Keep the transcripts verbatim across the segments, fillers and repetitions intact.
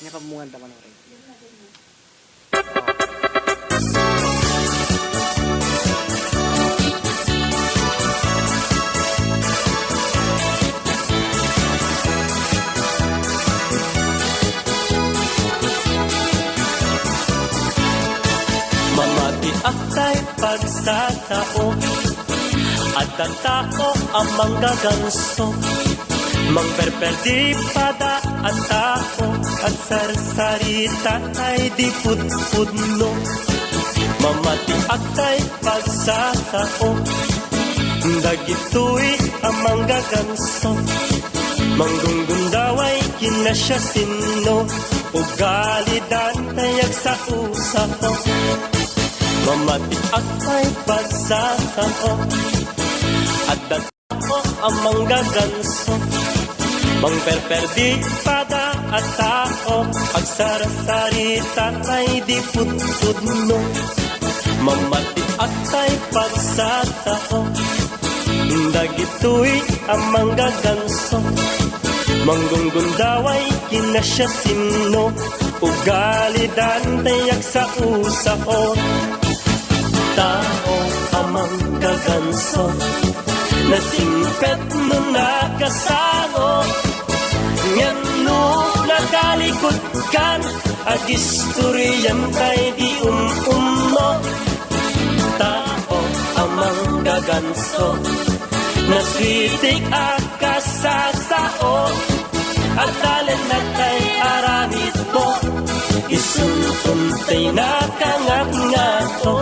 Ania pammungan ta, Manong Ray? Mamatiak tay pagsasao. Adda tao a manggaganso, mangperperdi pada a tao, agsarsarita tay di pudpudno. Mamatiak tay pagsasao. Dagitoy a manggaganso, manggunggundaw ay kinasiasino, ugalidan tay agsao-sao. Mamatiak tay pagsasao. Adda tao a manggaganso, mangperperdi pada a tao, agsarsarita tay di pudpudno. Mamatiak tay pagsasao. Dagitoy a manggaganso, manggunggundaw ay kinasiasino, ugalidan tay agsao-sao. Tao a manggaganso, nasingpet no nakasango, ngem no nakalikudkan, agistoriam tay di um-umno. Tao a manggaganso, naswitik a kasasao, agtalek tay aramidmo, isunton tay nakangapngato.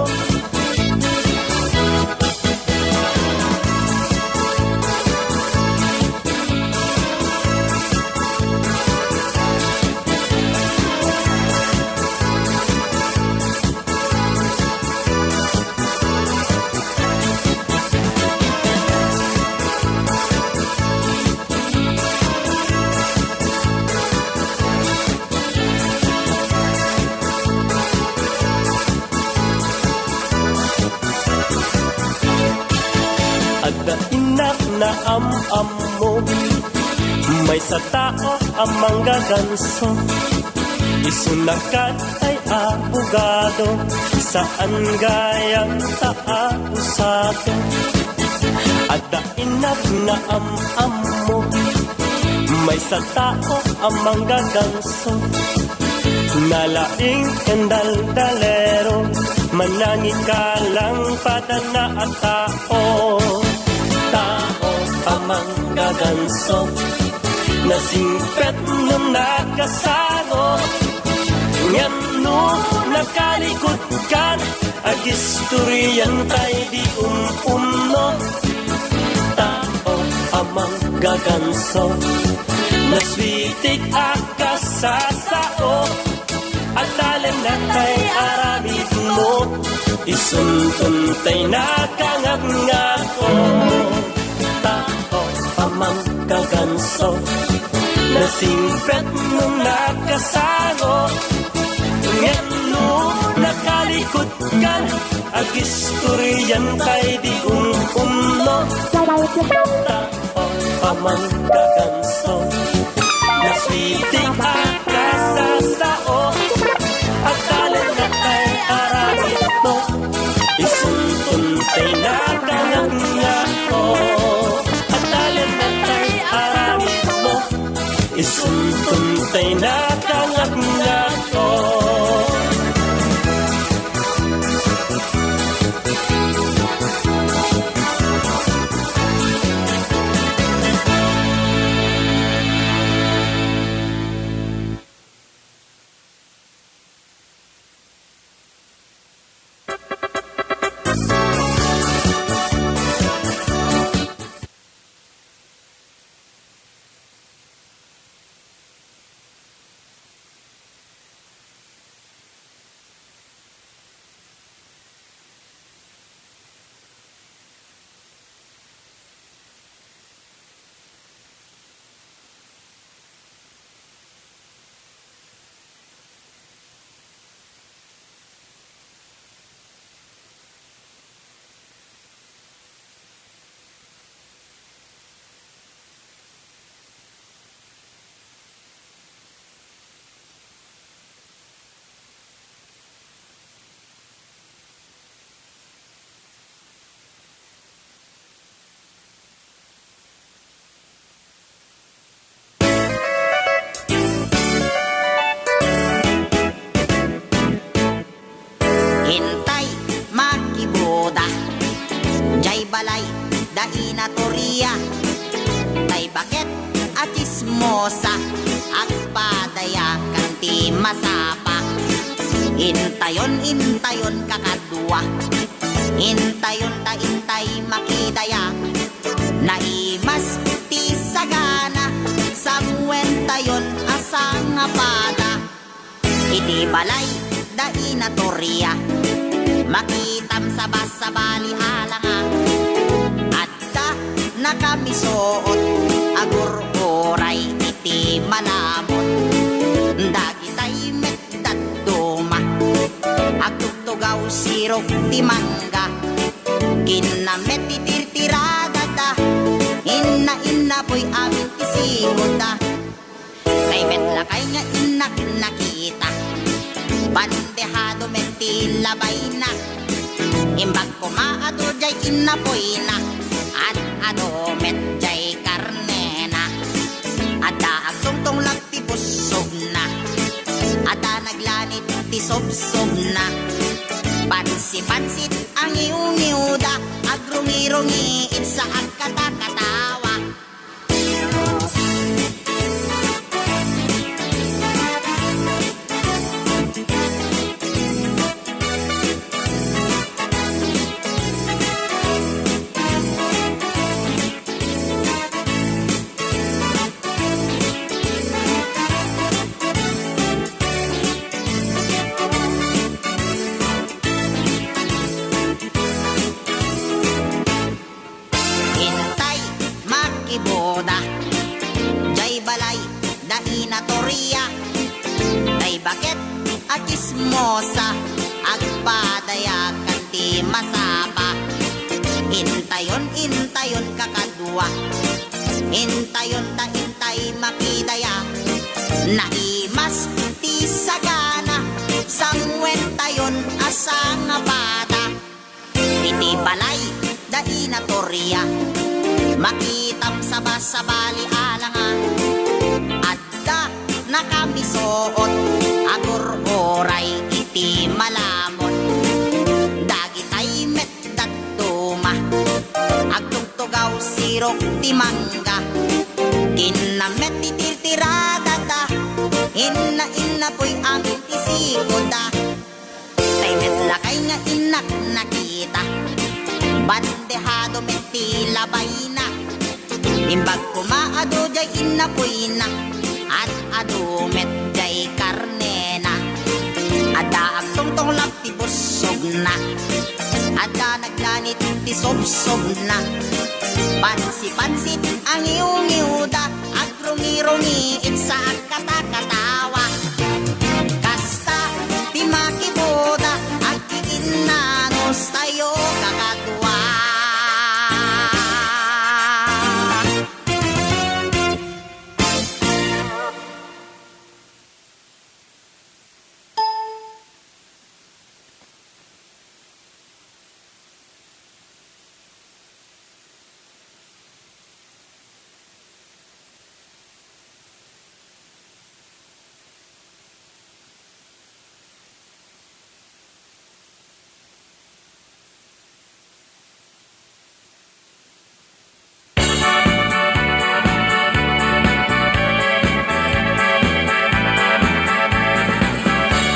Adda innak naam-ammo, maysa tao a manggaganso, isuna ket tay abogado, saan gayam ta abusado. Adda innak naam-ammo, maysa tao a manggaganso, nalaing ken daldalero, manangikalang padana a tao. Tao a manggaganso, nasingpet no nakasango, ngem no nakalikudkan, agistoriam tay di um-umno. Tao a manggaganso, naswitik a kasasao, agtalek tay aramidmo, isunton tay nakangapngato. Tao a manggaganso, nasingpet no nakasango, ngem no nakalikudkan, agistoriam tay di um-umno. Tao a manggaganso, naswitik a kasasao, agtalek tay aramidmo, isunton tay nakangapngato. Agtalek tay aramidmo, isunton tay nakangapngato. Intayon, intayon, kakadua. Intayon ta intay makidaya. Naimas ti sagana, samwentayon a sangapada. Iti balay da Ina Toria, makitam sabasabali alanga. Adda nakamisoot, agur-uray iti malamon. Dagitay met dadduma, agtugtugaw sirok ti mangga. Kinna met ti tirtiradada, inna, inna, puy amin ti sikoda. Tay met lakay nga innak nakita, bandehado met ti labayna. Imbag koma adu jay innapoyna, ad-adu met jay karnena. Adda agtungtunglag ti bussogna, adda naglanit ti sobsobna. Pansi-pansit a ngiwngiwda, agrungirungi sa agkatakatawa. Intay makiboda, jay balay da Ina Toria. Tay baket a chismosa, agpadayakan ti masapa. Intayon, intayon, kakadua. Intayon ta intay makidaya. Naimas ti sagana, samwentayon a sangapada. Iti balay da Ina Toria, makitam sabasabali alanga. Adda nakamisoot, agur-uray iti malamon. Dagitay met dadduma, agtugtugaw sirok ti mangga. Kinna met ti tirtiradada, inna, inna, puy amin ti sikoda. Tay met lakay nga innak nakita, bandehado met ti labayna. Imbag koma adu jay innapoyna, ad-adu met jay karnena. Adda agtungtunglag ti bussogna, adda naglanit ti sobsobna. Pansi-pansit a ngiwngiwda, agrungirungi sa agkatakatawa. Kasta ti makiboda, agkikinnanos tayo kakadua.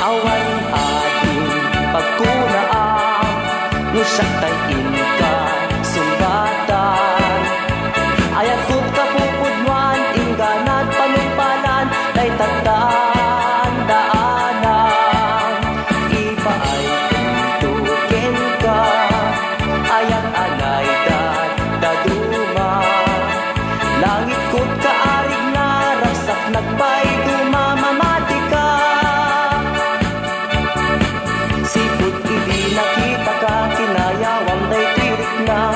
Awan adi pagkunaam, no siak tay inka sungbatan. Ayat ko't kapupudnoan, ingganat panungpalan, tay tagdandanan. Ipaay kunto kenka, ayat a naitad dadduma. Langit ko't kaarigna, ragsak nagpaiduma, mamatika. Sipud idi nakitaka, kinayawam daytoy rikna.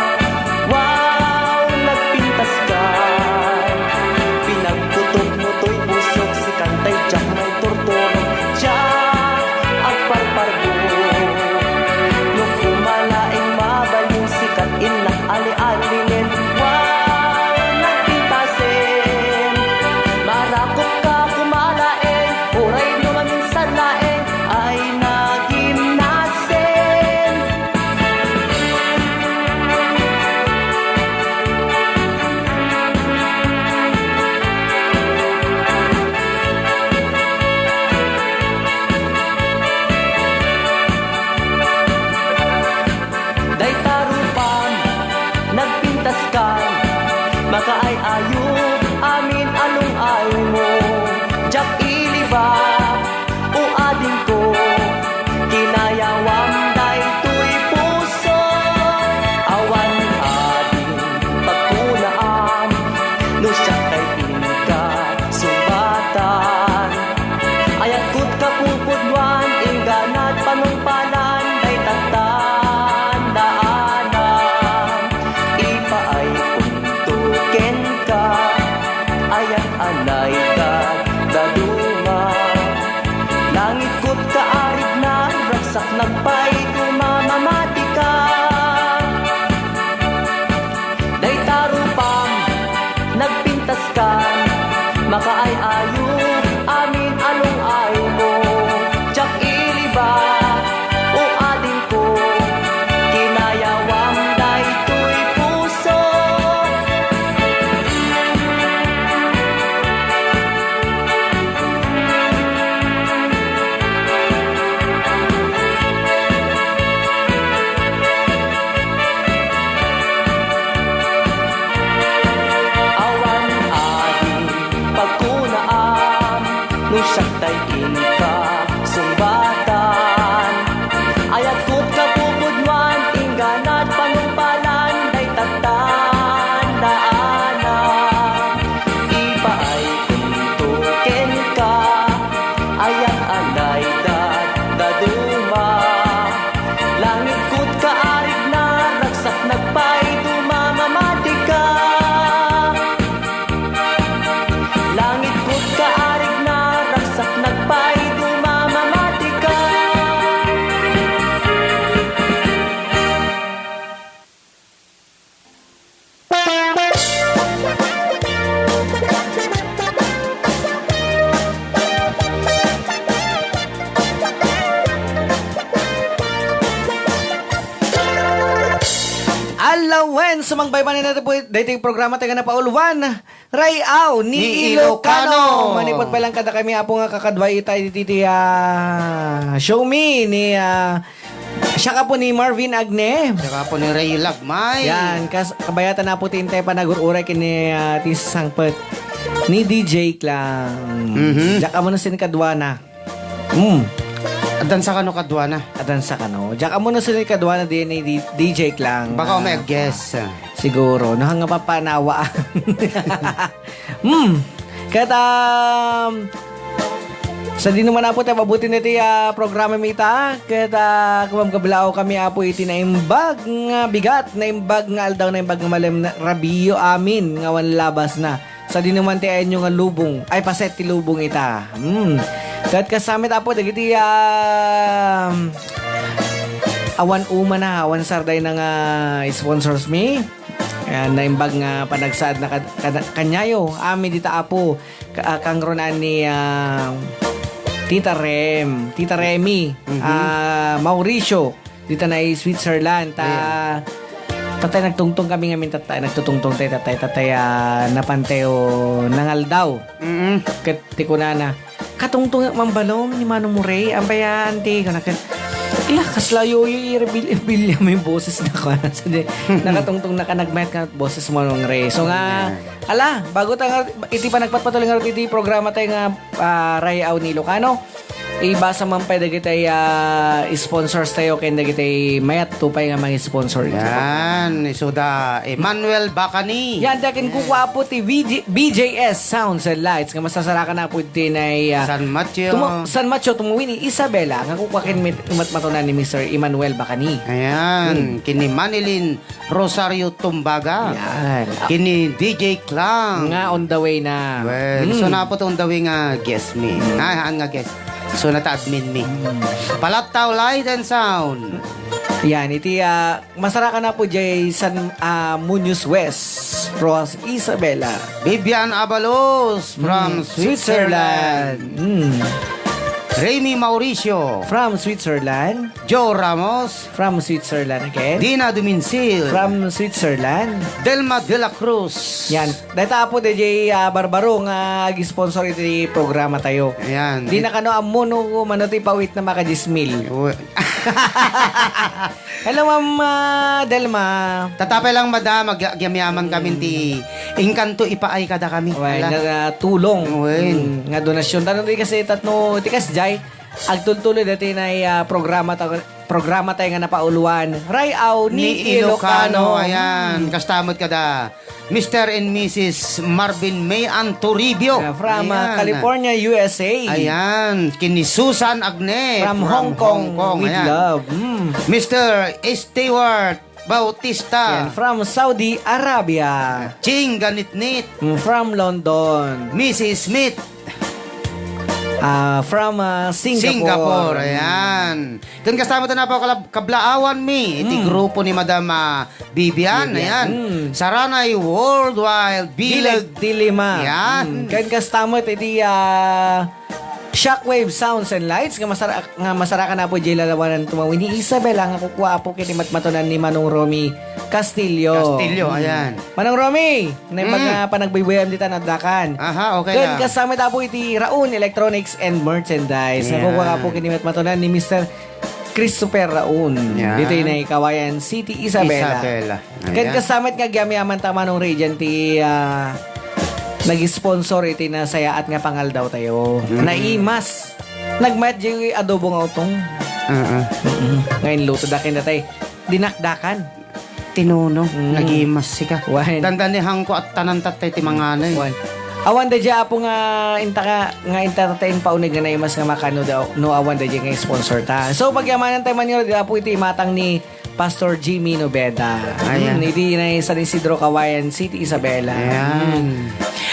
Wow, nagpintaska. Pinagkutukmo toy pusok, sikan tay Ba, o adingko, kinayawam daytoy puso. Awan ading pagkunaam, no siak tay inka sungbatan. Ayatko't kapupudnoan, ingganat panungpalan, dayta tandaanam. Ipaay punto kenka, ayan a naitad dadduma. Langitko't kaarigna, ragsaknak pay dumamamatika. Dayta rupam, nagpintaskan, makaay-ayo, amin a lung-aymo. Diak iliba, o adingko, kinayawam daytoy puso. Awan ading pagkunaam, no siak tay inka sungbatan. Ayatko't kapupudnoan, ingganat panungpalan, dayta tandaanam. Ipaay punto kenka, ayan a naitad dadduma. Langitko't kaarigna, ragsaknak pay dumamamatika. Langitko't kaarigna, ragsaknak pay dumamamatika. Alawen, sumangbaybay na nato po daytoy programa tayo nga napauluan, Ray-aw ni Ni Ilocano. Ilocano. Manipud pay lang kadakami, Apo, nga kakadwa ita iti, iti, ah, show me ni, ah, siak, Apo, ni Marvin Agne. Siak, Apo, ni Ray Lagmay. Yan, kas-, kabayatan, Apo, ti intay panagur-uray ken ni, ah, ti sangpet ni D J Klang. Mhm. Diak ammo no sino kaduana. Hmm. Addan sa kano kaduana? Addan sa kano. Diak ammo no sino kaduana diay ni D-, D J Klang. Baka may guess. Siguro. No, nga papanawaan. Hmm. Ket, um, sadino man, Apo, ti mabutin iti, ah, programa mi ita. Ket, ah, kumamkablaw kami, Apo, iti naimbag nga bigat, naimbag nga aldaw, naimbag nga malem, na, rabiyo amin nga awan labasna. Sadino man ti ayanyo nga lubong. Ay, paset ti lubong ita. Hmm. Ket kasami, Apo, dagiti, ah, awan umana, awan sardayna nga sponsors mi. Ayan, naimbag nga panagsaad na kad-, kad-, kanyayo. Amin dita, Apo. Ka-, ah, kangrunan ni, ah, Tita Rem, Tita Remy, Mhm. ah, Mauricio, dita na Switzerland. Ta, Ayan. Tatay, nagtungtong kami ngamin, tatay. Nagtutungtong tay, tatay, tatay, ah, napan tayo nangaldaw. Mm-mm. Ket ti kunana, "Katungtong man balom ni Manong Ray, ampayan ti," kuna ket, "Ila, kasla yoyo, irabil-, ibilya mo yung boses na," kuna. So, di, nakatungtong na ka, nagmayat ka boses mo, Manong Ray. So nga, Ayan. Ala, bago ta nga, iti panagpatpatuloy nga iti programa tayo nga, ah, Ray-aw ni Ilocano, ibasa man pay dagiti, ah, sponsors tayo ken dagiti mayat to pay nga mga sponsor. Yan, isuda Emmanuel Bacani. Yan, dakin Yes. kukuha po ti V J, V J S Sounds and Lights nga masasarakan na po iti na, ah, San Mateo. Tumo-, San Mateo, tumuwi ni Isabela, nga kukuha ken mit-, matmatunan ni Mister Emmanuel Bacani. Ayan, Hmm. kini Manilin Rosario Tumbaga. Yan. Kini D J Klang. Nga on the way na. Well, Mm. so napo on the way nga guest mi. Mm. Ay, haan nga guest. So nata admin mi. Mm. Palattaw Light and Sound. Yan, iti, ah, masarakan na po jay San, ah, Muñoz West, Roxas Isabela. Vivian Abalos from Mm, Switzerland. Switzerland. Mm. Remy Mauricio. From Switzerland. Joe Ramos. From Switzerland again. Dina Duminsil. From Switzerland. Delma de la Cruz. Yan. Dayta, Apo D J, ah, Barbaro nga ag-sponsor iti programa tayo. Ayan. Di na kano ammo no mano ti pawit na maka-diez mil. Uy. Hello, Ma'am, ah, Delma. Tatapay lang, madam, ag-, agyamyaman kami ti inkanto ipaay kada kami. Wen, ala. Nga, ah, tulong. Wen. Mm, nga donasyon. Tano di kasi tatno, ti kasjay, agtultuloy dati na, ah, programa ta-, programa tayo nga napauluan. Ray-aw ni Ni Ilocano. Ilocano, ayan. Mm. Kasta met kada Mister and Missus Marvin May Antoribio. Yeah, from, uh, Ayan. California, U S A. Ayan, kini Susan Agne From from Hong Kong, Hong Kong. With Ayan. Love. Mm. Mister Stewart Bautista. Yan, from Saudi Arabia. Ching Ganitnit. Mm, from London. Missus Smith. Ah, from, ah, Singapore. Singapore, ayan. Ken kasta met a napakablaawan mi iti Mm. grupo ni Madam, ah, Vivian, Vivian. Ayan. Mm. Saranay Worldwide Bilag Bilag ti lima. Yan. Mm. Ken kasta met iti, ah, Shockwave Sounds and Lights nga masara-, nga masarakan Apo Jay lalawanan tumaw ni Isabela nga kukua Apo ken ni matmatunan ni Manong Romy Castillo. Castillo, Mm. ayan. Manong Romy, naimbag Mm. nga panagbuybuyam dita naddakan. Aha, okay Ken lang. Kasta met Apo iti Raon Electronics and Merchandise. Ayan. Nga kukua Apo ken ni matmatunan ni Mister Christopher Raon. Yan. Ditoy na Kawayan City, Isabela. Isabela. Ken Ayan. Kasta met nga agyamyaman ta Manong Ray diyan ti, ah, nag-sponsor iti nasayaat nga pangaldaw tayo. Mm. Naimas. Nagmayat di adobo nga utong. Oo. Mm-mm. Ngayon luto da ken datay. Dinakdakan. Tinuno, Mm. nagimas sika. Wen. Dandani hangko at tanan tattay ti manganay. Wen. Awan da di Apo nga inta ka, nga inta tattay inpauneg nga naimas nga makano daw, no awan da di nga sponsor ta. So, pagyamanan tayo man yun, Apo, iti matang ni Pastor Jimmy Nobeda. Ayan. Hmm, iti na San Isidro, Kawayan City, Isabela. Ayan. Hmm.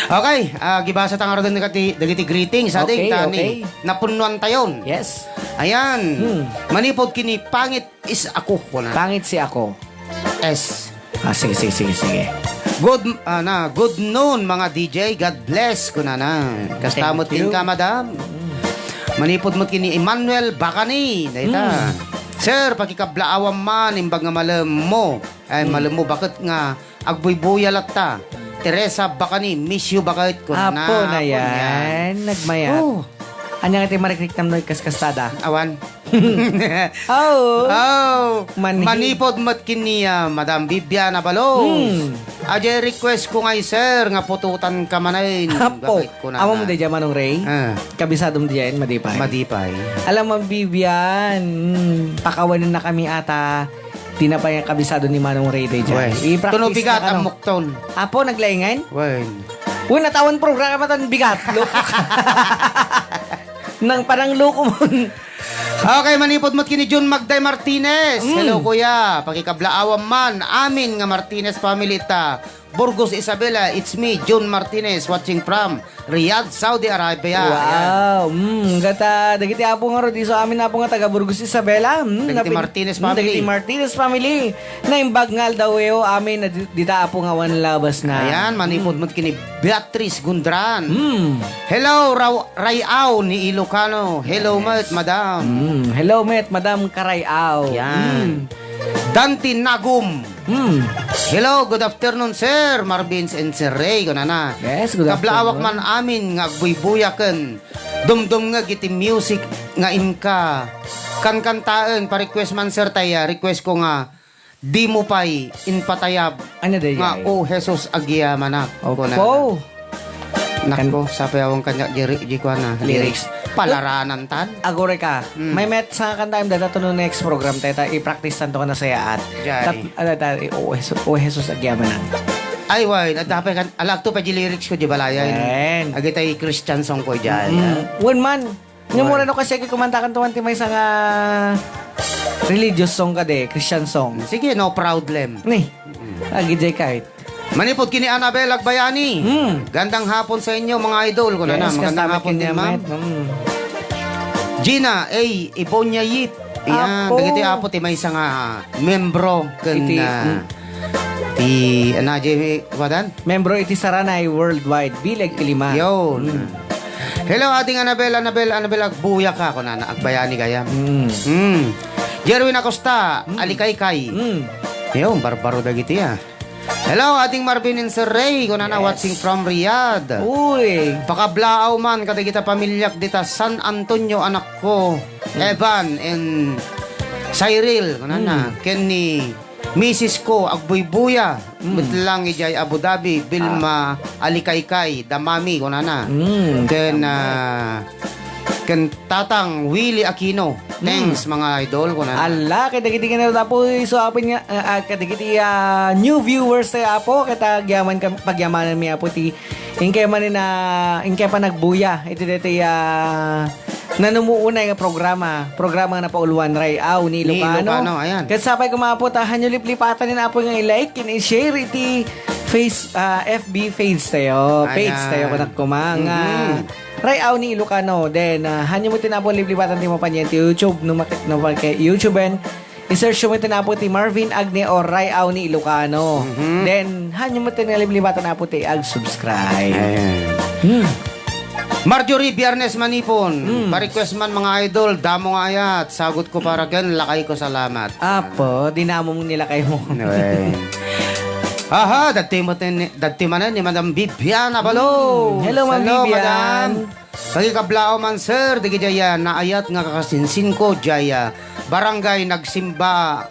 Okay, ah, gibasa ta ngarud dagiti, dagiti greetings, adi, Okay, ta ni okay. napunnuan tayon. Yes. Ayan. Hmm. Manipod kini pangit is ako, kuna. Pangit si ako. S. Ah, sige, sige, sige, sige. Good, ah, na, good noon, mga D J. God bless, kunana. Kasta Thank met you. Kenka, madam. Mm. Manipod met kini Emmanuel Bacani. Dayta. Mm. Sir, pakikablaawan man, imbag nga malemmo. Ay, Mm. malemmo, baket nga agbuybuya latta. Teresa Bacani, miss you, baket, kunana. Apo na Apo yan. Yan. Nagmayat. Oh. Anya nga ti marikrik tamno ikaskastada? Awan. Oo. Oh, Manhi- manipod met ken ni, ah, Madam Vivian Abalos. Hmm. Ajay request ko ngay, sir, nga pututan ka manen. Apo. Gabay ko na Amom na. Di dyan, Manong Ray? Ah. Kabisadom di dyan, Madipay. Madipay. Alam mo, Vivian, mm, pakawanan na kami ata. Di na pa yung kabisado ni Manong Ray di dyan. Wen. I-practice Tuno bigat na, ano. Ang mukton. Apo, naglaingan? Wen. Wen, natawan programa tan bigat. Loko. Nang parang loko mo. Okay, manipod met kini Jun Magday Martinez. Mm. Hello, kuya. Pakikablaawan man. Amin nga Martinez family ta. Burgos, Isabela. It's me, Jun Martinez, watching from Riyadh, Saudi Arabia. Ayan. Wow. Mm, gata, dagiti apo nga rod, isu amin apo nga taga Burgos, Isabela. Mm, Dagiti napin-, Martinez mm, family. Dagiti Martinez family. Naimbag nga aldaw, amin, na di-, dita apo nga awan labas na. Ayan, manipod Mm. met kini Beatrice Gundran. Mm. Hello, Raw-, Rayaw ni Ilocano. Hello, Yes. met, madam. Mm. Hello, met, madam Karayaw. Yan. Mm. Dante Nagum. Mm. Hello, good afternoon, Sir Marvin and Sir Ray, kunana. Yes, good Kablaawak afternoon. man amin nga agbuybuya ken dumdumngeg iti music nga inka kankantaen. Pa-request man, sir, tay, ah, request ko nga Dimo pay impatayab Ano da nga, jay? "O Jesus, agyamanak," Opo. kunana. Nako, Kan- sapayawan kanya jiri, di ko na, Lyrics. lyrics. Palaranan tan. Agore ka. Mm. May met sa kanta im dada to no next program, teta, i-practice tanto ka na sayaat. Jay. Tat-, ano, ta-, "O Jesus, O Jesus, agyamanak." Ay, why? At dapat kan, alagto pa di lyrics ko, di balayan. Wen. Agitay Christian song ko, jay. Mm. Wen man. Nga Why? mura no kasi kumantakan tuman ti maysa nga religious song kadi, Christian song. Sige, no problem. Ni. Mm. Agi jay kahit. Manipod kini Annabel Agbayani. Mm. Gandang hapon sa inyo, mga idol. Ko na Yes, na, magandang kastama hapon kini din, ma'am. Amet. Mm. Gina A. Ibonya Yip. Yan, Apo. dagiti apo ti maysa nga membro ken, Iti, ah, mm. ti, ano, Jay, wadan? Membro iti Saranay Worldwide Bilag ti Lima. Yun. Mm. Hello, Ading Anabel, Anabel, Anabel, agbuya ka, kunana, agbayani gayam. Mm. Mm. Jerwin Acosta, Mm. Alikaykay. Mm. Yo, barbaro dagiti, ah. Hello, Ading Marvin and Sir Ray, kunana, Yes. watching from Riyadh. Uy. Pakablaaw man kadagita pamiliak dita San Antonio, anakko, Mm. Evan and Cyril, kunana, Mm. ken ni misis ko, agbuybuya. Mm. Met lang idiay Abu Dhabi, Vilma Ah. Alikaykay, da mami, kunana. Mm. Ken, ah, ken Tatang Willie Aquino. Mm. Thanks, mga idol, kunana. Ala, kadagiti nga natapo, isu, Apo, nga, ah, ah, kadagiti, ah, new viewers tayo, Apo, ket agyaman kam-, pagyamanan mi, Apo, ti, inkay man na, inkay panagbuya, iti daytoy, ah, nanumuunay nga programa, programa nga napauluan, Ray-aw ni Ni Ilocano. Ilocano, ayan. Ket sapay koma, Apo, ta, hanyo liplipatan ni Apo nga i-like ken i-share iti face, ah, F B page tayo. Page Ayan. tayo, kunak koma, nga Mhm. Ray-aw ni Ilocano. Then, ah, hanyo met ti Apo liplipatan ti mapanyan ti YouTube, no maki-, no maki-, YouTube-en, i-search mo ti Apo ti Marvin Agne or Ray-aw ni Ilocano. Mhm. Then, hanyo met ti liplipatan Apo ti ag-subscribe. Ayan. Hmm. Marjorie Biernes Manipon, Hmm. pa-request man, mga idol, damo nga ayat, sagot ko para ken lakay ko, salamat. Apo, dinamo mo nilakay mo. Anyway. Aha, dati mo tin-, dati manen ni Madam Vivian Abalo. Hmm. Hello, Ma'am Hello, Vivian. Madam. Pagikablaaw man, sir, dagiti aya naayat nga kakasinsin ko, diay, ah, Barangay Nagsimba,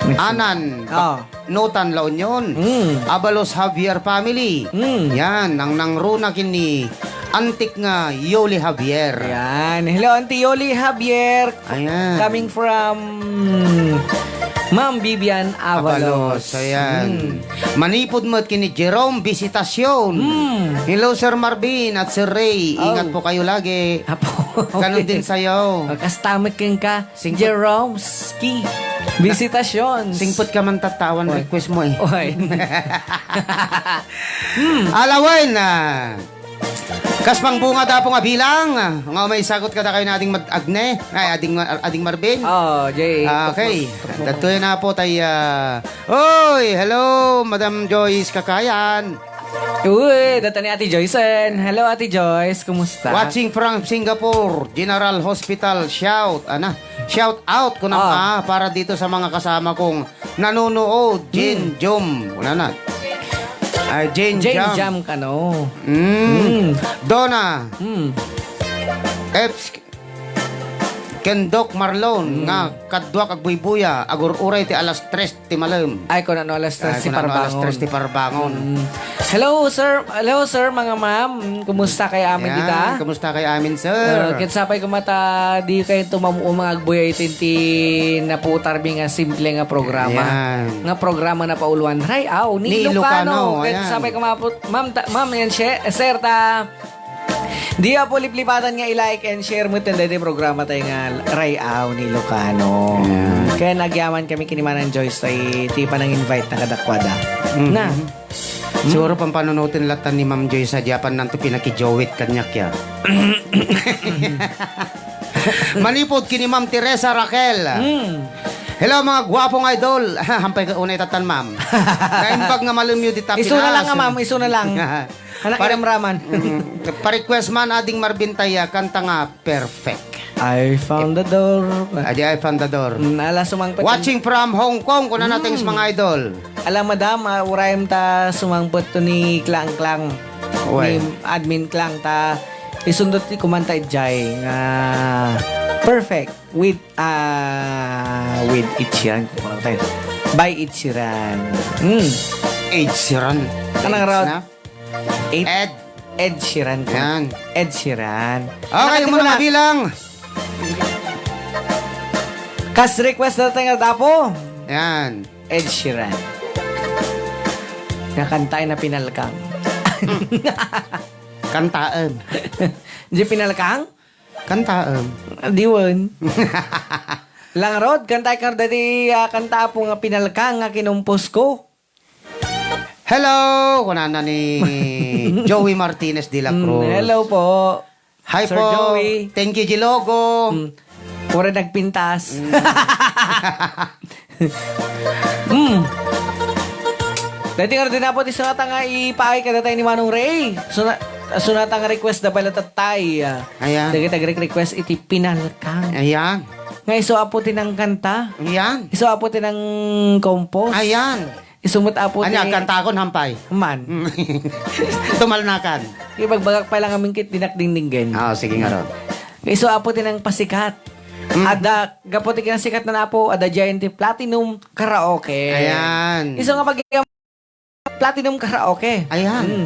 Nagsimba. Anan, Oh. Baknotan, La Union. Mm. Abalos Javier family. Mm. Yan, nangnangruna ken ni Antik nga Yoli Javier. Yan. Hello, Auntie Yoli Javier. Ayan. Coming from Ma'am Vivian Avalos. Avalos, ayan. Mm. Manipod met ken ni Jerome Visitacion. Mm. Hello, Sir Marvin at Sir Ray. Oh. Ingat po kayo lagi. Apo. Ganun din sa'yo. Magkastamit ken ka, Singpot. Jerome Ski. Visitacion. Singpot ka man tatawan Oy. request mo eh. Oy. Hmm. Alawen, ah. Kas pangbunga, Apo, nga bilang, nga umay sagot kadakayo ni Ading Mad-, Agne, ay, Ading Ma-, Ading Marvin. Oh, Jay. Ah, okay. Datoy na po tay, ah, oy, hello, Madam Joyce Kakayan. Uy, data ni Ate Joyce, en. Hello, Ate Joyce. Kumusta? Watching from Singapore, General Hospital. Shout, ana, shout out ko na, Ah. ah, para dito sa mga kasama kong Nanonood, Jin, Hmm. Jom. Wala na. Ay, Jin, Jane Jam. Jam kano. Mm. Hmm. Donna. Hmm. Eps, ken Doc Marlon, Hmm. nga kaduak agbuybuya, agur-uray ti alas tres ti malem. Ay, kun ano, alas tres Ay, ti kun ano, alas parbangon. tres ti parbangon. Hmm. Hello, sir. Hello, sir, mga ma'am. Kumusta kay amin Yan, dita? Kumusta kay amin, sir? Uh, ket sapay koma ta di kayo tumamu mga agbuya iti ti naputarmi nga simple nga programa. Yan. Nga programa napauluan. Ray-aw ni Ni Ilocano. Ilocano, Ket ayan. sapay koma po, ma'am, ta, ma'am, yan, she-, sir, ta, di apo liplipatan nga i-like and share mo tanda di programa tayo nga Ray-aw ni Ilocano. Yan. Kaya nagyaman kami kini Manang Joyce tay ti panang-invite na kadakwada. Mhm. Na. Siguro pampanunutin latan ni Ma'am Joyce a Japan nanto pinakijowit kaniak ya. Manipod kini Ma'am Teresa Raquel. Mm. Hello, mga gwapong idol. Hampay ka unay tatan, ma'am. Naimbag nga malem yo dita Pinas. Isu na lang nga, ma'am. Isu na lang. Anak Pare-, iramraman. Mm. Pa-request man, Ading Marvin, taya, kanta nga Perfect. I found the door. Adi, I found the door. Mm, ala, sumangpet. Watching from Hong Kong, kuna na, Mm. thanks, mga idol. Ala, madam, ah, urayem ta sumangpet to ni Klang Klang. Uy. Ni Admin Klang ta isundot ti kumanta ijay nga Perfect with, ah, with Ed Sheeran. Kumanta tayo. By Ed Sheeran. Mm. Ed Sheeran. Anong Thanks route? na. Ed, Ed. Ed Sheeran ka. Yan. Ed Sheeran. Okay, Nakati mo ko na na. Bilang. Kas request na tayo nga dapo. Yan. Ed Sheeran. Nga kantaen na pinalkang. Kantaen. Di pinalkang? Kantaen. Diwan. Langrod, kantaen ka dati, ah, kanta po nga pinalkang nga kinumpos ko. Hello! Kunana ni Joey Martinez de la Mm, Cruz. Hello po, Hi Sir po. Joey. Thank you, Jilogo. Mm. Puro nagpintas. Mm. Mm. Dati nga rin din po, ti sunata nga ipaay ka datay ni Manong Ray. Suna-, Sunata nga request da pay la tatay. Ayan. Dagiti agre-request iti Pinalkang. Ayan. Nga isu, Apo, ti nangkanta. Ayan. Isu, Apo, ti nangkompos. Ayan. Isu met, Apo, ti Ania, kantaakon, hampay. Man. Mm. Tumalnakan. Ibagbagak pay la ngamin ket dinak dingdinggen. Ah, sige nga ron. Isu, Apo, ti nangpasikat. Mm. Adda, gapu ti kinasikatna, Apo, adda diay ti Platinum Karaoke. Ayan. Isu nga pag- Platinum Karaoke. Ayan. Mm.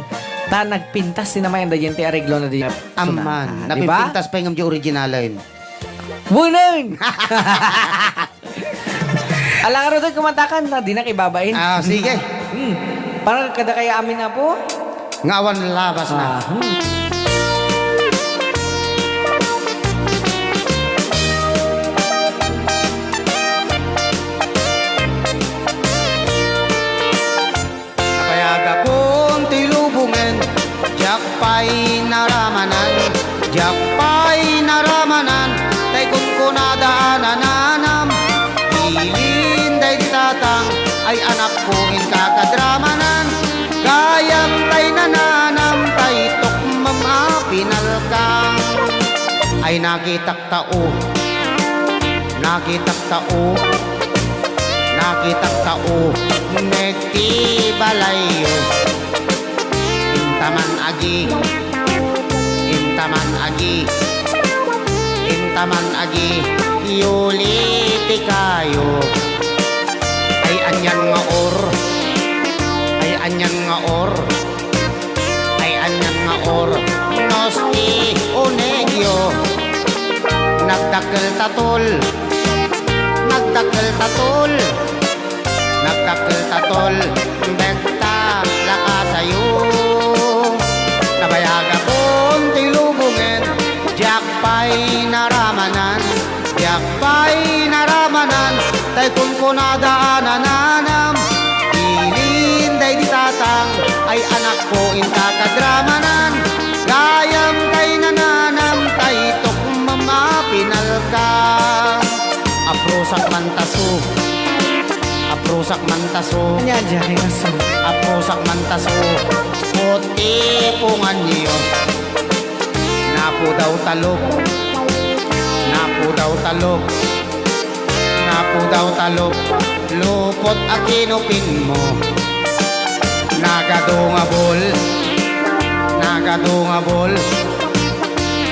Ta nagpintas ti namayanda diyan ti areglo na di Amman. Di ba? Napintas pa yung di originalen. Bunan! Alangan ito, kumantakan na, di na kibabain. Ah, sige. Mm. Para kada kaya amin na po. Nga awan labas na. Ah, hmm. Nabayagakon ti lubongen, diak pay naramanan, diak pay naramanan, tay kunkunada a nananam. Bilin daydi tatang, ay anakko, inka kadramanan, gayam tay nananam, tay tukmam a pinalkang. Ay nakitak tao. Nakitak tao, nakitak tao, met ti balayyo. Intaman agi, intaman agi, intaman agi, yuli ti kayo. Ay anian nga or, ay anian nga or. Ay anian nga or, nos ti unegyo. Nagdakkel ta tol, nagdakkel ta tol, nagdakkel ta tol, bekta lakasayo. Nabayagakon ti lubongen, diak pay naramanan. Diak pay naramanan, tay kunkunada a nananam. Bilin daydi tatang, ay anakko, inka kadramanan. Gayam tay nananam, tay tukmam a pinalkang. Aprusak man taso, aprusak man taso. Ania, diay nga so? Aprusak man taso, puti punganyo. Napudaw talop, napudaw talop, napudaw talop, lupot a kinupinmo. Nagadu nga bol, nagadu nga bol,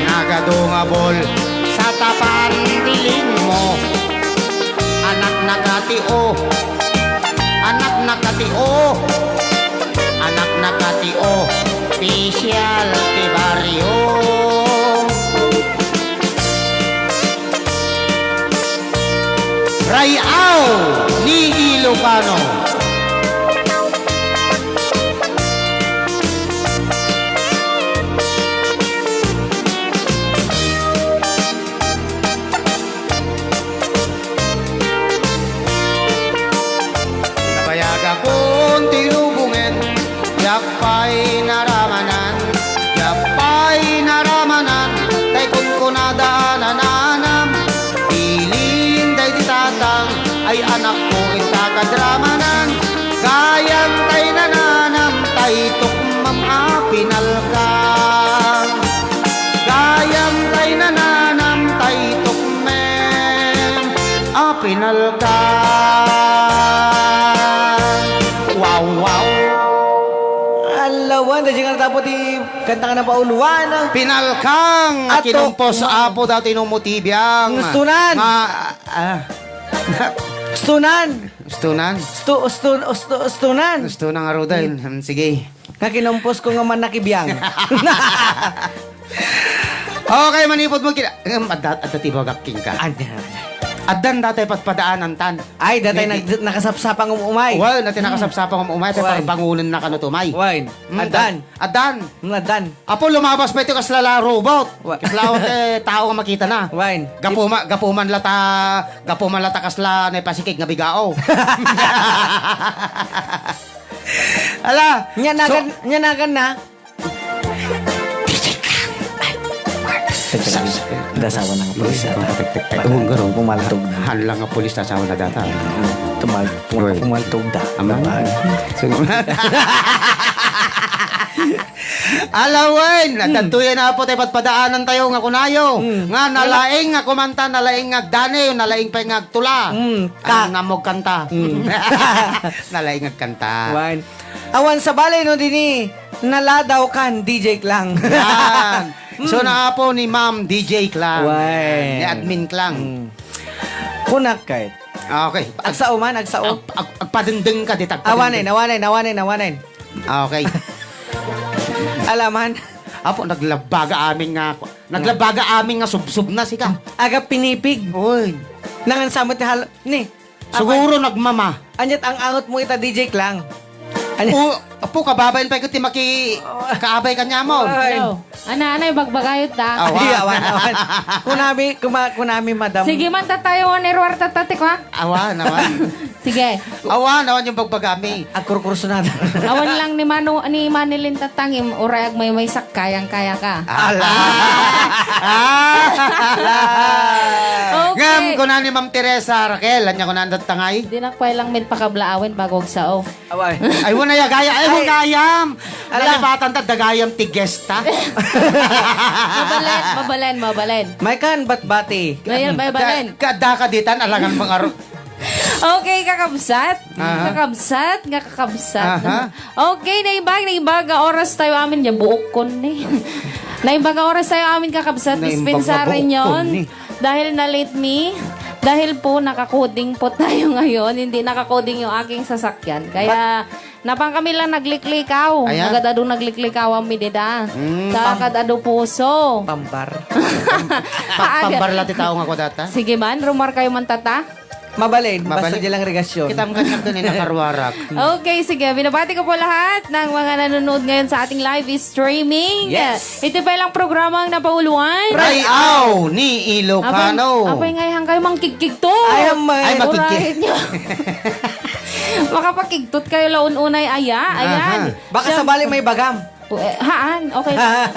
nagadu nga bol, satapan ti lingmo. Anak na kati o, anak na kati o, anak na kati o, official ti barrio. Ray-aw ni Ilocano. Nabayagakon ti lubongen, diak pay naramanan, diak pay naramanan, tay kunkunada a nananam. Bilin daydi tatang, ay anakko, inka kadramanan, gayam tay nananam, tay tukmam a pinalkang. Gayam tay nananam, tay tukmem a pinalkang. Wow, wow. Alawan, da nga tapo ti kanta nga napauluan. Pinalkang, a kinumpos, Apo, dati no mo ti biang. Gustunan. Ma-, ah. Gustunan. Gustunan. Stu-, ustun-, ustu-, ustunan. Gustunan nga, Ruday. Hmm, sige. Nga kinumpos ko nga man nakibiang. Okay, manipod mo kina-, em, adda, adda ti bagak kenka. Adda. Addan datay padpadaanan tan. Ay, datay nag-, nakasapsapang umumay. Well, dati nakasapsapang umumay, tay parbangonen na kano tumay. Wine. Mm, addan. Addan. Mm, addan. Apo, lumabas pa ito kasla la robot. Wa- Kasla, eh, tao nga makita na. Wine. Gapu ma-, gapu man lata, gapu man lata kasla na ipasikig nga bigao. Ala, nya nagan, so, nya nagan na. Dasawa na nga pulis ata. Tek, tek, tek. Tek, tek. Pumaltog na. Han lang nga pulis, dasawa na data. Tumal-, Uy. Pumaltog da. Ama. Diba? So, Alawen, mm, nagdagtoy na po tayo, padpadaanan tayo nga kunayo. Mm. Nga nalaing nga kumanta, nalaing nga agdani, nalaing pa nga agtula. Mm. Ka- Ang namog kanta. Mm. Nalaing agkanta. Wan. Awan sa balay, no, dini, naladaw kan D J Klang. Yan. Mm. So, naapo ni Ma'am D J Klang. Wan. Ni Admin Klang. Mm. Kunak kay. Ah, okay. Agsao man, agsao. Ag-, ag-, agpadengdeng ka, di tagpadengdeng. Awanen, awanen, awanen, awanen. Ah, okay. Alaman. Apo, naglabaga amin nga, naglabaga amin nga subsub na sika. Aga pinipig. Uy. Nangan samot ti hal-, ni. Siguro nagmama. Anyat ang angot mo ita, D J Klang. Anya? O, apo, kababain pa ket ti maki-, kaabay kaniamon. Ay. Hello. Ana, ana, ibagbagayot ta. Awa. Ay, awan, awan. Kunami, kuma-, kunami, madam. Sige man, tatayo, one hour, tatatik, ha? Awan, awan. Sige. Awan, awan yung bagbagami. Agkurkurso na. Awan lang ni Manu-, ni Manilyn tatangim, uray agmaymaysak, kayang-kaya ka. Ala! Ah! Okay. Ngem, kuna ni Ma'am Teresa, Raquel, anya kuna, datangay? Di na pay lang met pakablaawen bago agsao. Away. Ay, wala ya gaya. Ay, ay, wala gayam. Ala. Nalipatan ta, dagayam ti guest ta. Mabalen, mabalen, mabalen. May kan, bat bati. Ngayon, may balen. Ka-, kada ka ditan, alangan mga ro-, Okay, kakabsat. Aha. Kakabsat, nga kakabsat. Aha. Okay, naimbag, naimbag nga oras tayo amin. Yan, buok ko ni. Naimbag nga oras tayo amin, kakabsat. Naimbag nga buok ko ni. Dispensary yon. Dahil na-late mi, dahil po naka-coding po tayo ngayon, hindi naka-coding yung aking sasakyan. Kaya, napang kami lang nagliklikaw. Ayan. Agad-ado nagliklikaw mi dida. Mm. Sa agad-ado puso. Pambar. Pa-, pambar la ti tao nga kudata. Sige man, rumar kayo man tata. Mabalin, basta Mabalin. Di lang regasyon. Kita mo kanya doon, eh, nakaruarak. Okay, sige. Binabati ko po lahat ng mga nanonood ngayon sa ating live streaming. Yes. Ito pa ilang programang napauluan. Ray-aw ni Ilocano. Apay, apay, ngay hangkayo mangkigkigtot. Ay, amay. Ay, makigkig-, Urahet nyo. Makapakigtot kayo laun-unay aya. Ayan. Aha. Baka Siyem- sabali may bagam. Eh, haan, okay lang.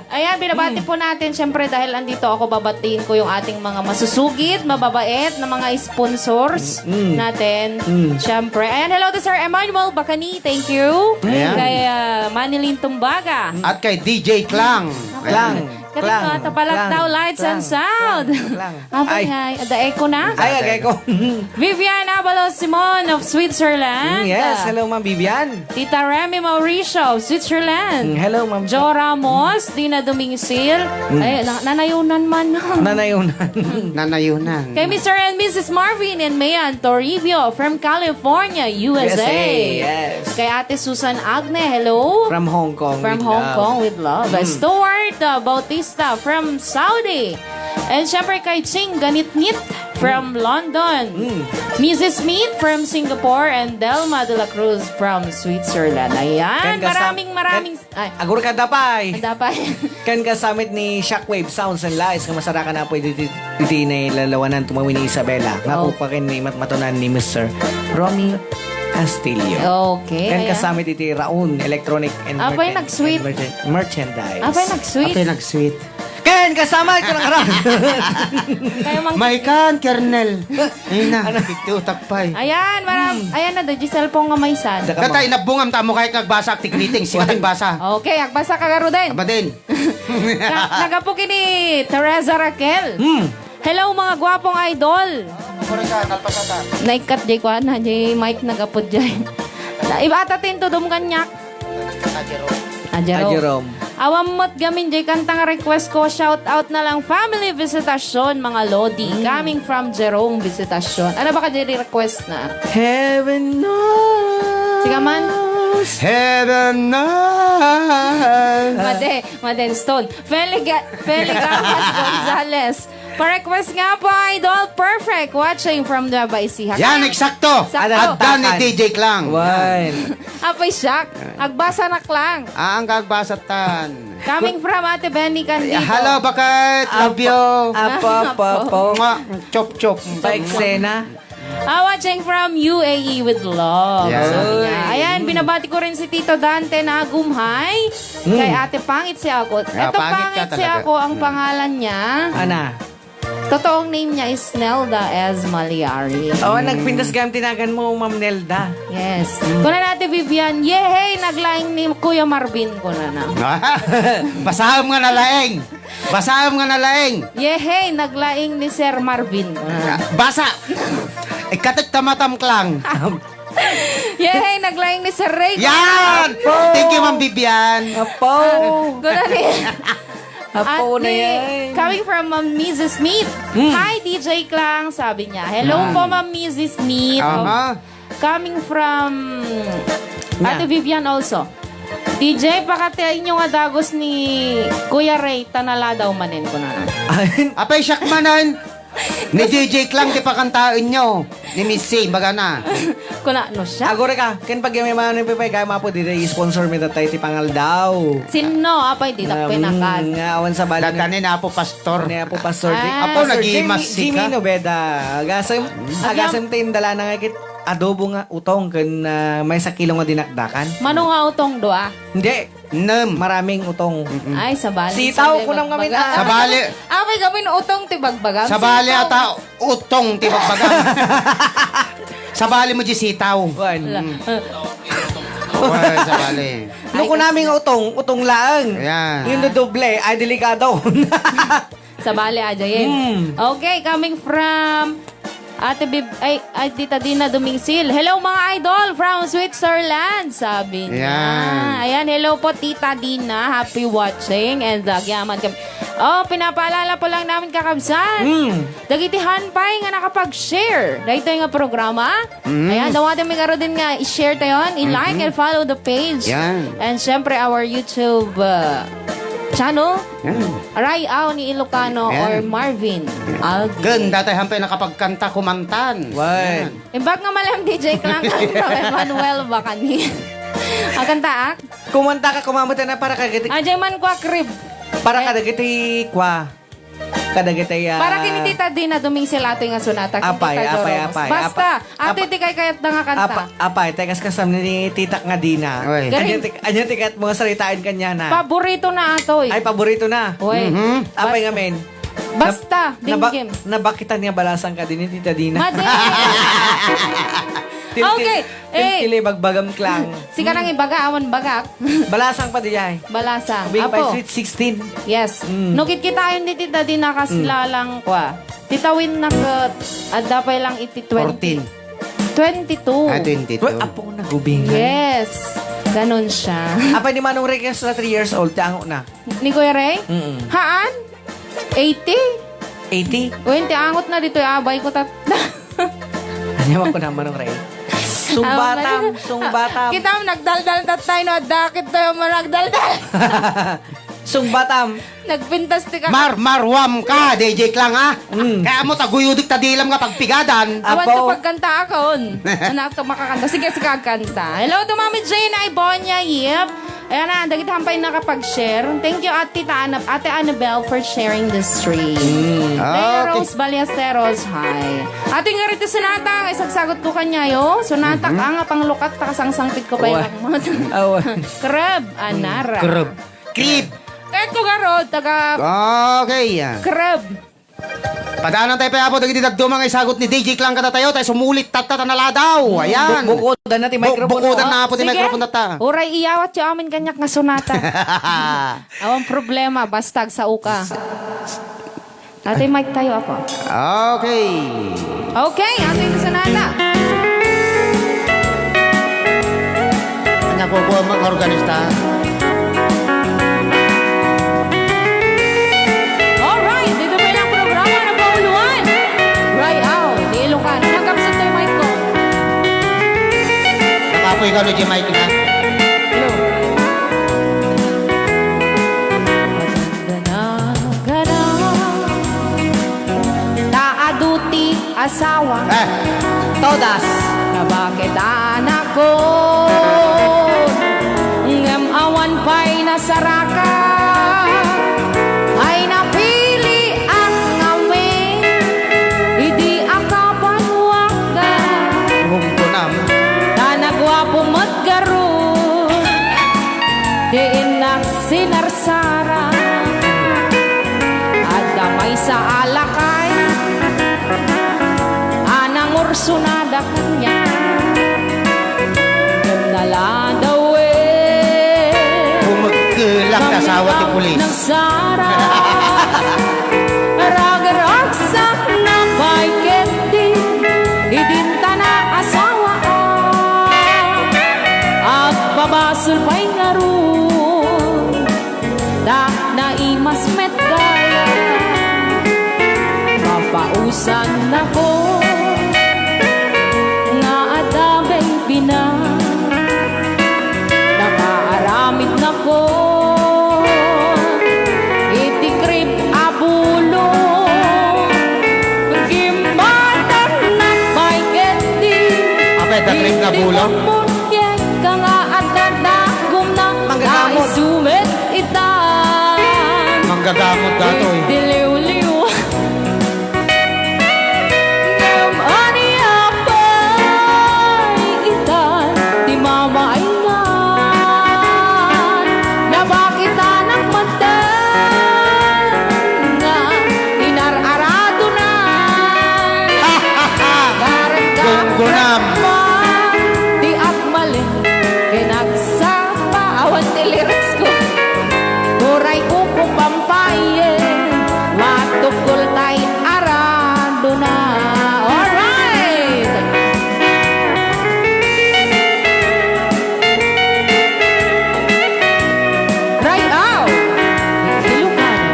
Ayan, binabati po natin, syempre, dahil andito ako, babatiin ko yung ating mga masusugid, mababait na mga sponsors Mm. natin. Mm. Syempre. Ayan, hello to Sir Emmanuel Bacani. Thank you. Ayan. Kay, ah, Manilyn Tumbaga. At kay D J Klang. Klang. Galing, Klang. Ka, tapalag Klang. Daw, lights and Klang. Sound. Klang. Klang. Abay, ay. Ay, ada echo na? Ay, ada echo. Vivian Abalos Simon of Switzerland. Mm, yes. Ah. Hello, Ma'am Vivian. Tita Remy Mauricio of Switzerland. Mm, hello, Ma'am. Joe Ramos, Dina Dumingsil. Mm. Ay, na-, nanayunan man. Nanayunan. Nanayunan. Kay Mister and Missus Marvin and Mayan Toribio from California, U S A. U S A, yes. Kay Ate Susan Agne, hello. From Hong Kong, From with Hong love. Kong, with love. Mm. Stuart, uh, Bautista from Saudi. And syempre kay Ching Ganitngit from Mm. London. Mm. Missus Smith from Singapore and Delma de la Cruz from Switzerland. Ayan, Ken kasam-, maraming, maraming, ken, ay. Agur ka dapay. Dapay. Ken kasamit ni Shockwave Sounds and Lights nga masarakan na po iti, iti, iti nilalawanan tumawi ni Isabela. Nga Oh. po pa ken ni matmatunan ni Mister Romy Castillo. Okay, Ken ayan. Kasamit iti Raon Electronic and Apay, Merchan-, nag-sweet. and Merchan-, Merchandise. Apay, nag-sweet. Apay, nag-sweet. Ken, kasama ko lang harap. Kayo mang May kan, Kernel. Ayun na, Ano? Nagtitiutak pa eh. Ayan, maram-, Hmm. ayan na, di cellphone nga maysan. Daka Tatay, ma- nabungam ta mo kahit nagbasa, acting greeting. Sino Wala. nagbasa? Okay, agbasa ka, Garuden. Aba din. Ka-, nagapu kini Teresa Raquel. Hmm. Hello, mga gwapong idol. Naikkat jay kuan, ha, jay mic nagapu jay. Na, iba ata tin tudom kanyak. Ah, Jerome. Ah, Jerome. Awan met gamin jay kanta nga request ko. Shout out na lang, family Visitacion, mga lodi. Mm. Coming from Jerome Visitacion. Ano ba ka jay request na? Heaven knows. Siga man? Heaven knows. Made, Maden Stone. Feliga-, Feligamas Gonzales. Pa-request nga po, Idol. Perfect. Watching from Nueva Ecija. Yan, eksakto. Sakto. Adda ni Takan. D J Klang. Wan. Apoy siak. Agbasa na Klang. Ah, ang kagbasa tan. Coming from Ate Benny Candido. Hello, bakit? Love you. Apo, apo, apo. Mwah. Chop, chop. Paeksena. Ah, watching from U A E with love. Yeah. Sabi niya. Oy. Ayan, binabati ko rin si Tito Dante na agumhay. Mm. Kay Ate Pangit si ako. Ah, Eto pangit ka Pangit si talaga. Ako ang Mm. pangalan niya. Ana. Totoong name niya is Nelda S. Maliari. Oh, nagpintas gayam tinagan mo, Ma'am Nelda. Yes. Mm. Kuna na, Ate Vivian, "Yehey, naglaing ni Kuya Marvin," kuna na. Basaem nga nalaing. Basaem nga nalaing. "Yehey, naglaing ni Sir Marvin," kuna na. Basa. Ikatek ta matam klang. "Yehey, naglaing ni Sir Ray," kuna na. Yan! Apo! Thank you, Ma'am Vivian. Apo! Ah, kuna ni Apo At na the, yan. Coming from Ma'am Missus Smith. Hmm. "Hi, D J Klang," sabi niya. "Hello Ah. po, Ma'am Missus Smith." Aha. Coming from Nya. Ate Vivian also. "D J, pakatiayo nga dagus ni Kuya Ray, ta naladaw manen," kuna na. Ay, apay siak manen. Ni D J Klang ti pakantaenyo. Ni Missy, bagana. Kuna, no siya? Agore ka, ken pag may mga nipipay, kaya mapo, di tayo sponsor mi tatay ti pangaldaw. Sinno? Apay, di Na, tapay mm, nakat. Nga, awan sa bali. Dagani na Apo Pastor. Ni Apo Pastor. Ah. Apo, Pastor Jimmy, nagimas Jimmy ka. Nobeda. Agasem, Mm. agasem ti indala na nga kit adobo nga utong ken, ah, may sakilo nga dinakdakan. Mano nga utong, dua? Hindi. Nem. Maraming utong. Mm-mm. Ay, sabali. Sitaw, kunam kami na. Sabali. Apay kami no utong ti bagbagam. Sabali ata utong ti bagbagam. Sabali mo di sitaw. Wan. Wala. Mm. Oy, sabali. No, kunaming utong, utong laeng. Ayan. Yung dodoble, ay delikado. Sabali, ajayen. Hmm. Okay, coming from Ate Bib-, ay, ay, Tita Dina Dumingsil. "Hello, mga idol from Switzerland," sabi niya. Yan. Ayan, hello po, Tita Dina. Happy watching and, uh, agyaman kami. Oh, pinapaalala po lang namin, kakabsat. Hmm. Dagiti hanpay nga nakapag-share daytoy nga programa. Mm. Ayan, dawaten mi ngaruden nga i-share tayon, i-like Mm-hmm. and follow the page. Yan. And syempre, our YouTube, uh, channel. Yan. Ray Aw ni Ilocano Yan. Or Marvin Yan. Alvin. Ken, datay hanpay nakapagkanta, kumantan. Wan. Yan. Imbag nga malem D J Klang from Emmanuel Bacani. Akantaak? Kumanta ka, kumamata na para kagiti. Ajay man kwa crib. Para Eh. Kadagiti kwa. Kadagiti, ah, Para kini Tita Dina Dumingsil atoy nga sonata, ken Apay, Tita apay, Doromos. Apay. Basta, Apa-, atoy apa-, ti kaykayatda nga kanta. Apa-, apay, tekas kasam ni Titak nga Dina. Oy. Galing. Anya ti, anya ti kat mga saritaan kanya na. Paborito na atoy. Ay, paborito na. Oy. Mhm. Apay Basta. Ngamin. Basta, Nab-, naba-, dinggim. Nabakitan niya balasang ka din, Tita Dina. Madi. Til-, til-, Okay. Eh, til-, tili bagbagam klang. Sika nang ibaga, awan bagak. Balasang pa di ay. Balasang. Ubing pa Apo. Sweet sixteen. Yes. Mm. No, kitkitayon diti dadi na kasla Mm. lang kwa. Titawin na ket, adda pay lang iti twenty. Fourteen. Twenty-two. Ah, twenty-two. Well, apo ko nagubingan. Yes. Ganon siya. Apa ni Manong Reyes na three years old, ti ango na? Ni Kuya Ray? Mm-mm. Haan? Eighty? Eighty? Uy, ti angot na ditoy, abay ko tat-, Anya man ko na, Manong Ray? Sungbatam, Ah, sungbatam. Kita mo, nagdaldal tattay, no? Adda kit tayo mo nagdaldal. Sungbatam. Nagpintas ti ka. Mar-, marwam ka, D J Klang, ha? Mm. Kaya mo, taguyudik ta dilam nga pagpigadan. Awan Apo. Ka pagkanta akon. Anak to makakanta. Sige, sige, agkanta. Hello to Mami Jane Ibonia Yip. Ayan na, dagiti hampay nakapag-share. Thank you, Ate Tana, Ate Annabelle, for sharing this stream. Mm. Rhea Ah, okay. Rose Ballesteros, hi. Ate nga rito, Sonata, ay sagsagot ko kanyayo. Sonata, Mhm. ka nga panglukat, takasangsangpit ko pa Wa-, yung mga awan. Kreb, anara. Kreb. Krib. Kaya ko nga ro, taga Okay, ah. Kreb. Padaanan tayo pa, Apo, dagiti dadduma nga isagut ni D J Klang kadatayo, tayo sumulit tatta ta naladaw. Hmm, Ayan. bu-, bukodan na ti Bu-, microphone, bukodan oh. na, Apo, ti Sige. Microphone tatta. Uray iyawat yo amin kanyak nga sonata. Awan problema, basta agsao ka. Ate, mic tayo, Apo. Okay. Okay, ate, yung sonata. Anya ko po ang mga organista. Alright, dito pa ilang programa na pauluan. Right out, ni Ilocano. Nagkapsat tayo, mic ko. Nakapoy ka, no, G, mic na? Hello. Gana, gana. Ta adu ti asawa. Eh. Todas. Nga bakit anakon? Ngem awan pay nasaraka. Ay napili ak ngamin. Idi akabanwak da Sa alakay a nangursunada kaniak, ngem naladawen. Bumagkelak ti asawa ti pulis. Nagsara, ragragsak na pay ketdi, idinta na asawa, agpabasol pay ngarud. Ta naimas met gayam, mapausannako nga adda baby na. Nakaaramidnako iti krip a bulo. Gimmatangnak pay ketdi. Apay, adda krip nga bulo? Iti munyek nga adda dagumna. Manggagamot. Naisumet itan. Manggagamot datoy. Iti liwliw. Ngem ania pay itan ti mamaingan? Nabakitanak metten nga inar-aradonan. Kareng Gunggunam. Ti agmalin ken agsapa. Awan ti lyrics ko. Uray kuko pampayen, matukol tay aradona. Alright! Ray-aw! Ilocano.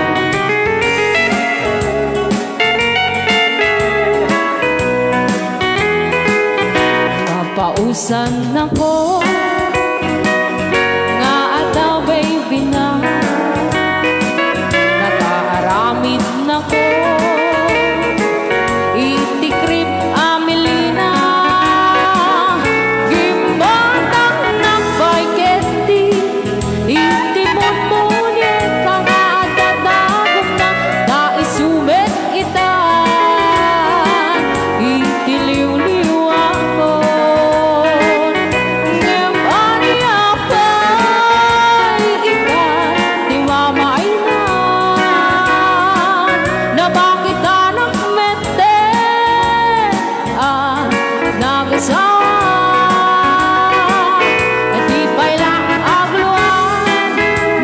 Pausannako nga adda baby na. Nakaaramidnako iti krip a milina. Gimmatangnak pay ketdi iti mutmunyek nga adda dagumna. Naisumet itan iti liwliwakon. Ngem ania pay itan ti mamaingan? Nabakitanak metten a nagasawa. Di pay la agluan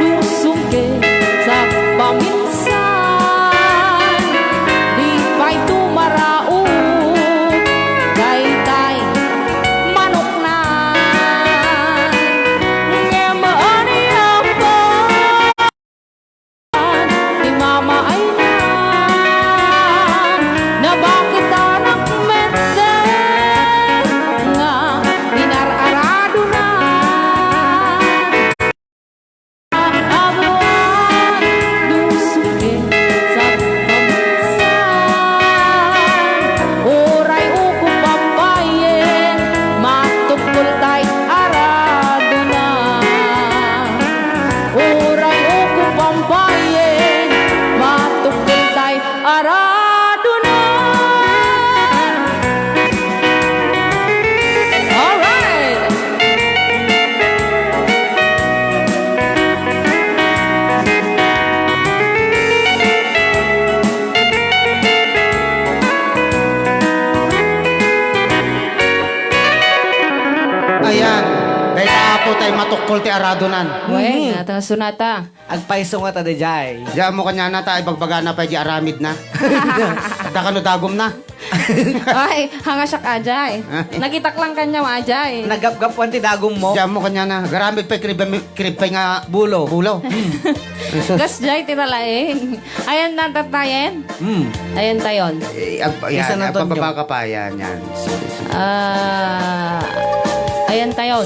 no sungkit sa paminsan. Di pay tumaraok daytay manokna. Ngem ania pay ti mamaingan? Nabakitanak metten nga inar-aradonan. Abuan, dusuke, sa paminsan. Uray uko pampayen, matukol tay aradona. Uray uko pampayen, matukol tay aradona. Alright! Ayan. Dayta, Apo, tay matukol ti aradonan. Wen, Mhm. nata, sunata. Agpayso nga ta dayjay. Diay ammo kaniana ta ibagbagana pay di aramidna. Adda kano dagumna. Ay, hanga siak ajay. Nakitak lang kaniam ajay. Naggapgapuan ti dagummo. Diay ammo kaniana. Garamid pay krib, krib pay nga Bulo. bulo. Jesus. Gas jay ti nalaing. Ayan na, tatayen. Hmm. Ayan tayon. Eh, ag-, Isa yan, na to, agpababa ka pa, yan, yan. Sige, sige. Ah, ayan tayon.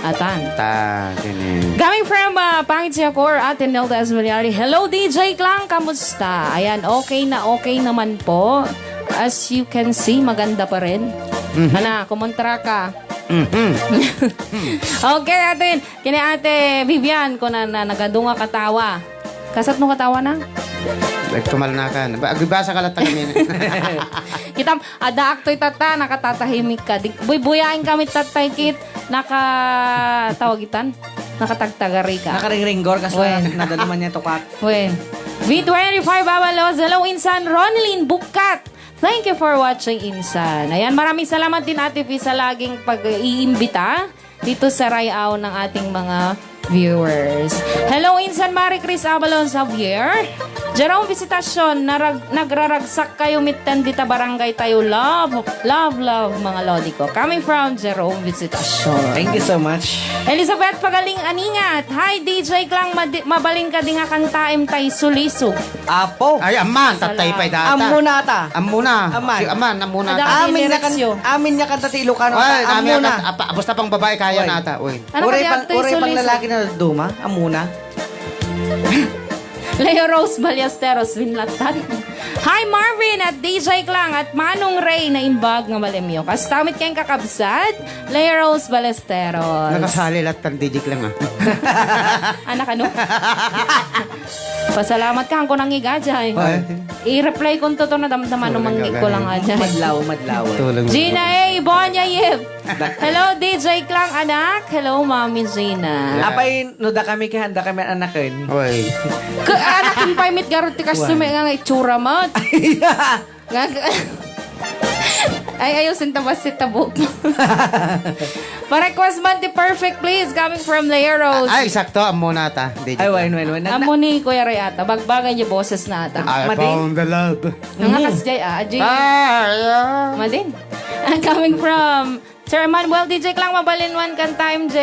Atan. Ta, kini. Coming from, ah, Pangit Siakor, Ate Nelda Esmeriali. Hello, D J Klang, kamusta? Ayan, okay na okay naman po. As you can see, maganda pa rin. Mhm. Ana, kumontra ka. Mhm. Okay, Ate, kini Ate Vivian, kuna na nagadu nga katawa. Kasat no katawa na? Nagtumalnakan. Ba, agbasa ka latta kami. Kitam, adda aktoy tatta, nakatatahimik ka. Di, buybuyain kami tattay kit, naka, tawag itan? Nakatagtagari ka. Nakaringringgor, kas Wen. Nadala man niya tukat. Wen. V twenty-five Abalos, hello, Insan Ronilyn Bukat. Thank you for watching, Insan. Ayan, maraming salamat din, Ate Fi, sa laging pag-iimbita dito sa rayaw ng ating mga viewers. Hello, Insan Marie Chris Abalon Javier. Jerome Visitacion, narag-, nagraragsak kayo mitten dita barangay tayo. Love, love, love, mga lodi ko. Coming from Jerome Visitacion. Thank you so much. Elizabeth Pagaling Aningat. Hi, D J Klang, madi-, mabalin ka di nga kantaem tay sulisog. Apo. Ay, amman, tatay pay data. Ammo na ata. Ammo na. Amman. Si amman, ammo na. Ada Amin niya kan, direksyon. Amin niya kanta ti Ilocano. Ay, ata. Ammo na. Kanta, apa, basta pang babae kaya Oy. Na ata. Uy. Ano uray kaya pang, ito, uray pang sulisog? Lalaki na duma. Ammo na. Leo Rose Ballesteros, winlatan. Hi, Marvin at D J Klang at Manong Ray na imbag nga malemyo. Kastamit kayong kakabsat, Leo Rose Ballesteros. Nakasali lahat ng D J Klang, ah. Anak, ano? Pasalamat ka, ang kunang iga, jay. Ay. I-reply ko to, to, nadamdaman, no, manggig ko lang, ah, jay. Madlaw, madlaw. Tulong. Gina A. Ibonya Yip. Hello, D J Klang, anak. Hello, Mami Gina. Yeah. Apay, no, da kami kay handa kami anaken. Oy. Ka-, anaken pay met garud ti customer nga nga itsura met. Nga, ay, ayusin ta, basit ta buhok. Pa-request man ti Perfect Please coming from Lea Rose. Ay, sakto. Ammo na ta. Di Ay, joke wine, lang. Wine, wine. Nag- Ammo ni Kuya Ray ata. Bagbagay niya boses na ata. I Madin? Found the love. Ang akas jay, ah, ajay. Ah, yeah. Madin. Coming from Sir Emmanuel, D J Klang, mabalin wen kan time, J.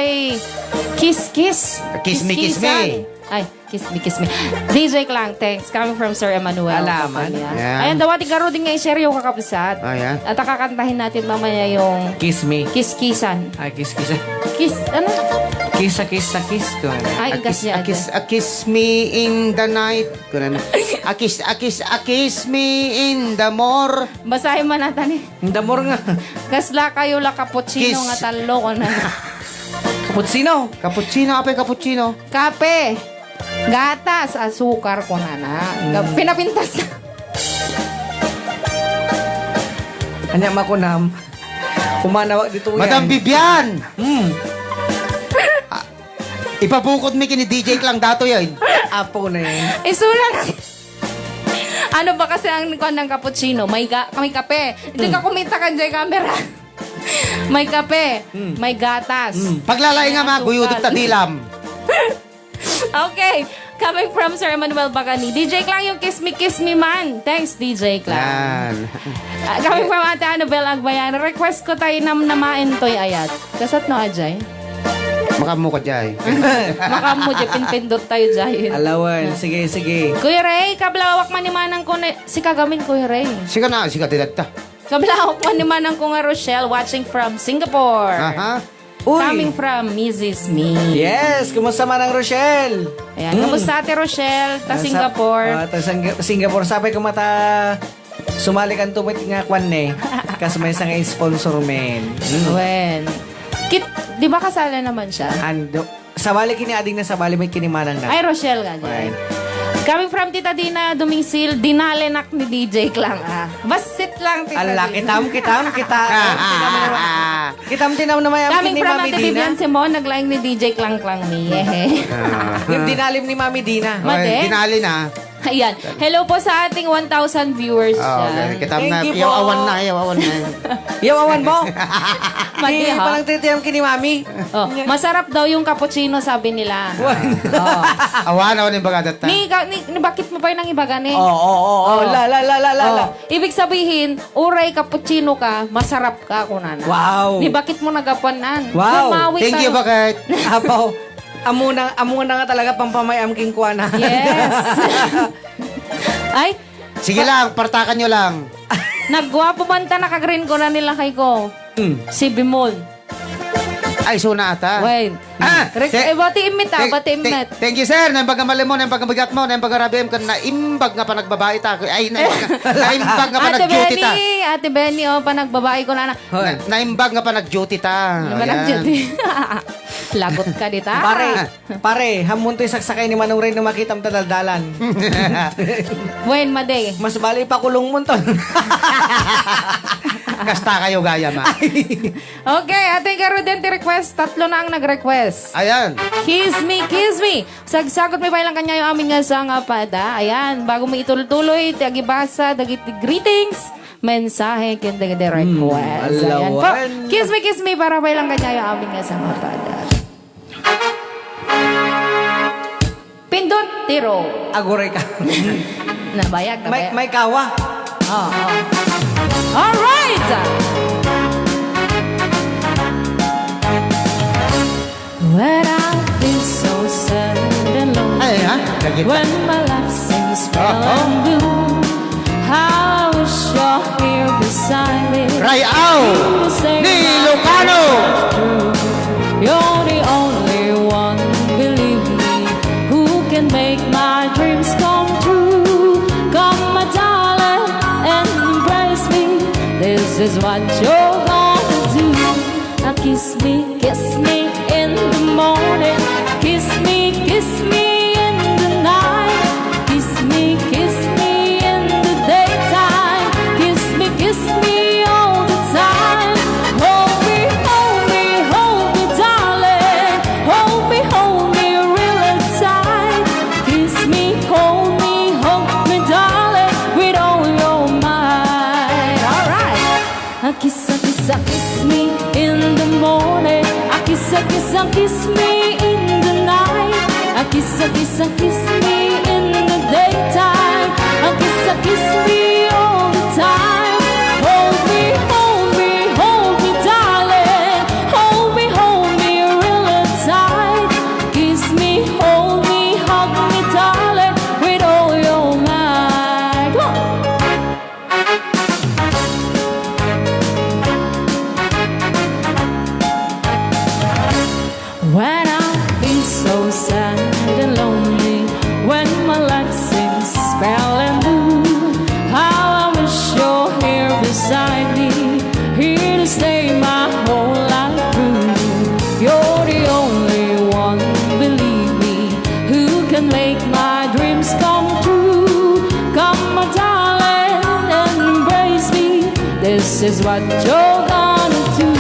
Kiss, kiss. Kiss me, kiss me. Kiss-kissan. Ay, kiss me, kiss me. D J Klang, thanks. Coming from Sir Emmanuel. Alaman. Kapanya. Yeah. Ayan, dawati garuding nga iseryo kakabsat. Oh, yeah. At kakakantahin natin mamaya yung Kiss me. Kiss-kissan. Ay, kiss-kissan. Kiss, ano? Kiss a kiss a kiss ko. Ay, A ikas kiss, niya, a kiss, ada. A kiss me in the night. Ko na na. A kiss, a kiss, a kiss me in the more. Basahin man natin eh. Damor nga. Kasla kayo la cappuccino Kiss. Nga tallo ko na. Cappuccino? Cappuccino, apay cappuccino? Kape. Gatas, asukar ko na na. Mm. Pinapintas na. Anya makunam. Kumanawag dito Madam yan. Vivian! Mm. Ah, ipabukod mi kini D J Klang dato yan. Apo na yan. Isulat. Ano ba kasi ang kuwan ng cappuccino? May ga-, may kape. Hindi ka kumita ka dyan, camera. May kape, Mm. may gatas. Mm. Paglalay nga, may ma, asukal. Guyudik ta dilam. Okay. Coming from Sir Emmanuel Bacani. D J Klang yung kiss me, kiss me man. Thanks, D J Klang. Yan. Ah, coming from Ate Annabel Agbayan. Request ko tayo nam namain to'y ayat. Kasat no, Ajay? Makamu ka, Jay. Makamu, Jay. Pinpindot tayo, Jay. Alawan. Sige, sige. Kuya Ray, kablawak man ni manang ko na, si kagamin, Kuya Ray. Sika na, sika ti datta. Kablawak man ni manang ko nga Rochelle, watching from Singapore. Aha. Uy. Coming from Missus Me. Yes, kumusta manang Rochelle? Ayan, Mm. kumusta Ate Rochelle? Ta Nasa Singapore. Ah, ta Singga-, Singapore. Sapay kumata sumali kan tumit nga kwan ne. Kas may isang sponsor men. Mm. Wen. Kit, di ba kasala naman siya? Ando. Sabali kini ading na sabali may kinimanang na. Ay, Rochelle nga dyan. Right. Coming from Tita Dina Dumingsil, dinalenak ni D J Klang, ah. Basit lang, Tita Ala, Dina. Kitam, kitam, kita. Kitam, tinam na may Coming amkin ni from Mami Ate Dina. Vivian Simon, naglaing ni D J Klang Klang ni. Yehe. Ah. Yung dinalim ni Mami Dina. Made? Ay, dinali na. Ayan. Hello po sa ating one thousand viewers Oh, dyan. Okay. Kita Thank na, you yaw po. Awan na, yaw awan na. Yaw awan mo? Madi, Di, ha? Parang titiyam kini mami. Oh, masarap daw yung cappuccino, sabi nila. Wan. Oh. Awan, awan yung baga that time. Ni, ka- ni, ni bakit mo pa yung ibaga ni? Oh, oh, oh, oh. Oh. La, la, la, la, la, Oh. la. Ibig sabihin, uray cappuccino ka, masarap ka, kunana. Wow. Ni bakit mo nagapanan? Wow. Mamawi Thank you, tayo. Bakit? Apo. Amuna, amuna nga talaga pampamayam king kuana. Yes. Ay, Sige pa- lang, partakan nyo lang. Nagguwapo man ta, naka-green ko na nila kay ko. Mm. Si Bimol. Ay, suna ata. Wait. Ah, Rek- te- eh, bati imit, ah, te- bati te- imit. Thank you, sir. Naimbag nga malim mo, naimbag nga bigat mo, naimbag nga rabi mo, kan naimbag nga panagbabae ta. Ay, naimbag nga, naimbag nga Ate panag-duty ta. Benny, Ate Benny, oh, panagbabae ko na na. Hoy. Na- naimbag nga panag-duty ta. Ayan. Panag-duty. Lagot ka dita. Pare, pare, hamun to'y saksakay ni Manong Ray no makitam ta daldalan. Wen, madi. Mas bali pakulong mo to. Kasta kayo gayam, ah. Okay, atin ngaruden ti request. Tatlo na ang nag-request. Ayan. Kiss me, kiss me. Sagsagutmi pay lang kaniayo amin nga sangapada. Ayan, bago mi itultuloy ti agibasa dagiti greetings, mensahe ken dagiti request. Ayan po. Alawan. Kiss me, kiss me para pay lang kaniayo amin nga sangapada. Pindot, tiro. Aguray ka. Nabayag, nabayag. May, may kawa. Oo, oo. All right! When I feel so sad and lonely, ay, ha? Nagita. When my life seems pale and blue, I wish you're here beside me. Rayaw ni Lucano. You're the only one, believe me, who can make my dreams come true. Come, my darling, and embrace me. This is what you're gonna do. Now kiss me, kiss me in the morning. Kiss me, kiss me in the night. Kiss me, kiss me in the daytime. Kiss me, kiss me all the time. Hold me, hold me, hold me, darling. Hold me, hold me really tight. Kiss me, hold me, hug me, darling, with all your might. All right. A kiss, a kiss, a kiss me in the morning. A kiss, a kiss, a kiss me in the night. A kiss, a kiss, a kiss me in the daytime. A kiss, a kiss me all the time. Hold me, hold me, hold me, darling. Hold me, hold me real tight. Kiss me, hold me, hug me, darling, with all your might. Come on. When I feel so sad and lonely, when my life seems pale and blue, how I wish you're here beside me, here to stay my whole life through. You're the only one, believe me, who can make my dreams come true. Come, my darling, and embrace me. This is what you're gonna do.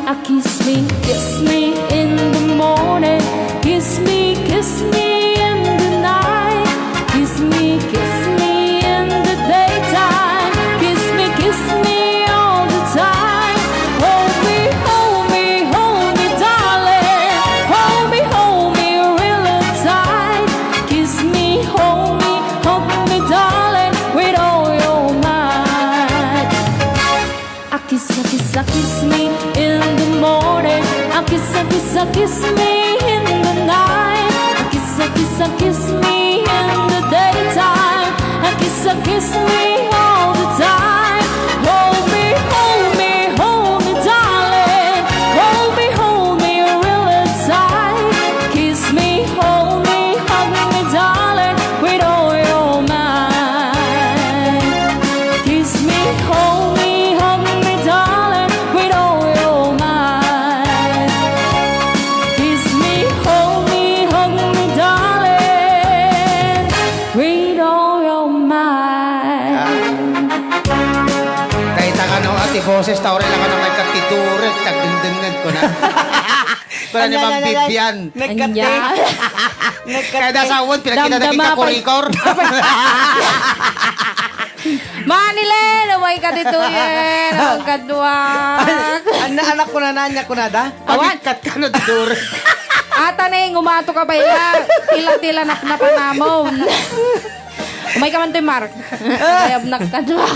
A kiss me, kiss me in the morning. Kiss me, kiss me in the night. Kiss me, kiss me in the daytime. Kiss me, kiss me all the time. Hold me, hold me, hold me, darling. Hold me, hold me real tight. Kiss me, hold me, hug me, darling, with all your might. A kiss, a kiss, a kiss me in the morning. A kiss, a kiss, a kiss me in the night. A kiss, a kiss, a kiss me in the daytime. A kiss, a kiss me all the time. Hold me, hold me, hold me, darling. Hold me, hold me real tight. Kiss me, hold me, hug me, darling, with all your might. Kiss me, hold me, hug me, darling, with all your might. Kiss me, hold me, hug me, darling, with all your might. Kay ta kano, ati boses, tao rin lang kano may katiturit, tagdengdengngeg ko na. Wala ni Ma'am Vivian. Nagkate. Anya. Nagkate. Kaya da sa awan, pinakita na Damdama kita pa. Kurikor. Manilin, umay ka dito, yen. Ang kadwa. An-, anak ko na, nanya ko na da. Awan. Pagkat ka na, Dor. Ata na yung umato ka ba, ila? Tila-tila na, napanamon. Umay ka man to, Mark. Mayab na kadwa.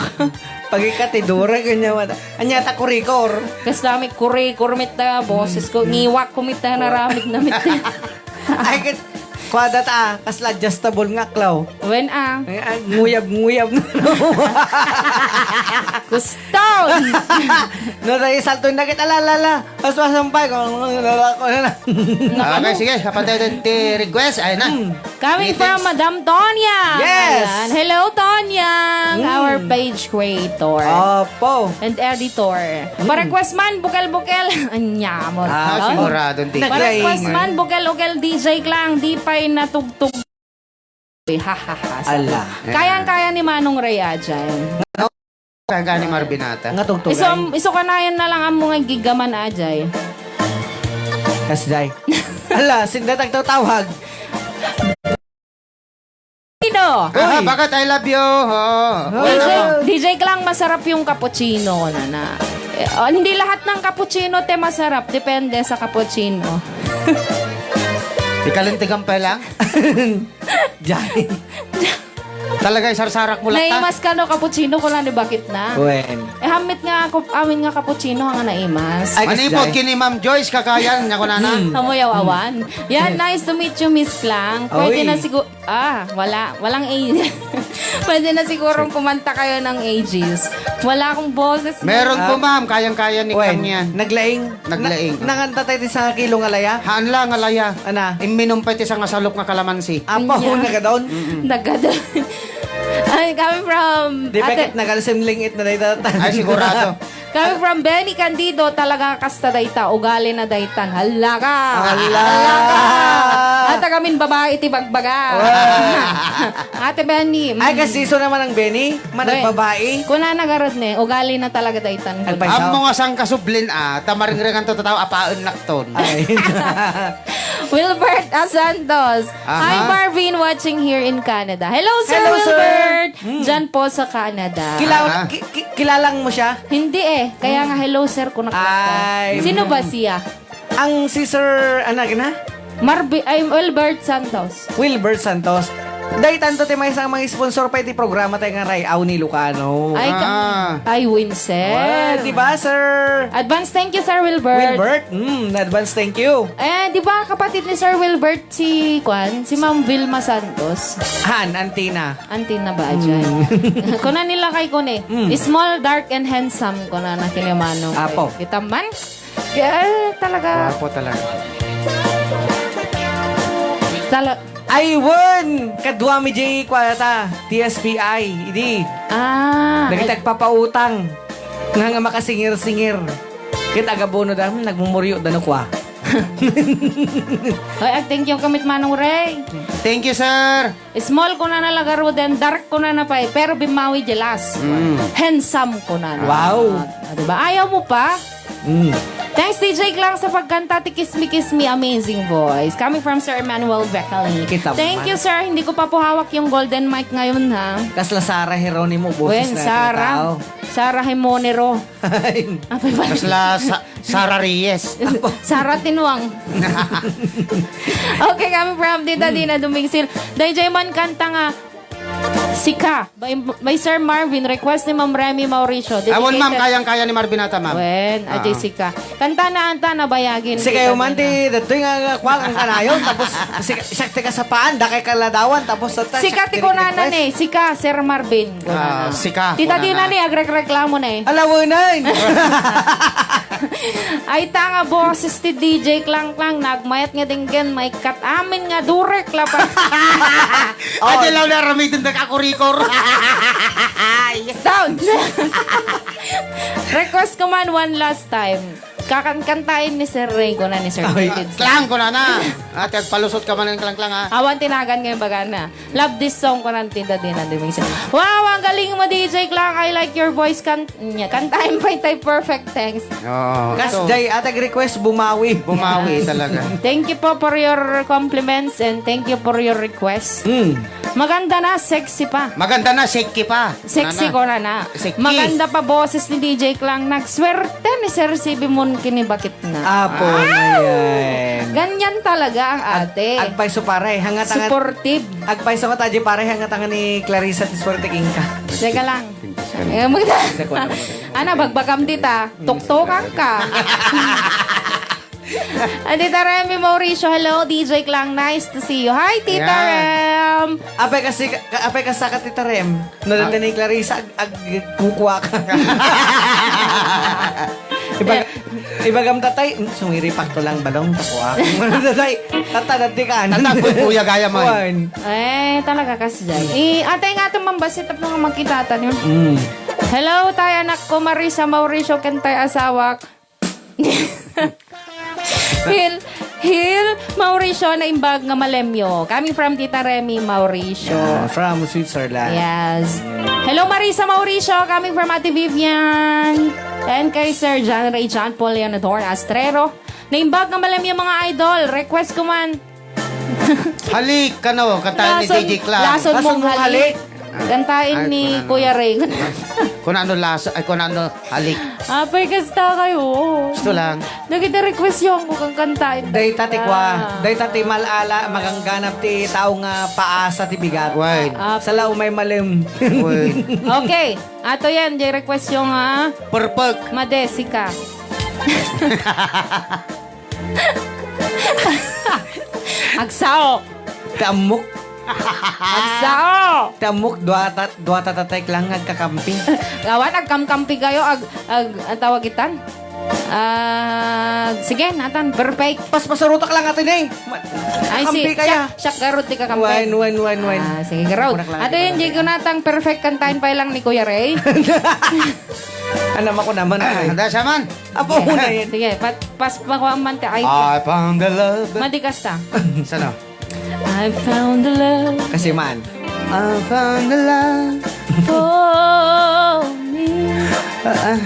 Pagkat, eh, Dora, ganyan, wala. Anya ta kurikor. Kas dami kurikor met ta boses ko, ngiwak ko met ta naramid na met. Ay, ket, kuada ta, ah, kasla adjustable nga aklaw. Wen, ah. Ay, ay, nguyab, nguyab. Kuston! No, tayo salto na kita, la, la, la. Paspasan pa, kung ano na lang, ano na lang. Okay, sige, kapatid, ti request, ayun na. Hmm. Coming from Madam Tonya. Yes. Ayan. Hello, Tonya, our page creator. Opo. And editor. Mm. Pa-request man, bukel-bukel. Anya mo. Ah, sigurado, hindi. Pa-request man, bukel-bukel, D J Klang, di pa'y natugtog. Ha, ha, ha. Ala. Kayang-kaya ni Manong Ray, ah, dyan. Kagani Marvinata. Nga tugtugay. Isu, isu kanayon na lang ammo nga gigaman, ajay. Kasjay. Ala, sinda tagtawtawag. Sino? Aha, Uy. Bakit I love you? Oo. Uy, D J, ano? D J Klang, masarap yung cappuccino, nana. Eh, oh, hindi lahat ng cappuccino te masarap, depende sa cappuccino. Ikalintigan pa lang? Jai. Talaga, isarsarak mo lang ta? Naimas ka no, cappuccino ko lang, di bakit na? Wen. Eh, hamit nga, kup-, amin nga cappuccino nga naimas. Ay, Manipod kasi kini Ma'am Joyce, kakayan, niya ko na na. Hmm. Amoy awan. Yan, nice to meet you, Miss Klang. Pwede Oy. na siguro, ah, wala. Walang A G. Pwede na sigurong kumanta kayo ng A Gs. Wala akong boses. Meron Ah. po, ma'am. Kayang-kaya ni Wen, Kang yan. naglaing. Naglaing, Na, oh. nanganta tayo ti sangakilo nga laya? Haan lang, alaya. Ana? Imminum pa iti sangasalok nga kalamansi. Apo, Nya. nagadon? Mm-mm. Nagadon. Ay, coming from Di ba Ate ket nagalsim lingit na dayta? Ay, sigurado. Coming from Benny Candido, talaga kasta dayta, ugali na daytan. Hala ka! Hala! Hala ka! At agamin babae ti bagbaga. Wow! Ate Benny, mm. Ay, kasi isu naman ang Benny? Managbabae? Wen, kuna na garud ne, ugali na talaga daytan. Agpayso? Ammo nga sangkasublin, ah, ta maringringan to tataw, apaen nakton. Ay. Wilbert Asantos. Aha. Hi, Marvin, watching here in Canada. Hello, Sir Hello, sir. Wilbert. Hmm. Diyan po sa Canada. Kilala, Aha. ki-, ki-, kilalang mo siya? Hindi eh. Kaya nga, hello, sir, kung nakita. Ay. Sino ba siya? Ang si Sir, ano, gina? Marbi-, ay, Wilbert Santos. Wilbert Santos. Daytan to ti maysa nga mga sponsor pa iti programa tayo nga Ray-aw ni Lucano. Ay, ka-, Ah. ay, Winsel. Well, di ba, Sir Advance thank you, Sir Wilbert. Wilbert? Mm, advance thank you. Eh, di ba kapatid ni Sir Wilbert si, kwan, si Ma'am Vilma Santos? Han, Antina. Antina ba, dyan? Mm. Kuna nila kay Kone, Mm. small, dark, and handsome, kuna na kinimano. Apo. Kita man? Kaya talaga. Gwapo talaga. Tala- Ay, wen! Kadua mi di kwata, T S P I, idi. Ah, Dagiti ay- agpapautang. Nga nga makasingir-singir. Ket agabono da, hmm, nagmumuryo da no kwa. Ay, ag-thank you kamit, Manong Ray. Thank you, sir. Small ko na na la garuden, dark ko na na pay, pero bimmawi jelas. Mm. Handsome ko na na. Wow. Ah, diba? Ayaw mo pa? Mm. Thanks, D J Klang, sa pagkanta ti Kiss Me, Kiss Me, amazing voice. Coming from Sir Emmanuel Becali. Kita mo Thank man. you, sir. Hindi ko pa po hawak yung golden mic ngayon, ha? Kasla Sarah Geronimo, boses Wen, na Sarah. tao. Sarah Hemonero. Ay. Apay ba? Kasla Sa-, Sarah Reyes. Sarah Tinuang. Okay, coming from Tita Dina Dumingsil. Dayjay man kanta nga, Sika. By, by Sir Marvin, request ni Ma'am Remy Mauricio. Awan, ma'am, Dedicated. kayang-kaya ni Marvin ata, ma'am. Wen, a, Ah. Jessica. Kanta na anta, nabayagin Sika kita man na. ti, datoy nga, nga, kwak, ang kanayon, tapos, sika, siya ti kasapaan, dakay kaladawan, tapos, sa, Sika sa, ti kunana request. ni, sika, Sir Marvin, Ah, kunana. sika, Tita kunana. Dina ni, agrekreklamo ni. Alawanan! Ay, ta nga boses ti D J Klang Klang, nagmayat nga dinggen, maikkat amin nga durek, lapa. Ay, Oh. di lang naramidin, nagkakurikor. Yes. Down! Request ko man one last time. Kakankantain ni Sir Ray, kuna ni Sir Ay, David. Klang, kunana. Ate, agpalusot ka man ng Klang Klang, ha? Awan tinagan ngayon baga na. Love this song, kuna ni Tita Dina Dumingsil. Wow, ang galing mo, D J Klang. I like your voice. Kan-, nya, kantain pa itay perfect. Thanks. Oo. Kas So, Jay, ate, request, bumawi. Bumawi talaga. Thank you po for your compliments and thank you for your request. Mm. Maganda na, sexy pa. Maganda na, sexy pa. Sexy Ano na? ko na na. Sexy. Maganda pa boses ni D J Klang. Nagswerte ni Sir C B Moon kini bakit na. Apo Ah! na yan. Ganyan talaga ang Ag-, ate. agpayso pare, hangatang Supportive. Agpayso nga tayo pare, hangatang ni Clarissa ti swerte kingka. Teka lang. Eh, mag- Hindi ko alam. Ana, bagbagam dita. Tuktokan ka. Ah, Tita Remy Mauricio, hello, D J Klang, nice to see you. Hi, Tita Ayan. Rem! Apay kasi, ka-, apay ka sa ka, Tita Rem? Nadala Ah. ni Clarissa, ag-, agkukuha ka. Ibag-, ibagam tatay, "Mm, sumiripak to lang balong, takuha." Tatay, tata, dati ka, ano? Tata, kuya, gaya mo. Kuwan. Eh, talaga kasi dyan. Eh, atay nga itong mambasit, tapno nga makita tayo. Mm. Hello, tay, anak ko, Marisa Mauricio, ken tay, asawak. Phil, Hill Mauricio, Naimbag nga Malemyo. Coming from Tita Remy Mauricio. Yeah, from Switzerland. Yes. Hello, Marisa Mauricio, coming from Ate Vivian. And kay Sir John Ray, John Paul Leonador Astrero. Naimbag nga Malemyo, mga idol. Request ko man. Halik, kano, kanta ni Lason, D J Clang. Lason mong halik. Kantain ni Kuya Ray. Kunano lasa, ay, kunano halik. Apay, kasta kayo. Gusto lang. Nagita-request yung kang kantain. Dayta ti kua, dayta ti mal-ala, magangganap ti tao nga paasa ti bigat. Wine. Ah, sala umay malem. Wine. Okay. Ato yan, di request yung, ah, Perfect. Madesika. Agsao. Ti ammok. Agsao. Ti ammok, dua ta-, dua ta tatay lang nga agkakampi. Awan, agkamkampi kayo, ag-, ag-, ang tawag itan? Ag-, sige, natan, perfect. Paspasarutak lang atin eh. Ma-, Ay, kakampi si, kaya. Siak, siak garud ti kakampi. Wine, wine, wine, wine. Ah, sige, garud. Kunak lang, Ate, kunak hindi lang. Ko natang perfect kantain pa lang ni Kuya Ray. Ano, ako naman, ay. Dasa man. Apo, una yan. Sige, pat-, pas-, pakuha man ti item. I found the love. Madi kasta. Saan? I found the love Kasi man. I found the love. For me. Ah, ah.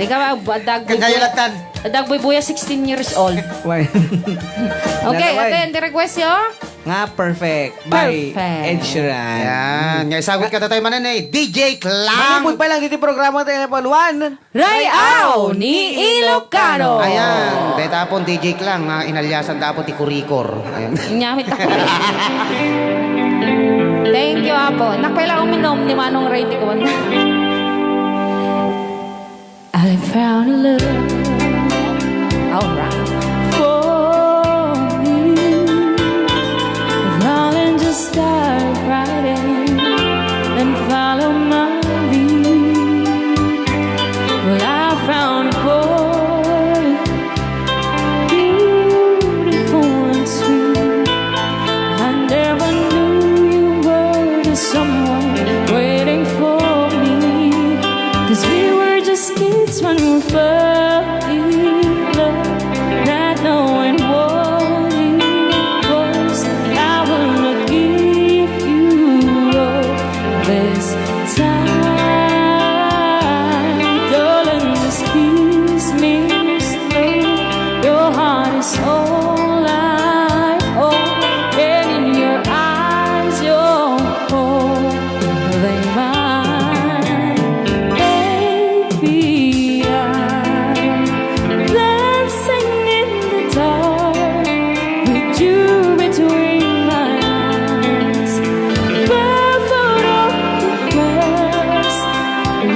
Di ka ba, adag Kagaya bubuya, latan. Adag bubuya, sixteen years old. Why? Okay, Nalaway. Ate, ang request yo? Nga perfect by Perfect. Ed Sheeran. Yan. Nga isagot ka tayo manan eh. D J Clang. Manubod pa lang iti programa tayo na paluan. Rayaw ni Ilocano. Ayan. Dahil tapon D J Clang, nga inalyasan tapon ti kurikor. Ayan. Nyamit ako. Thank you, Apo. Nakpela uminom ni Manong Ray Tikon. I found a love. All right. For me. Darling, just dive right in and follow my lead. Well, I found a boy, beautiful and sweet. I never knew you were the someone waiting for me. 'Cause we were just kids when we fell in love, not knowing what it was. I will not give you up this time. Darling, just kiss me slow. Your heart is all I own, and in your eyes, your holy mine. Baby, I'm dancing in the dark with you between my eyes. Barefoot on the grass,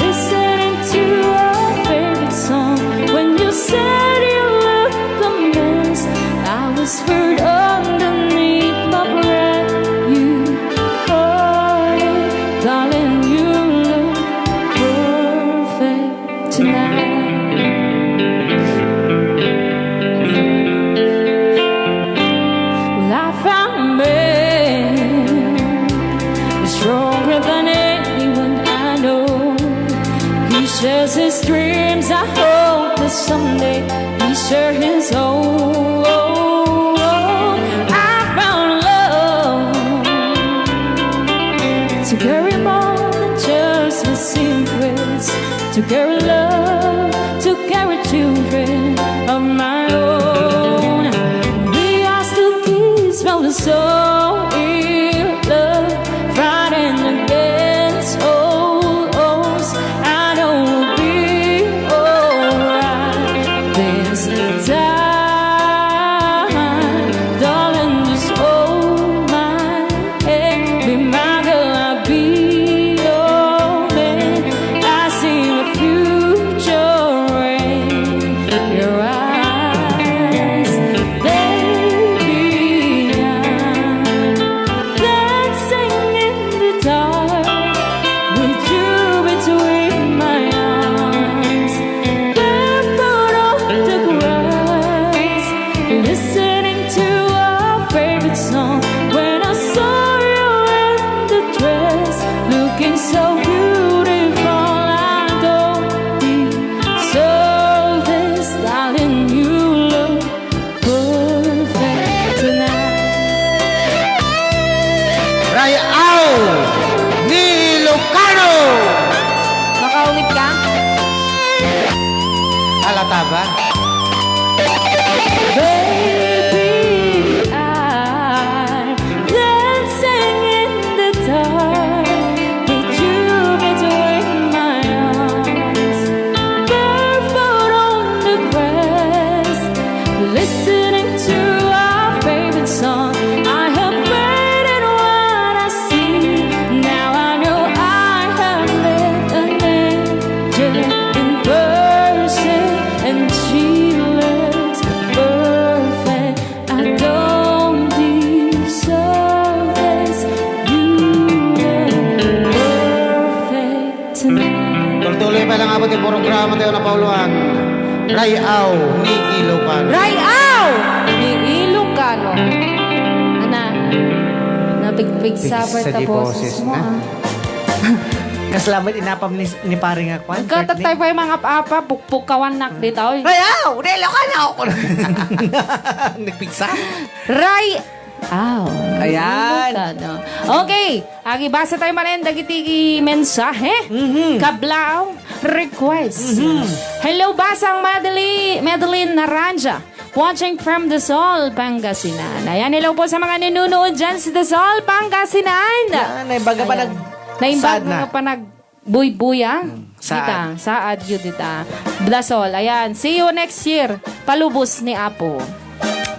listening to our favorite song. When you said you look a mess, I whispered underneath my breath, you heard it, darling, you look perfect tonight. Well, I found a man who's stronger than anyone I know. He shares his dreams. I hope that someday he share his own. I found love to carry more than just the secrets, to carry love, to carry children of my own. We are still kids from the soul in love, fighting against all odds. I know we'll be alright this time, darling. Just hold my hand, be my girl, I'll be your man. I see the future in your eyes, baby. I'm dancing in the dark with you between my arms. Barefoot on the grass, listening to our favorite song. When I saw you in the dress, looking so beautiful, I don't deserve this, darling. You Lata ba? Baby, I'm dancing in the dark. With you between my arms, barefoot on the grass, listening to our favorite song. I have prayed in what I see. Now I know I have met an angel in person, and she looks perfect. I don't deserve this. You were perfect tonight. Tuloy-tuloy pa lang abot yung programa tayo na pauluan. Rayaw ni Ilocano. Rayaw ni Ilocano. Ana, napigpigsa pa ta boses mo, ah. Kasla met inapam ni, ni pare nga kwan, Kurt, ni? Katatay pa yung mga apa-apa, pukpukawan nak dita, oy. Rayaw ni Ilocano. Nagpigsa? Ray-, aw. Ayan. Ilocano. Okay, agibasa tayo manen dagiti mensahe. Mhm. Kablaaw, request. Mhm. Hello, Basang Madeli-, Madeline Naranja. Watching from Dasol, Pangasinan. Ayan, hello po sa mga nanunood dyan sa Dasol, Pangasinan. Yan, naibaga pa Ayan. nag-, Naimbag sad na. nga pa nag-, Buybuya? Hmm, saad. Dita, saad yu dita. Dasol, ayan. See you next year. Palubos ni Apo.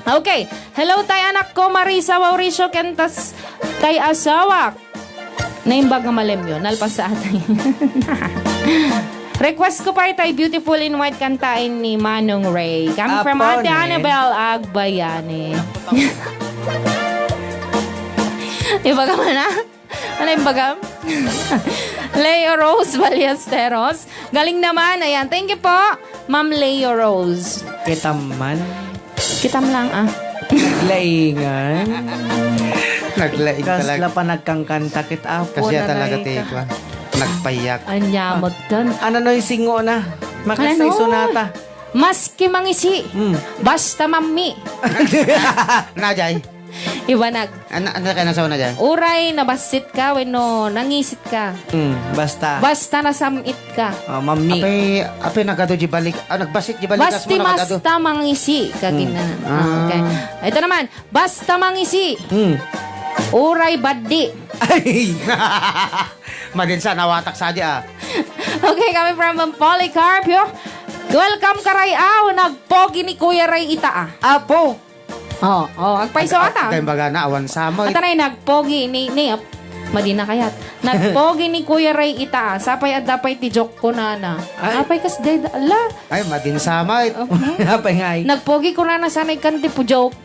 Okay. Hello, tay anak ko, Marisa Mauricio, ken tas tay asawak. Naimbag nga malem yun. Nalpas sa atay. Request ko pa itay Beautiful in White kantain ni Manong Ray. Coming from Apo Ate ni. Annabel Agbayani. Ibaga man, ah? Ano yung bagam? Leo Rose Ballesteros. Galing naman. Ayan. Thank you po, Ma'am Leo Rose. Kita man. Kitam lang, ah. Naglaingan. Naglaing Kasla talaga. pa nagkangkanta kit apo Kasi na talaga, naita. Tikwa. Nagpayak. Anya mo tan. Ano no yung singo na? Makasay Ano? sonata. Maski mangisi. Hmm. Basta mammi. Najay. Ibanag. Ano, ano ka nasaw na dyan? Uray, nabassit ka, wenno nangisit ka. Hmm, basta. Basta nasamit ka. Oh, mammi. Apay, apay nagado di balik. Ah, nagbasit di balik. Basti Kas mo nakadado. basta mangisi ka Hmm. gina-, Ah. okay. Ito naman, basta mangisi. Hmm. Uray baddi. Ay! Madin sa nawatak sa di, ah. Okay, kami from Polycarp, yo. Welcome, Karay Aw. Nagpogi ni Kuya Ray ita, ah. Apo. Oh, oh, agpayso Ag-, ata. Agkay baga na, awan sama, eh. Ata na yung nagpogi ni, ni, ap-, madi na kayat. Nagpogi ni Kuya Ray ita, ah. Sapay adda pay ti joke ko, nana. Ay. Apay kas ded, ala. Ay, madin sama, eh. Okay. Apay nga, eh. Nagpogi ko, nana, sana ikan ti pu-, joke.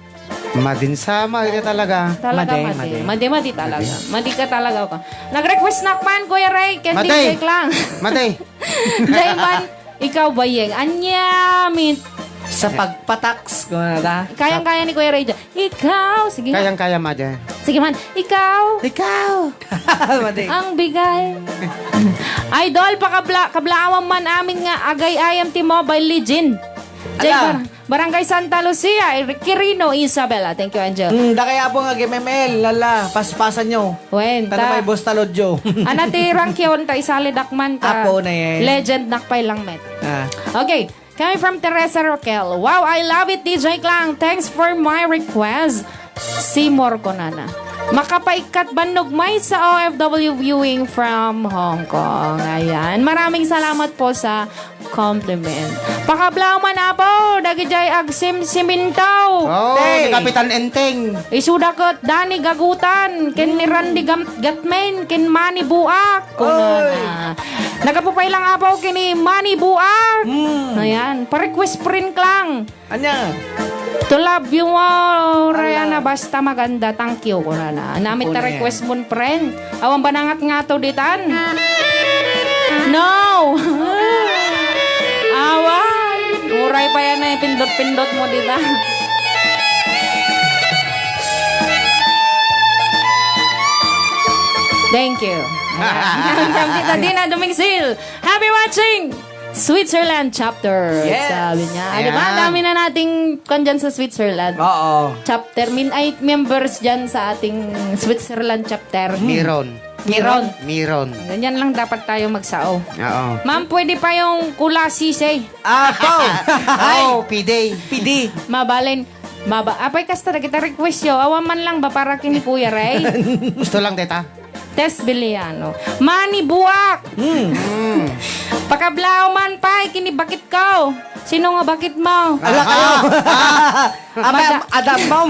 Madin sama, ita talaga. Talaga, Madi, madi. madi. Madi, madi talaga. Madi. Madi ka talaga, ka. Nag-request nakman, Kuya Ray, ken Madi. D J Klang. Madi. Dayman, ikaw, Bayeng. Anya, mit. Sa pagpataks, kung ano ta? Kayang-kaya ni Kuya Ray dyan. Ikaw, sige nga. Kayang-kaya, Madi. Sige man, ikaw. Ikaw. Madi. Ang bigay. Idol, pakabla-, kablaawan man amin nga agay-ayam ti Mobile Legend. Jay Ala. Bar-, Barangay Santa Lucia, Quirino, Isabela. Thank you, Angel. Mm, da kaya po nga G M M L, lala, paspasan nyo. Wen, Tana ta. may boss talodyo. Ana ti rangkion ta isali dakman ta. Apo na yan. Legend nakpay lang met. Ah. Okay. Coming from Teresa Roquel. Wow, I love it, D J Klang. Thanks for my request. Seymour, kunana. Makapaikkat bannog maysa, O F W viewing from Hong Kong. Ayan. Maraming salamat po sa compliment. Pakablaw man, Apo, dagijay agsimsimintaw. Oh, Hey. ni Kapitan Enteng. Isuda ket Danny Gagutan, ken ni Hmm. Randy Gam-, Gatmen, ken Manny Buak. Kunana. Oy. Nagapupay lang, Apo, kini Manny Buak. Hmm. Ayan. Pa-request print lang. Anya? To love you more, Ala. Rayana, basta maganda, thank you, kunana. Namit ta Ako na yan. request mo, friend. Awan ba nangat nga to ditan? No! Awan! Uray pa yan ay pindot-pindot mo dita. Thank you. Ayan. From Tita Dina Dumingsil. Happy watching! Switzerland chapter. Yes. Sabi niya. Ah, di ba? Ayan. Dami na nating kwan dyan sa Switzerland. Oo. Chapter, min-, ay, members dyan sa ating Switzerland chapter. Hmm. Meron. Miron. Miron. Ganyan lang dapat tayo magsao. Oo. Ma'am, pwede pa yung kula sisay. Apo! Ay! Oh, pide. Pide. Mabalin. Maba, apay kasta na kita request yo. Awan man lang ba para kini Kuya Ray? Gusto lang, teta. Tess Villano. Mani Buak! Hmm. Pakablaaw man pay, kini bakit ko? Sino nga bakit mo? Ala kayo! Ah, ah, ah. Apa, Mada- Adam, ma'am?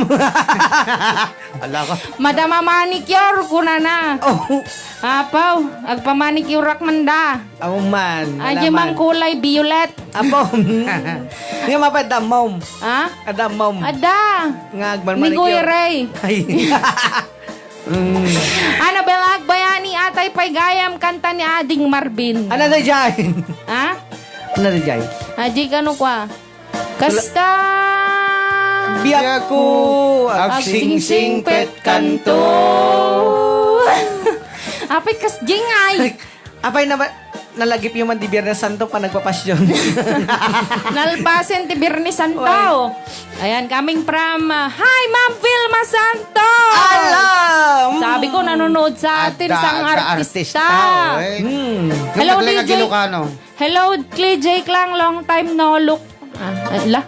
Ala ko. Madam a manicure, kunana. Oh. Apaw, agpamanicure ak man da. Aw man, Adya wala man. Mangkulay violet. Apo. Nga mapa, Adam, ma'am. Ha? Adam, ma'am. Ada. Nga agman Ni manicure. Kuya Ray. Ay. Mm. Annabel Agbayani, atay pay gayam kanta ni Ading Marvin. Ano na dyan? Ha? Ano na dyan? Aji kano kwa? Kasta. Biag ko, agsingsingpet kanto. Apay kas jingay. Apay na ba, nalagip yung man di Biyernes Santo pa nagpapasyon. Nalpasen ti Biyernes Santo. Oy. Ayan, coming from, uh, hi, Ma'am Vilma Santos. Alam! Sabi ko, nanonood sa atin, Adda, isang adda artista. Artista, oy. Hmm. Hello, Naglalag D J. Ilocano. Hello, Clay J Klang, long time no look. Ah, eh, la.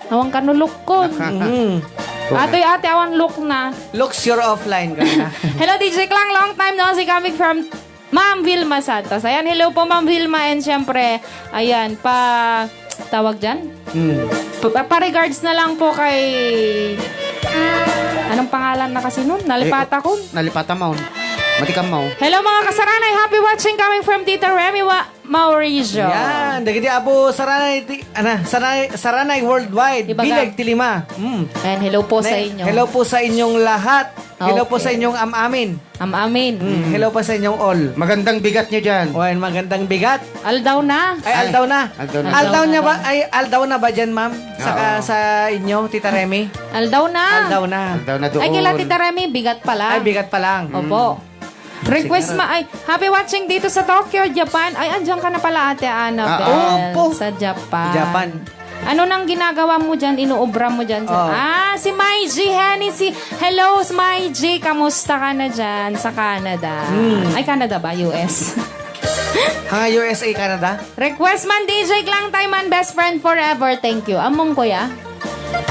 Awan ka no look ko. Mm. Atoy ate, awan look na. Looks your offline ka na. Hello, D J Klang, long time no see, coming from Ma'am Vilma Santos. Ayan, hello po, Ma'am Vilma. And syempre, ayan, pa, tawag dyan? Hmm. Pa, pa, pa-regards na lang po kay, anong pangalan na kasi nun? Nalipata ko. Eh, nalipata mo. Matikam mo. Hello, mga kasaranay. Happy watching coming from Tita Remy Wa-, Mauricio. Yan. Dagiti Apo Saranay, ti, ana, Saranay, Saranay Worldwide. Ibaga. Bilag ti lima. Mm. Ayan, hello po sa Ne-, inyo. Hello po sa inyong lahat. Hello po sa Okay. inyong am-amin. Am-amin. Mm, hello po sa inyong all. Magandang bigat nyo dyan. Wen, magandang bigat. Aldaw na. Ay, Ay, aldaw na. Aldaw na. Aldaw Aldaw na na ba? daw. Ay, aldaw na ba dyan, ma'am? Saka Oo. sa inyo, Tita Remy? Aldaw na. Aldaw na. Aldaw na Ay, kila doon. Tita Remy, bigat pa lang. Ay, bigat pa lang. Opo. Mm. Request Sige. ma-, ay, happy watching dito sa Tokyo, Japan. Ay, andyan ka na pala, Ate Annabel, Ah, ah. Opo. sa Japan. Japan. Ano nang ginagawa mo dyan? Inuobra mo dyan? Sa, Oh. ah, si Mai G Hennessy. Hello, Mai G. Kamusta ka na dyan sa Canada? Hmm. Ay, Canada ba? U S? Hanga U S A, Canada? Request man, D J Klang Tayman, best friend forever. Thank you. Among kuya?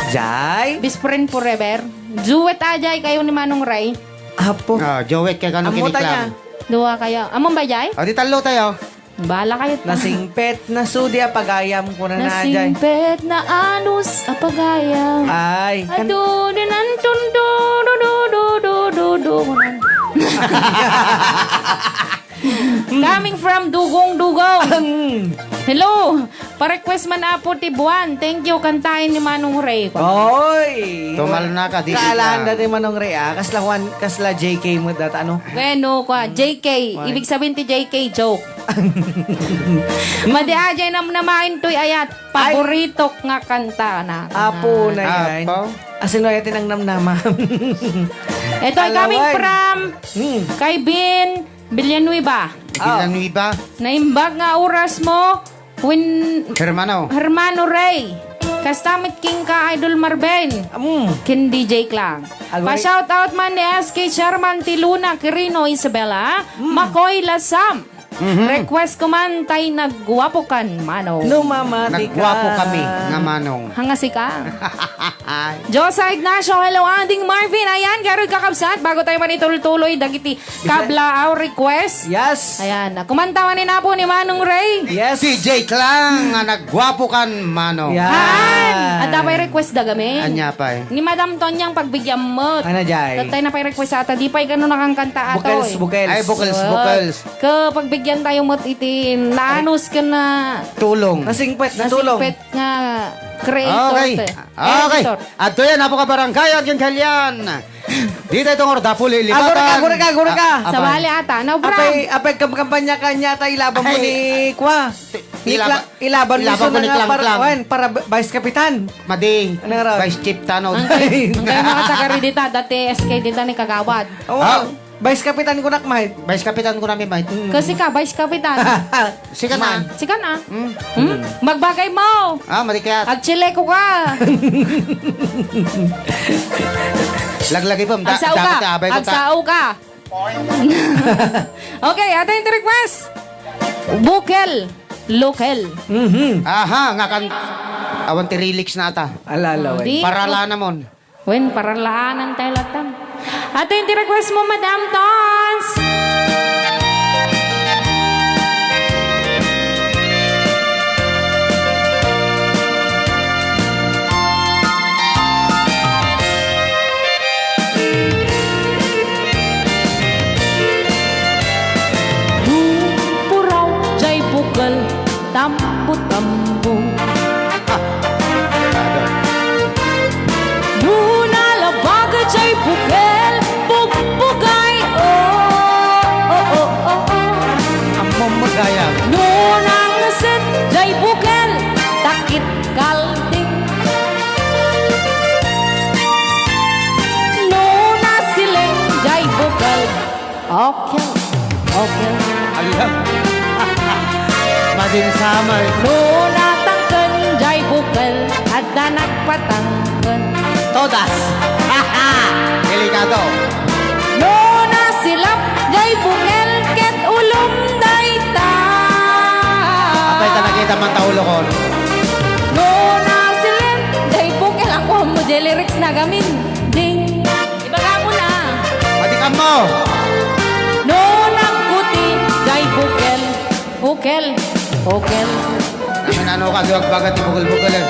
Jay? Best friend forever. Duet a, Jay, kayo ni Manong Ray. Apo. Ah, duet kay kano Amo kini tanya. Klang. Dua kayo. Among ba, Jay? O, di talo tayo. Bahala kayo. Nasingpet na sudi a pagayam, kuna na, Jay. Nasingpet na anus a pagayam. Ay, kan- Adu, dinan, tun, du, du, du. Coming from Dugong, Dugong. Hello. Pa-request man, Apo, ti buwan. Thank you. Kantaen ni Manong Ray. Oy! Tumalna ka, di Kaalaan ka. Dati Manong Ray, ah. Kasla Juan, kasla J K mo data, ano? Bueno, kwa, J K. Juan. Ibig sabihin ti J K, joke. Madi ajay namnamaen toy ayat. Ay. Paboritok nga kanta na. Apo na yan. Apo? Asino ayat inang namnama? Ito ay coming Alawan. From Hmm. kay Bin Villanueva. Villanueva. Naimbag nga oras mo, Win Hermano. Hermano Ray. Kasta met ken ka, Idol Marben. Mm. Ken D J Klang. Agori- Pa-shout out man ni S K Chairman ti Luna Quirino Isabela, Mm. Makoy Lasam. Mhm. Request ko man tay Nagguapo Kan Manong. Numamati ka. Nagguapo kami nga manong. Hanga sika. Ay. Josa Ignacio, hello, Ading Marvin. Ayan, garud kakabsat, bago tayo man itultuloy, dagiti Bisaya. Kablaaw request. Yes. Ayan, kumanta man ni Apo ni Manong Ray. Yes. D J Klang nga Nagguapo Kan Manong. Yan. Haan. Adda pay request da gamin. Anya pay? Ni Madam Tonyang pagbigyan mo. Ano, Jay? Tatay na pay request ata. Di pay kano nakangkanta ato, Vocals, eh. Vocals. Ay, vocals, Oh. vocals. Ka pagbigyan tayo met iti naanus ken na Tulong. Nasingpet na tulong. Nasingpet nga creator. Okay. Te. Okay. Editor. Adtoy, Apo Kabarangay, agin kalian. Di tayo tungor dapuli, libatan. Agurka, agurka, agurka. Ah, ah, Sa bali ata, no, Bram? Apay, apay, kam-, kampanya kanya ta ilaban mo Ay, ni, ah, kwa? Ti-, Ni ilaba-, Kla-, ilaban mo ilaban iso ko na ni nga Klang para, Klang. Wen, para b-, vice kapitan. Madi, Ano nga raw? Vice chief tanod. Ang kay, ang kay mga taga Ridita, dati S K dita ni Kagawad. Oo. Ah. Vice Kapitan ko nak, Mike. Vice Kapitan ko nami, Mike. Mm. Kasi ka, Vice Kapitan. Sika na. Sika na. Mm. Hmm? Magbagay mo. Ah, marikat. Agchile ko ka. Laglagi po, da-, Agsao ka. Dapat abay ko ta- Agsao ka. Okay, ato yung request. Bukel, local. Mhm. Aha, nga kan-, awan ti lyrics na ata. Ala, ala, Oh, wen. Di. Paralana mon. Wen, paralaanan tayo latam. Ato yung request mo, Madam Tons. Puraw jay bukel, tambo-tambo. No nalabag jay bukel, bugbugay, oh, oh, oh, oh, oh. Ammom magayam. No nangisit jay bukel, takit kalding. No nasiling jay bukel, okel, okel. Ala. Madin samay. No natangken jay bukel, adda nagpatangken. Todas. Delikado. No nasilap jay bukel, ket ulom dayta. Apay ta nakita man ta ulokon. No nasilap jay bukel, ako mo jay lyrics na gamin. Ding. Ibaga mo na. Pati ka mo. No nagkuti jay bukel, bukel, bukel. Ano, ano ka, agbaga ti bukel-bukel, eh.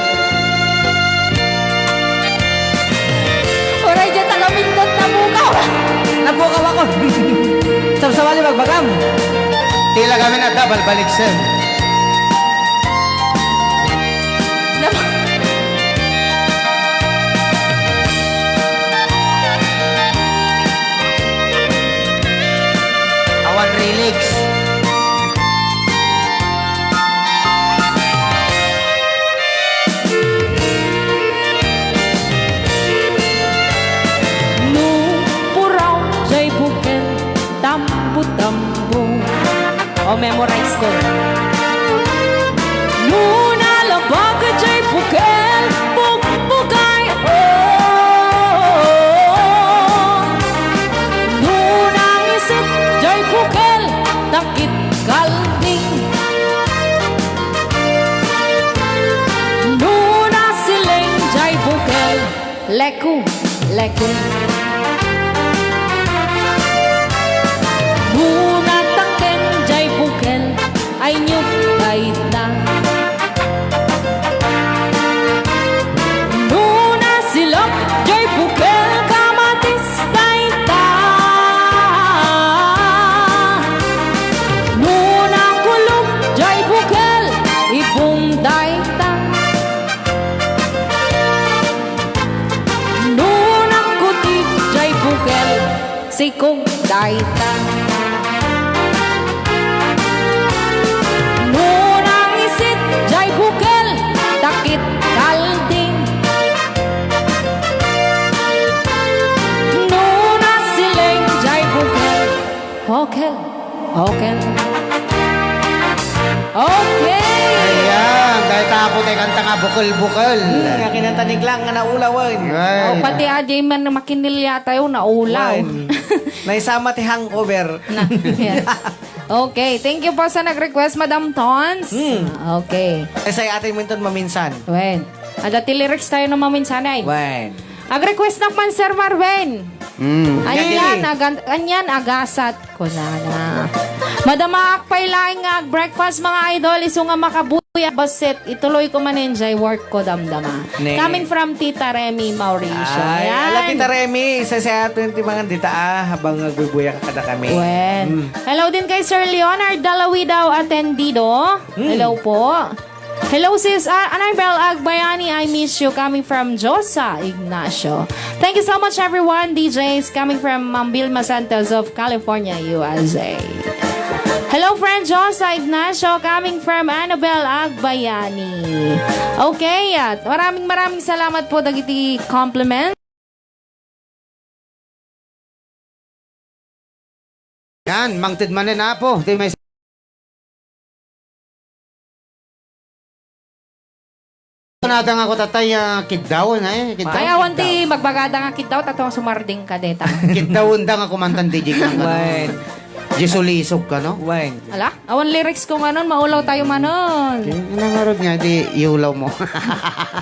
Uray, diyan taga Mindot, napukaw. Napukaw ako. Sabsabali, magbagam. Tila kami na, balbalik, sir. Nap- Awan lyrics. No puraw jay bukel, tambo-tambo. O, memorize ko. No nalabag jay bukel, bugbugay, oh. No nangisit jay bukel, takit kalding. No nasiling jay bukel, leku, leku. No natangken jay bukel, ay niyog dayta. No nasilak jay bukel, kamatis dayta. No nakulop jay bukel, ibong dayta. No nagkuti jay bukel, sikog dayta. No nangisit jay bukel, takit kalding. No nasiling jay bukel, okel, okel. Okay. Ayan, dahil tapo tayo kanta nga bukel-bukel. Hmm, nga kinanta ni Glenn nga naulawen. Right. O, pati a J man makinilya tayo, naulaw. Wen. Naisama ti hangover. Na, yeah. Okay, thank you po sa nag-request, Madam Tons. Hmm. Okay. Esay atay mo inton maminsan. Wen. Ada ti lyrics tayo na maminsan ay. Wen. Ag-request na man, Sir Marvin. Mm. Anyan, Yati. Agan-, anyan, agasat, kunana. Madamaak pay laeng nga ag-breakfast, mga idol, isu nga makabuya, bassit, ituloy ko manen jay work ko, damdama. Ne. Coming from Tita Remy Mauricio. Ay, ayan. Ala, Tita Remy, isa sa atin ti mangan dita, ah, habang nagbubuya ka kada kami. Wen. Mm. Hello din kay Sir Leonard Dalawidao Atendido. Mm. Hello po. Hello, sis. Ah, Annabel Agbayani, I miss you. Coming from Josa Ignacio. Thank you so much, everyone. D Js coming from Ma'am Vilma Santos of California, U S A. Hello, friend Josa Ignacio, coming from Annabel Agbayani. Okay, at maraming, maraming salamat po dagiti compliment. Yan, mangted manen, Apo. Ti may Nada nga ako tatay, ah, kiddaw, eh, kiddaw. Ay, awan ti magbagada nga kiddaw, tato nga sumarding ka deta. Kiddaw, unda nga kumantan, D J, kang, ano, Wen. Jesulisog ka, no? Wen. Ala, awan lyrics ko manon, maulaw tayo manon. Eh, nangarod nga, di iulaw mo.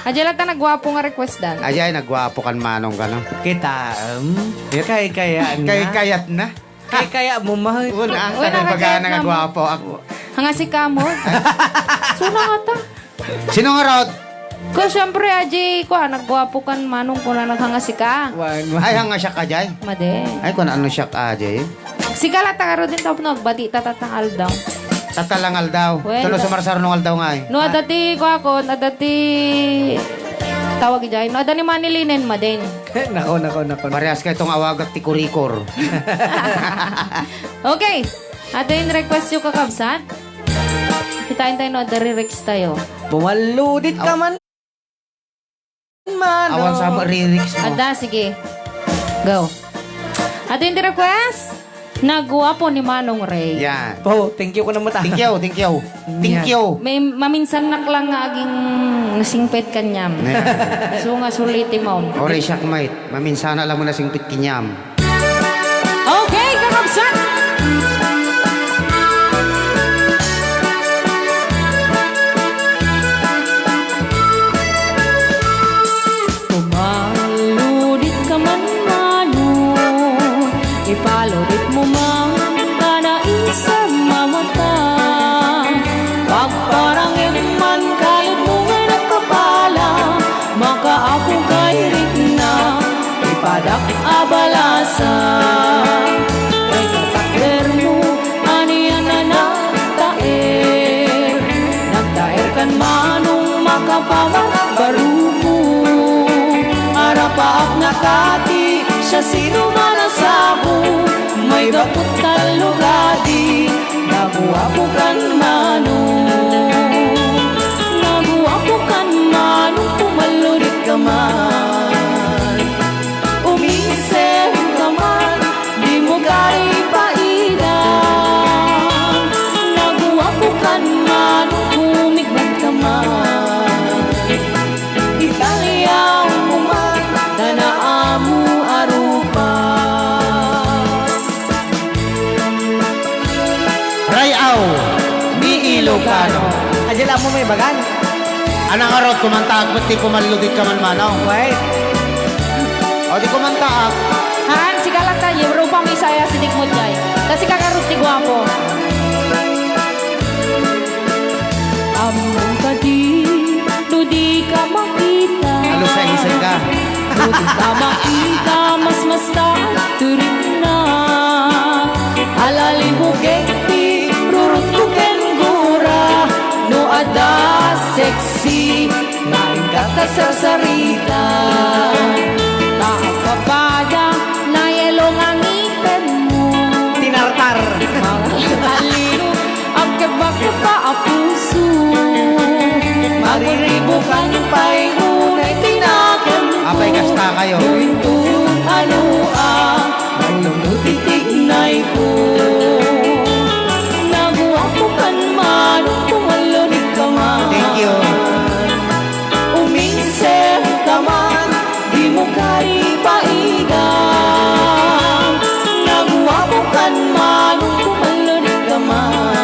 Adya lang ta nagwapo nga request dan. Adya, nagwapo kan manong ka, no? Kita, um, kay kaya na. Kay kayat na. Kay kaya mo, mahal. Wala, Uy, kay nakakayat bagana nga naman. Gwapo ako. Hanga si Kamo. Sino nga ta? Sino nga rod? Ko, siyempre, Aji, ko, ah, nagwapo kan manong ko na naghanga si ka. Wan, wan. Ay, hanga siya ka, Jay? Made. Ay, kung ano siya ka, Jay? Si Kalata ka rod din, tapos nagbati, tatatang aldaw. Tatalangal daw. Well, Tulo ta- sumarsar nung aldaw nga, eh. No, adati, ko ako, adati, tawag, Jay. No, adani manilinen, maden. Nako, nako, nako. Parehas kayo itong awagak ti kurikor. Okay. Ato yung request yung kakabsat. Kitain tayo no, the lyrics tayo. Pumalludit ka Aw. Man, mano. Awan sa mo, lyrics mo. Ada, sige. Go. Ato yung request. Naguwapo ni Manong Ray. Yan. Po, thank you ko naman ta. Thank you, thank you. Thank Yan. you. May maminsan nak lang nga aging nasingpet kanyam. Yan. So nga suliti mo. Ore siya kumait. Maminsana lang mo nasingpet kanyam. Okay, kakabsat! Umaludit ka man, Manong, ipaludit mo man, tana isem mamata. Pagparangem man, kayod mo nga nagpapala, makaapo kay rikna, ipadak a balasa. Kay katakder mo, ania na nagtaer, nagtaer kan Manong makapawat baruko. Arapaak na kati, siasino man a sabo, may baput tallo kadi, naguapo kan Manong. Naguapo kan Manong, pumalludit ka man. Umingsem ka man, di mo kari paida. Naguapo kan Manong, umigbat ka man. Italiaw mo man, tana amo a rupa. Ray-aw, ni Ilocano. Adya lang mo may bagan. Anang arot, kumantaak, ba't di pumalludit ka man, Manong? Wait. O, di kumantaak. Haan, si Galata, yung rupa may saya, si Digmod, jay. Kasi kakarot ti guwapo. Ammom kadi, no di ka makita. Alusa, isip ka. No di ka makita, mas masta, turing na. Alalihugek ti rurutko ken gura, no adda sexy, nainka ta sarsarita. Ta agpapada, nayelo nga ngipenmo. Tinartar. Mga talino, Agkebakeba a puso, mariribukan pay unay tinakemko. Apay kasta kayo? No inton ano a, malunggo ti tignayko. Naguapo kan Manong, pumalludit ka man. Thank you. Umingsem ka man, di mo kari paida. Naguapo kan Manong, pumalludit ka man.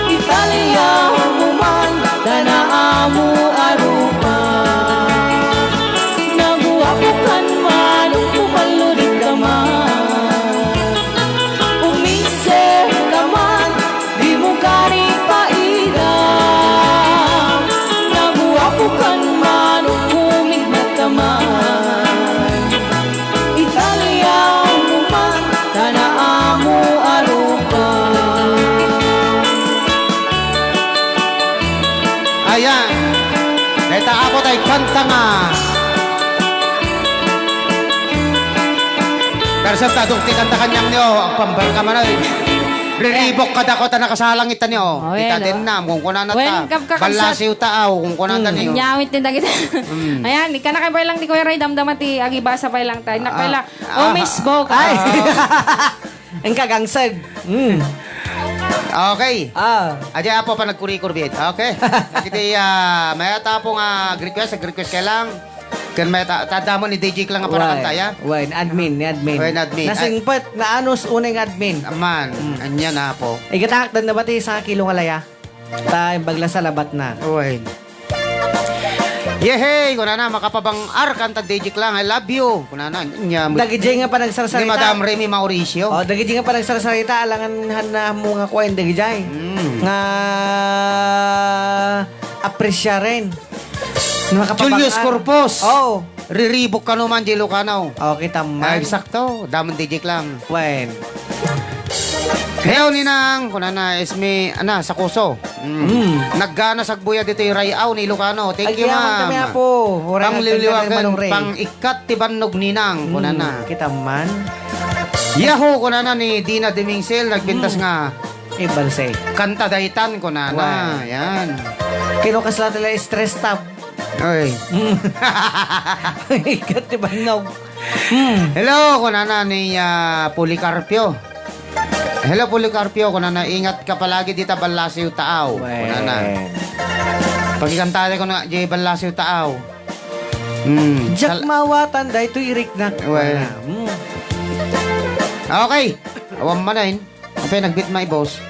Italiaw mo man, tana amo a rupa. Naguapo kan Manong, pumalludit ka man. Umingsem ka man, di mo kari paida. Naguapo kan Manong, umigbat ka man. Italiaw mo man, tana amo a rupa. Ayan. Dayta, apo, tay kanta nga. Pero sa tadong ti kanta kanyang niyo, agpambar ka man, ay. Riribok ka dako ta nakasalang ita niyo. Oh, ita ayan, din oh. Na, kung kuna na ta. Wen, kap-, kakabsat. Balasiw ta, aw, kung kuna ta Hmm. Niyo. Nyawit din dagiti. Hmm. Ayan, ikana kayo pay lang ti Kuya Ray, damdama ti agibasa pay lang tayo. Nak pay Ah. lang. Ah. Oh, Miss Bok. Ay. Ah. Ang kagangsag. Hmm. Okay. Ah. Adia, Apo, panagkurikor, bit. Okay. Iti, ah, mayat, Apo, nga ag-request, ag-request ka lang. Ken mayat, ta, damon ni D J Klang nga para kanta, ya? Wen, admin, ni admin. Wen, admin. Nasingpet, naanus unay nga admin. Aman, anya na, Apo. Igatangak dan na ba ti isang kilo nga laya? Ta, imbag lang sa labat na. Wen. Yehey! Kunana, makapabang-ar kanta D J Klang, I love you. Kunana, nya, Dagiti nga panagsarsarita. Ni Madam Remy Mauricio. Oh, dagiti nga panagsarsarita, alangan han na mo nga kuen, dagiti. Mm. Nga apresiaren. Makapabang-ar. Julius Corpus. Oh. Riribok kano man, Ilocano. Okay, tamman. Ay, sakto. Damon D J Klang. Wen. Hello, Ninang. Kunana, Esme, ana, Sakuso. Mm. Mm. Naggana sagbuya ditoy Ray-aw ni Ilocano. Thank you, ma'am. Agyaman kami, Apo. Uray, Pangliwliwagan, Manong Ray. Pang-ikkat ti bannog, Ninang. Mm, kunana. Kita man. Yahoo, kunana ni Dina Demingsil, nagpintas Mm. nga. Ibalse. Kanta daytan, kunana. Why? Yan. Kino kasla tila stress tab. Oy. Mm. Ikkat ti bannog. Mm. Hello, kunana ni, ah, Policarpio. Hello, Policarpio, kunana, ingat ka palagi dita Ballasiw Taaw. Wen. Kunana. Pakikanta ko na, J Ballasiw Taaw. Mm. Diak Sal- maawatan, daytoy iriknak. Wen. Kunana. Mm. Okay. Awan manen. Apay, nagbit my boss.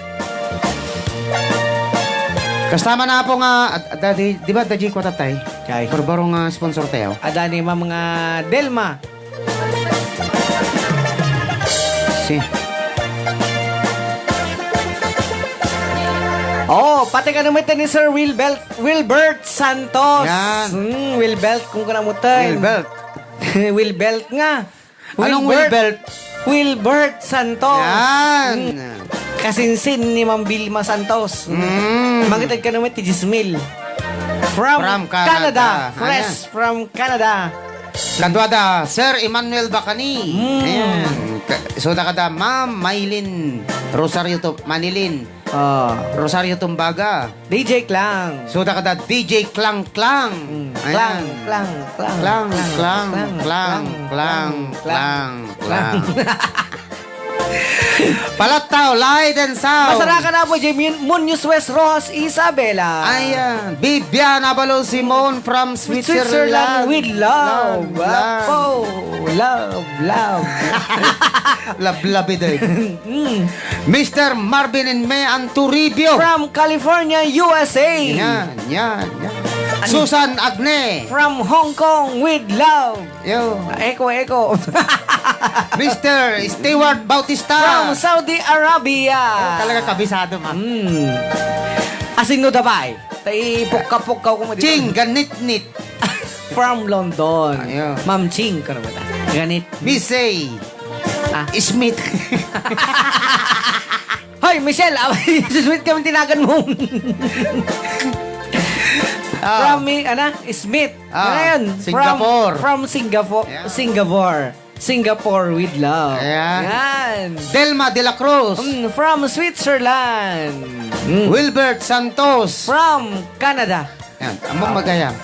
Kasta man, Apo, nga, ad-, ad-, di, di ba, adda diay kuatatay? Kay. Barbaro nga sponsor tayo. Adda ni Ma'am nga Delma. Si. Oh, pati kano met ni Sir Wilbert, Wilbert Santos. Yan. Hmm, Wilbert, kung ka namutin. Wilbert. Wilbert nga. Anong Wilbert? Wilbert? Wilbert Santos. Yan. Hmm. Kasinsin ni Ma'am Vilma Santos. Mm. Mangted kano met ti Jismil. From From Canada. Canada. Fresh Ayan. From Canada. Kaduada, Sir Emmanuel Bacani. Mm. Ayan. Ka-, so, da kada Ma'am Maylin Rosario to, Manilin. Ah. Rosario Tumbaga. D J Klang. Suda kada D J Klang Klang. Mm. Ayan. Klang, klang, klang, Klang, klang, klang, klang, klang, klang, klang, klang. Palattaw, light and sound. Masarakan na po, Jimmy Munoz West Rojas, Isabela. Ayan. Bibian Abalo Simon from Switzerland. Switzerland with love. Love, love. Oh, love, love. Love, love, eh. Mm. Mister Marvin and May Anturibio. From California, U S A. Yan, yan, yan. Ano? Susan Agne. From Hong Kong with love. Yo. Echo, echo. Mister Stewart Bautista. From Saudi Arabia. Oh, talaga kabisado, ma. Mm. Asino da bay? Tay pukka-pukka ko mo dito. Ching, ganitnit. From London. Ayo. Ma'am Ching, kano ba ta? Ganit. Miss A. Ah. Smith. Hoy, Michelle, ah, Smith kami tinagan mo. Ah. From, mi-, ano? Smith. Ah, Ayan, Singapore. From, from Singapore. Yeah. Singapore. Singapore with love. Ayan. Yan. Delma de la Cruz. Mm, from Switzerland. Mm. Wilbert Santos. From Canada. Yan. Among magayam.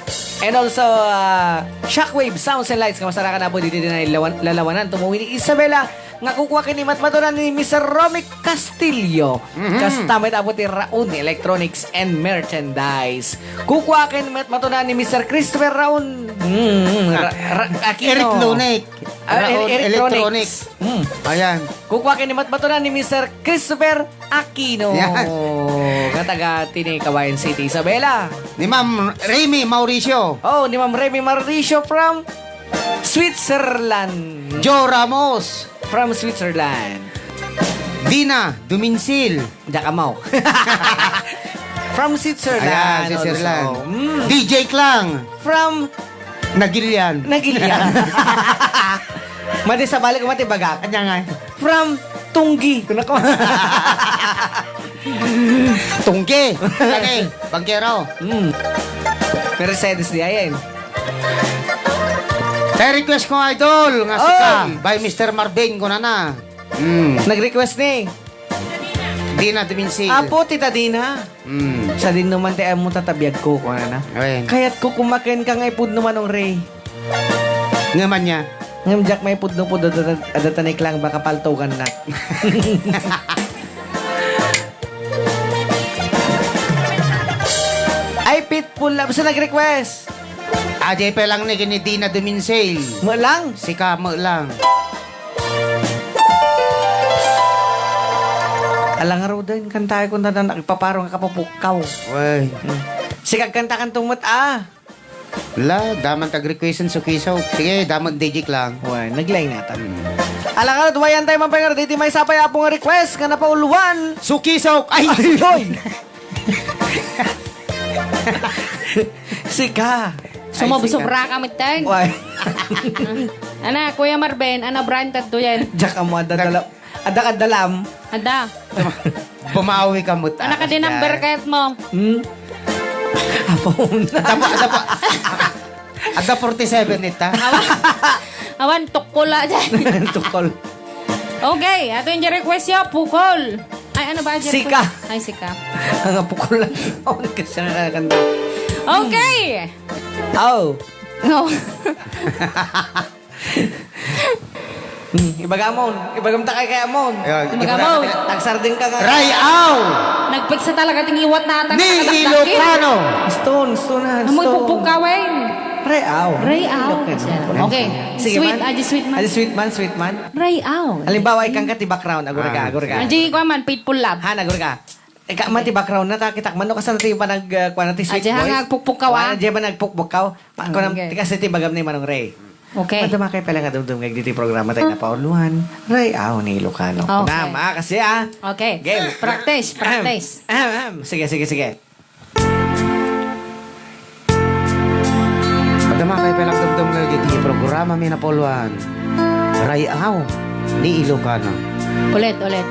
And also, uh, Shockwave Sounds and Lights. Kamasarakan na po dito din ay lawan-, lalawanan. Tumuwi ni Isabela. Nga kukua ken ni matmatunan ni Mister Romy Castillo. Mhm. Kasta met apo ti Raon Electronics and Merchandise. Kukua ken ni matmatunan ni Mister Christopher Raon. Mm, Ra-, Ra-, Aquino. Eric Lunek. Ah, Raon Electronics. Electronics. Mm. Ayan. Kukua ken ni matmatunan ni Mister Christopher Aquino. Yan. Nga taga tini Kawayan City, Isabela. Ni Ma'am Remy Mauricio. Oh, ni Ma'am Remy Mauricio from Switzerland. Joe Ramos. From Switzerland. Dina Duminsil. Diak amaw. From Switzerland. Ayan, Switzerland. Also. Mm. D J Klang. From Nagilian. Nagilian. Madi sa balik ko, mati bagak. Anya nga. From Tunggi. Kuna ko. Tunggi. Tanggi. Bangkero. Mm. Mercedes di ayen. Kay request ko, idol, nga sika, Oy! By Mister Marvin, kunana. Mm. Nag-request ni? Dina Duminsil. Apo, Tita Dina. Mm. Sadin no man ti ammo tatabiag ko, kunana. Wen. Kayat ko kumaken ka nga ipudno, Manong Ray. Nga man niya. Ngem diak maipudno po, dada-, dada-, adda taniklang baka paltogan na. Tapos na nag-request. Ajay pa lang ni kini Dina Duminsel. Mo lang. Sika mo lang. Alang nga daw din, kantaay ko na nagpaparo nga kapupukkaw. Way. Hmm. Sika, kanta kan tumot, ah. La, daman tag-requestan Sukisaw. Sige, daman D J lang. Way, naglaing natan. Hmm. Alang nga daw, way, antay man pa nga, diti may sapay apo nga request, nga napauluan. Sukisaw! Ay! Ay, oy! Sika. Sumobsobra ka, metten. Way. Ana, Kuya Marvin, ana, brand tadto yan. Diyak amo, adda dala-, adda ka dalam. Adda. Bumawi ka, mut-, Ana ka din number kayat mo. Hmm? Apo na. Adda po, adda po. Adda forty-seven ita. Awan, awan, tukol la dyan. Tukol. Okay, ato yung request yo, pukol. Ay, ano ba, Jerry? Sika. Ay, sika. Ang pukol lang. Awan kasi nakakanta. Okay. Oh. No. Hmm, ibaga mo. Ibagam ta kay kaya mo. Ayan, Ibaga mo. Tagsarding ka nga. Ray-aw! Nagpiksa talaga ting iwat na ata Ni nakadakdak, eh. Ilocano. Stone, stone, ha, Ang stone. Magpupukawin. Ray-aw. Ray-aw. Ilocano. Okay. Sige Sweet, man. Aji sweet man. Aji sweet man, sweet man. Ray-aw. Halimbawa, ikang ka ti background, agurga, Ah, agurga. Sige. Aji ko man, faithful love. Ha, agurga. Ika man ti background na, ta kitak man, no, kasano ti panag, ah, kuwan, ti sweet Aji voice? Hanga agpukpukkaw, ah. Kuwan, aji man agpukpukkaw. Pa-, kunam, Okay. ti kasi ti bagam ni Manong Ray. Okay. Madama kay pala nga dumdumngeg diti programa tayo na pauluan. Ray-aw ni Ilocano. Okay. Kunam, ah, kasi, ah. Okay. Game. Practice, practice. Ahem, ahem. Sige, sige, sige. Madama kay pala nga dumdumngeg diti programa mi na pauluan. Ray-aw ni Ilocano. Ulit, ulit.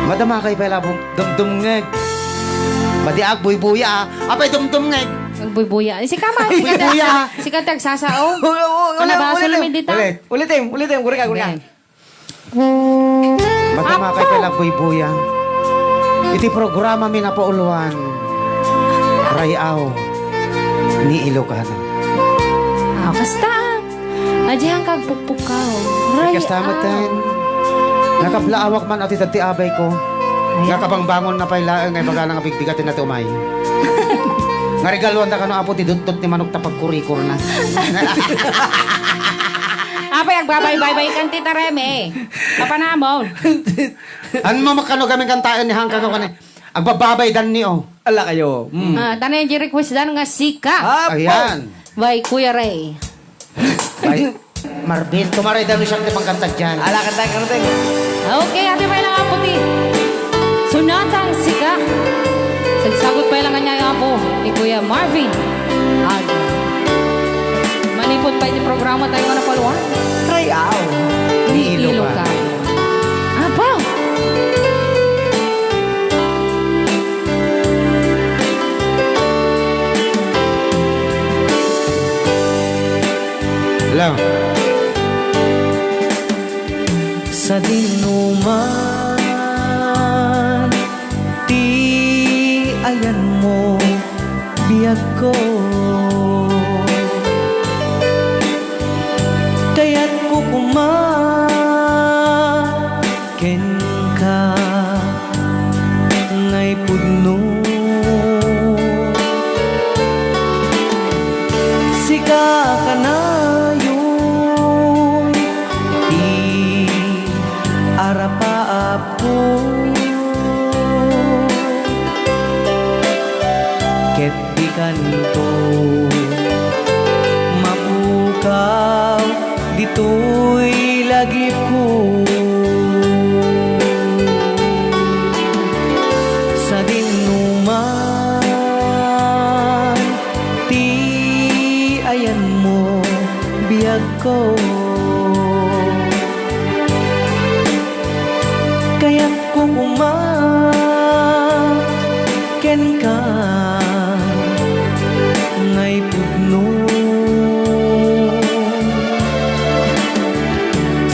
Madama kay pala bum-, dumdumngeg. Madi agbuybuya, ah. Apay dumdumngeg. Agbuybuya. Eh, si Kama, Buybuya. Si Kata, si Kata, sasa, oh. Wala, wala, wala, Ano ba, wala, solo wala. Medita? Ulit. Ulitin, ulitin. Gurika, gurika. Then. Madama kay Apo! Pala buybuya. Iti programa mi na pauluan. Ray-aw ni Ilocano. Ah, kasta. Aji hanga agpukpukkaw. Ray-aw. Kasta met ten. Nakaplaawak man ati dagiti abay ko. Ayan. Nakabangbangon na pay laeng nga ibaga na nga bigbigat na tumay. Nga regaluan da kano, Apo, ti dutdot ti manok ta pagkurikor na. Apay, agbabaybaybay kan ti tareme. Papanamon. Ano mo makano gamin kantaen ni Hangka ka kani? Agbababay dan ni, oh. Ala kayo. Mm. Ah, tanay di request dan nga sika. Apo. Ayan. By Kuya Ray. Ay, Marvin, tumaray dan ni siyang ti pangkanta dyan. Ala, kanta, kanta. Okay, ati may lang apo ti. Sunatang sika. Sagsagot pa lang kanya yung apo ni Kuya Marvin. Ag. Manipod pa iti programa tayo nga napaluan. Ray-aw. Ni Ilocano. Ilocano. Apo! Hello. Sadinoman ti ayanmo, biagko. Kayatko koma kenka, naipudno. Sika kanayon ti arapaapko. Ket dikanto mapukaw ditoy lagipko. Sadinoman ti ayanmo, biagko. Kayatko koma kenka, naipudno.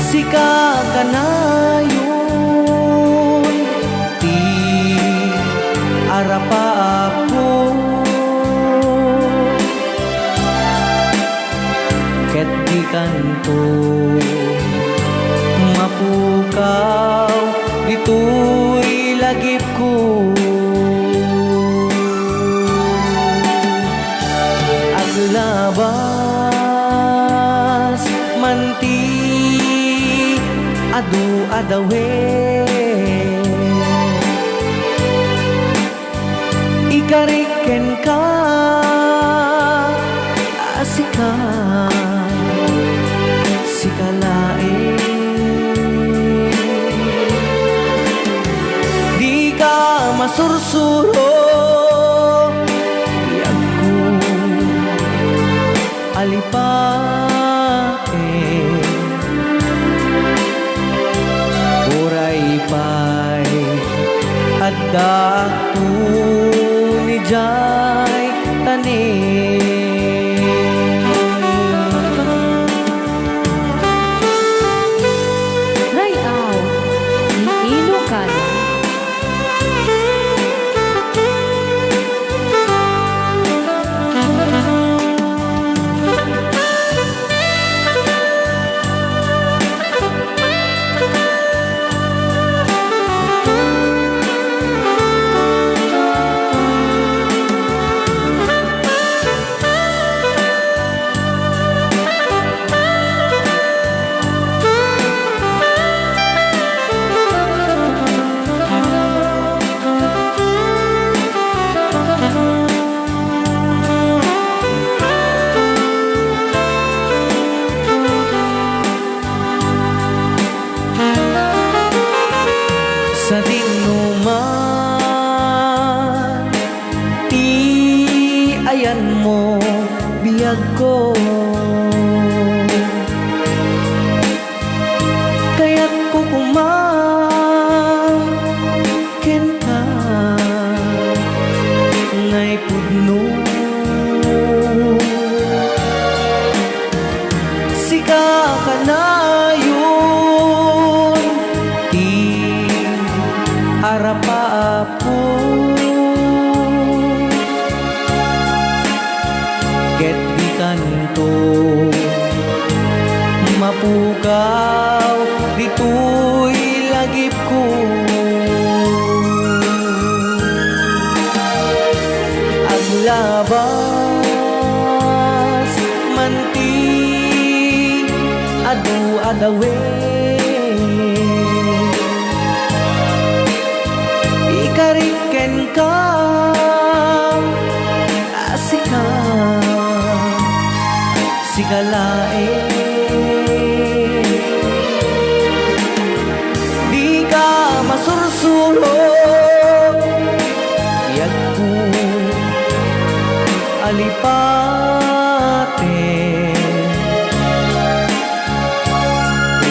Sika kanayon ti arapaapko. Ket dikanto mapukaw ditoy lagipko. Adawe, ikarik kenka a sika, sika laeng. Dika masursuro, biagko a lipaten. Uray pay addaak idiay tanem. Ray-aw ni Ilocano. Sadinoman ti ayanmo, biagko. Kayatko koma kenka nga ipudno. Sika kanayon ti arapaap ko, ket dikanto mapukaw ditoy lagipko. Aglabas man ti adu-adawen, ikarik kenka a sika, sika laeng. Dika masursuro, biagko a lipaten.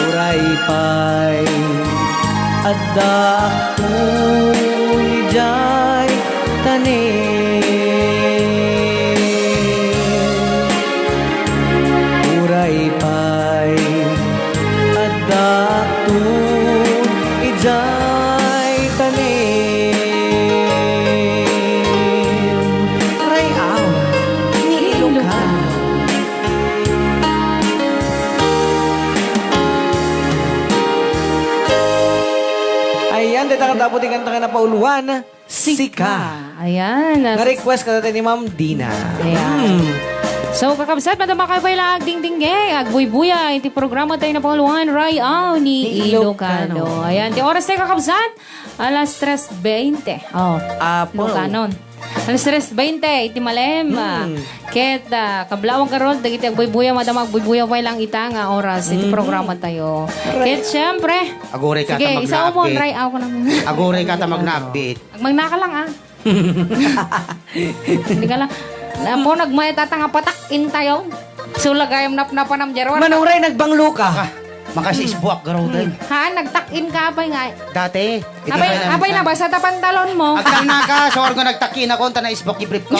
Uray pay addaak idiay tanem. Uray pay addaak idiay tanem. Ray-aw ni Ilocano. Ayan, dayta katapo ti kanta nga napauluan, Sika. Sika. Ayan. Na-request kadata ni Ma'am Dina. Ayan. Hmm. So, kakabsat, madama kayo pay lang agdingdingge, agbuybuya iti programa tayo napauluan, Ray-aw ni Ni Ilocano. Ilocano. Ayan, ti oras tayo, kakabsat, alas tres veinte. Oh, Apo. Ilocanon. Alas tres veinte iti malem. Ah, Hmm. ket, ah, kablawang garod, dagiti agbuybuya, madama agbuybuya pay lang ita nga oras iti Mhm. programa tayo. Right. Ket, siyempre, Aguray ka sige, ta isa umon, magna-update. Ray-aw ko naman. Aguray ka ta magna-update. Agmangnaka lang, ah. Hindi ka lang. Apo, nagmayat ata nga patak-in tayo. So, lagayam napnapanam, Jerwan. Manong Ray, nagbanglo ka. Ah, makasisbuak, garuden. Hmm. Haan, nagtak-in ka, apay nga. Dati, iti Apay, kayam apay ka. Nabasa ta pantalon mo. Agtalna ka, so, nga nagtak-in ako, ta naisbuak ti brief ko.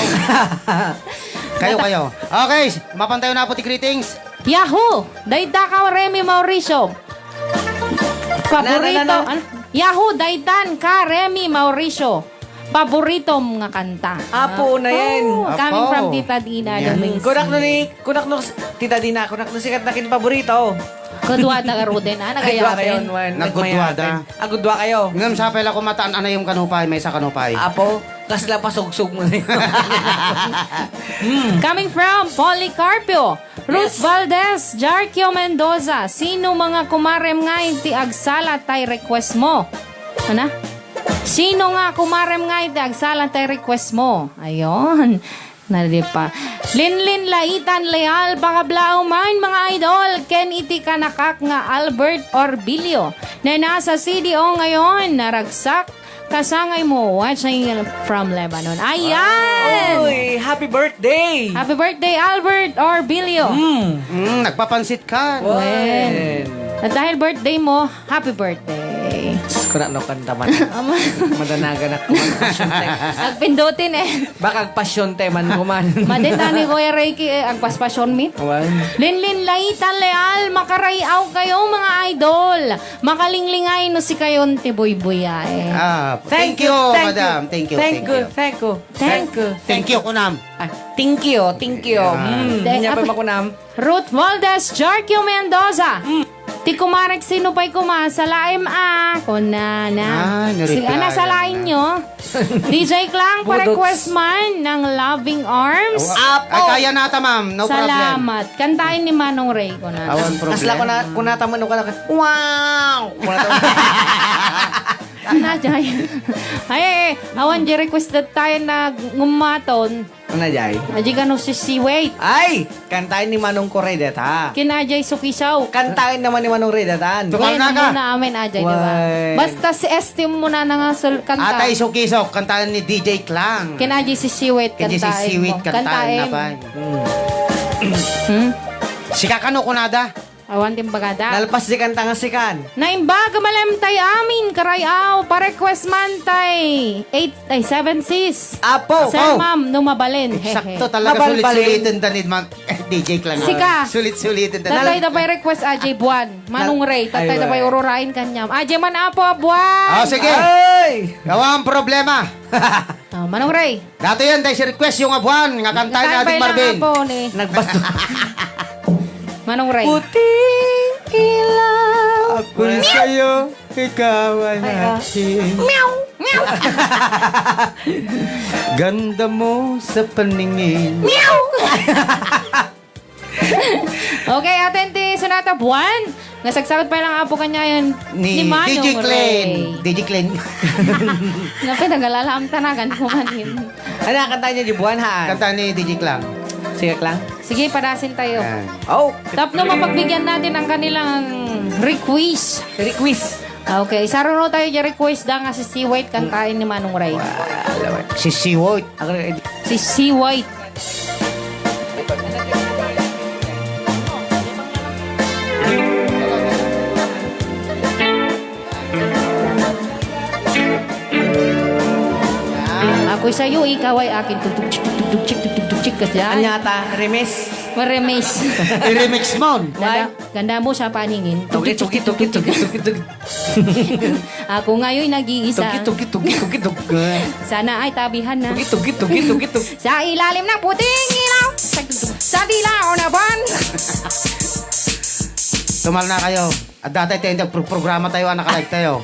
Kayo, kayo. Okay, mapan tayo na po ti greetings. Yahoo! Dayta ka, Remy Mauricio. Paborito. Na, na, na, na. Ano? Yahoo! Daytan ka, Remy Mauricio. Paboritom nga kanta. Apo na yan. Oh, coming Apo. From Tita Dina Yan. Domingo. Kunak no ni, kunak no s-, Tita Dina, kunak no sikat na kin paborito. Gudwada ka, Ruden, ah, nagayat. Gudwa kayo, Juan. Nagudwada. Nagmayaten. Ah, gudwa kayo. Ngem sapay la kumataan anayem kano pay, maysa kano pay. Apo, kasla pasugsog mo na yun. Hmm. Coming from Policarpio, Ruth Yes. Valdez, Jarkio Mendoza, sino mga kumarem nga iti agsala tay request mo? Ana? Sino nga kumarem nga iti agsala tay request mo? Ayon. Nadi pa. Linlin Laitan Leal, pakablaaw man, mga idol, ken iti kanakak nga Albert Orbilio. Nena sa C D O ngayon, naragsak, kasangay mo, watching from Lebanon. Ayan! Uy, happy birthday! Happy birthday, Albert Orbilio! Mm. Mm, nagpapansit ka. Wen. Wen. At dahil birthday mo, happy birthday. Sus, kuna no kanta man. Ama. Madanagan ako. Agpasyon te. Agpindutin eh. Baka agpasyon te man kuman. Madin na ni Kuya Ricky eh, agpaspasyonmi. Awan. Linlin Laitan Leal, makarayaw kayo, mga idol. Makalinglingay no sikayon ti buybuyaen. Ah, Thank thank you, you, thank you. madam. Thank you, Thank thank you, you. thank you, Thank thank you. Thank you, kunam. Ah, thank you, thank you. Yeah. Mm, Thank nya pa you. makunam. Ruth Valdez, Jarkio Mendoza. Mm. Ti kumarek sino pay kuma, salaem a, kunana. Ah, ni-reply Sige, ana, na salain lang. nyo. D J Klang, Budots. pa-request man ng Loving Arms. Awa-, Apo. ay, kaya nata, ma'am. No problem. Salamat. Kantain ni Manong Ray, kunana. Awan Kas-, kasla problem. kuna-, kunata man, kunata. Wow! Kunata. Ana, Jay. Ay, ay, ay. Awan, di request that tayo na ngumaton. Ano, Jay? Ajay kano si Siway. Ay! Kantain ni Manong Corey deta. Ken ajay Sukisaw. Kantain naman ni Manong Ray deta. Tukal Wen, na ka. muna amin, ajay, di ba? Wen. Basta si Estim muna na nga sul-, kanta. Atay Sukisok, kantaan ni D J Klang. Ken ajay si Siwit, Ken ajay si kantaen Siwit, mo. kantaan na Kantaen. pa. Hmm? Sika kano kunada? Awan ti imbagada. Nalpas di kanta nga sikan. Naimbag malem tay amin, karayaw, pa-request man tay eight, ay, seven sis. Apo. Sir, Apo. ma'am, no mabalin. Hehe. Eksakto talaga, Mabalbalin. sulit-sulitin ta ni Ma'am, D J Klang. Sika. Sulit-sulitin ta. Tatay da pay request, Ajay Buwan. Manong Ray, tatay Ay, da pay wa. ururain kanyam. Ajay man, Apo, Buwan. Oh, sige. Ay! Awan problema. Oh, Manong Ray. Datoyen, tay si request yung abuan, nga kanta ni Ate Marvin. Nagbasto. Manong Ray. Puting ilaw. Ako'y sa'yo, ikaw ay Ay, ah. akin. Meow! Meow! Ganda mo sa paningin. Meow! Okay, aten ti Sonata Buwan. Nasagsakit pa lang, Apo, kanyayon Ni ni Manong D J Klein. Ray. D J Klein. Napay, nagalala ang tanagan ko manin. Ano, kanta niya, Jibuan, ha? Kanta ni D J Klang. Sige, Klang. Sige, padasin tayo. Ayan. Oh. Tapno mapagbigyan natin ang kanilang request. Request. Okay, saruno tayo di request da nga si Sea White, kantain ni Manong Ray. Wow, si Sea White. Ako, eh, Si Sea White. Ako'y sa'yo, ikaw ay akin. Tugtugchik, tugtugchik, tugtugchik, kasi yan. Anya ta, remis? Maremis. I-remix mo. Ganda, Why? ganda mo sa paningin. Tugi, tugi, tugi, tugi, tugi, tugi. Ako ngayon nag-iisa. Tugi, tugi, tugi, tugi, tugi. Sana ay tabihan na. Tugi, tugi, tugi, tugi, tugi. Sa ilalim ng puting ilaw. Sa dilaw na buwan. Tumal na kayo. At dati tayo, nagpro-, programa tayo, anak, like tayo.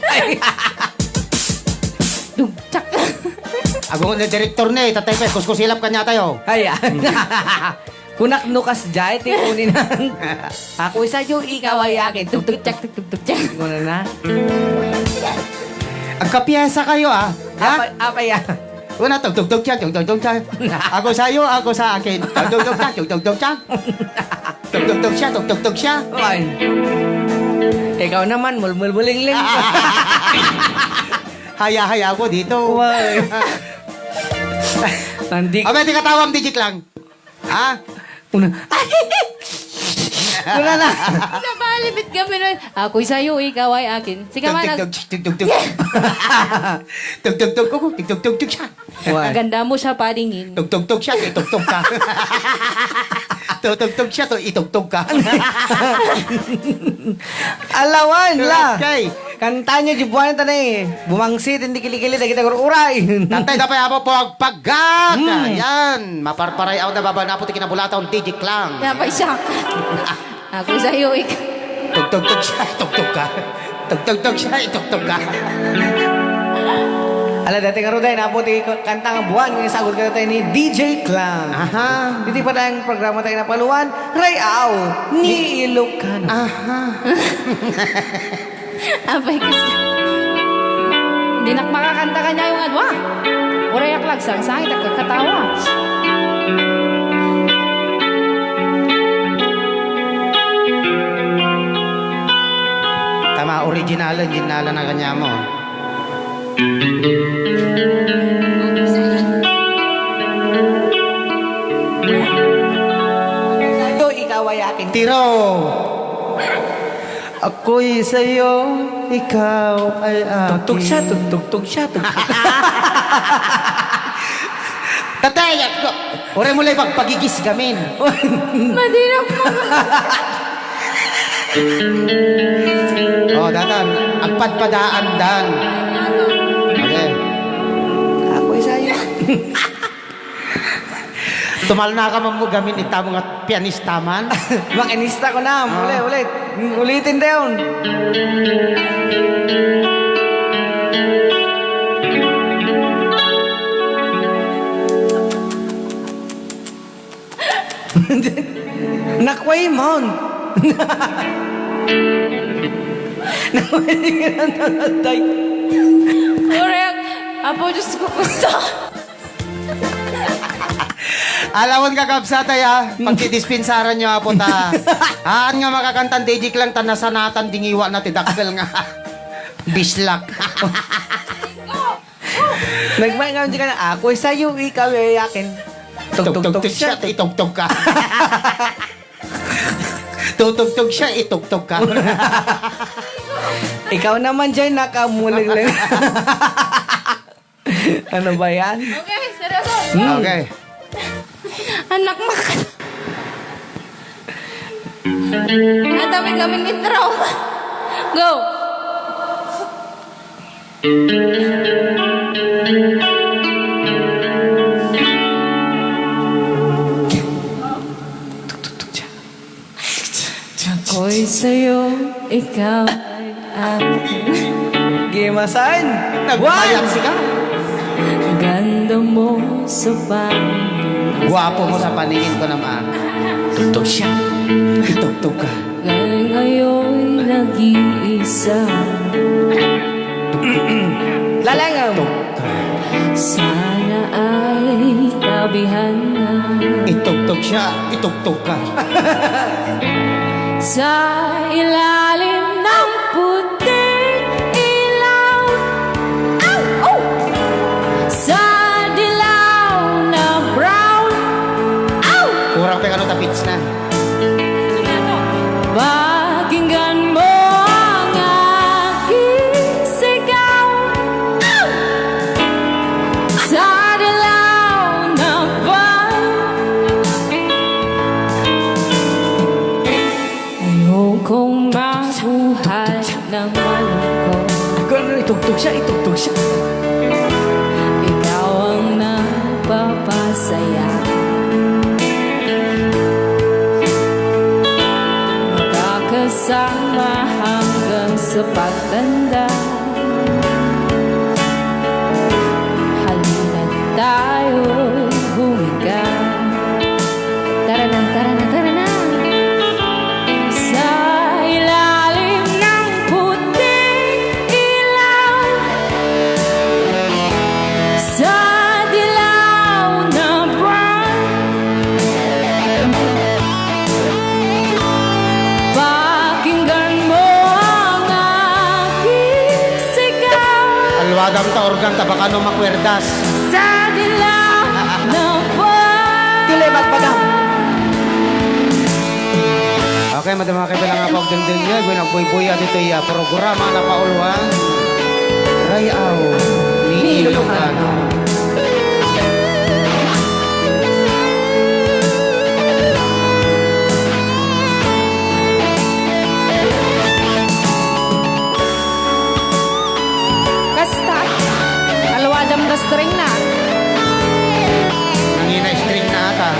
Dugtak. Ako nga direktor na eh, tatay pa, kuskusilap kanya tayo. Ayan. Kunak no kas jay, ti uninan. Ako sa iyo, ikaw ay akin. Tugtugtsak, tugtugtsak. Muna na. Agkapiesa kayo, ah. Ha? Apa, apa ya? Una, tugtugtugtsak, tugtugtugtsak. Ako sa iyo, ako sa akin. Tugtugtugtsak, tugtugtugtsak. Tugtugtugtsak, tugtugtugtsak. Ay. Ikaw naman, mulmulbulingling. Haya-haya ako dito. Why? Nandi- Abay, di katawang digit lang. Ha? Una. Wala na. Isa pa, limit kami nun. Ako'y sa'yo, ikaw ay akin. Sige, manag- Tug, tug, tug, tug, tug. Tug, tug, tug, tug, tug, tug, tug, siya. Why? Ang ganda mo sa paningin. Tug, tug, tug, siya, itugtog ka. Tug, tug, tug, siya, to, itugtog ka. Alawan la. Okay. Kanta niyo, Jibuan, ito na eh. Bumangsit, hindi kilikili, dagiti agur-uray. Tatay, tapay, apo po, agpaggat. Hmm. Ayan. Maparparay, aw, nababa na po, ti kinabulatan, D J Klang. Napay siya. Ako sa'yo, ik- Tugtugtog siya, itugtog ka. Tugtugtog siya, itugtog ka. Ala, dati nga ruday, napo ti kanta nga buwan, nga sagot ka dati ni D J Clown. Aha. Diti pa tayong programa tayo napaluan, Rayaw ni Ilocano. Aha. Apay, kas-, dinak makakanta kaniayo nga dua. Uray ak lagsangsangit, agkakatawa. Tama, original, original na kanya mo. Ito, ikaw ay akin. Tiro! Ako'y sa'yo, ikaw ay akin. Tugtog siya, tugtog, tugtog siya, tugtog. Tatay, ako. Uray mo lang pagpagigis gamin. Madinak mo. Oh, datan. Agpadpadaan, dan. Okay. Ako'y sa'yo. Tumalna ka man mo gamin ita mo nga pianista man. Makinista ko na. Ah. Ulit, ulit. Ulitin dayon. Nakway mon. Nakway mon. Correct. Apo, Diyos ko, gusto. Alamon, kakabsat, ay, ah. Pagdidispensaran nyo, apo, ta. Haan nga makakantan, D J lang, ta nasanatan, dingiwa na, ti dakkel nga. Bislak. Nagmay nga, hindi ka na, "Ako'y sa'yo, ikaw ay akin." Tugtog siya, itugtog ka. Tutugtog siya, itugtog ka. Ikaw naman dyan, nakamulag lang. Ano ba yan? Okay, seryoso. Hmm. Okay. Anak, mak-, ang dami kaming trauma. Go! Ako'y sa'yo, ikaw ay akin. Game asan? Nagbayad sika? Ganda mo sa paningin. Guwapo mo sa paningin ko naman. Tugtog siya. Itugtog ka. Ngayon'y nag-iisa. Lalangaw. Itugtog ka. Sana ay tabihan na. Itugtog siya, itugtog ka. Sa ilalim ng puting ilaw. Ow! Oh! Sa dilaw na brown. Ow! Kurang pa yung ano, tapits na. Pakinggan mo ang aking sigaw. Sa dilaw na buwan. Ayokong mabuhay nang malungkot. Ganun, itugtog siya, itugtog siya. Ikaw ang nagpapasaya. Makakasama hanggang sa pagtanda. Halina't tayo'y humiga. Tara na, tara na, tara na. Sa ilalim ng puting ilaw, sa dilaw na buwan, pakinggan mo ang aking sigaw. Alwadam ta organ ta, baka no makwerdas. Sa dilaw na buwan. Tuloy, magpadam. Okay, madama kayo pala nga pagdengdeng niya. Gwen, agbuybuya dito iya programa na pauluan. Rayaw ni Ilocano. Kasta, alwadam da string na. Nangina string na ata.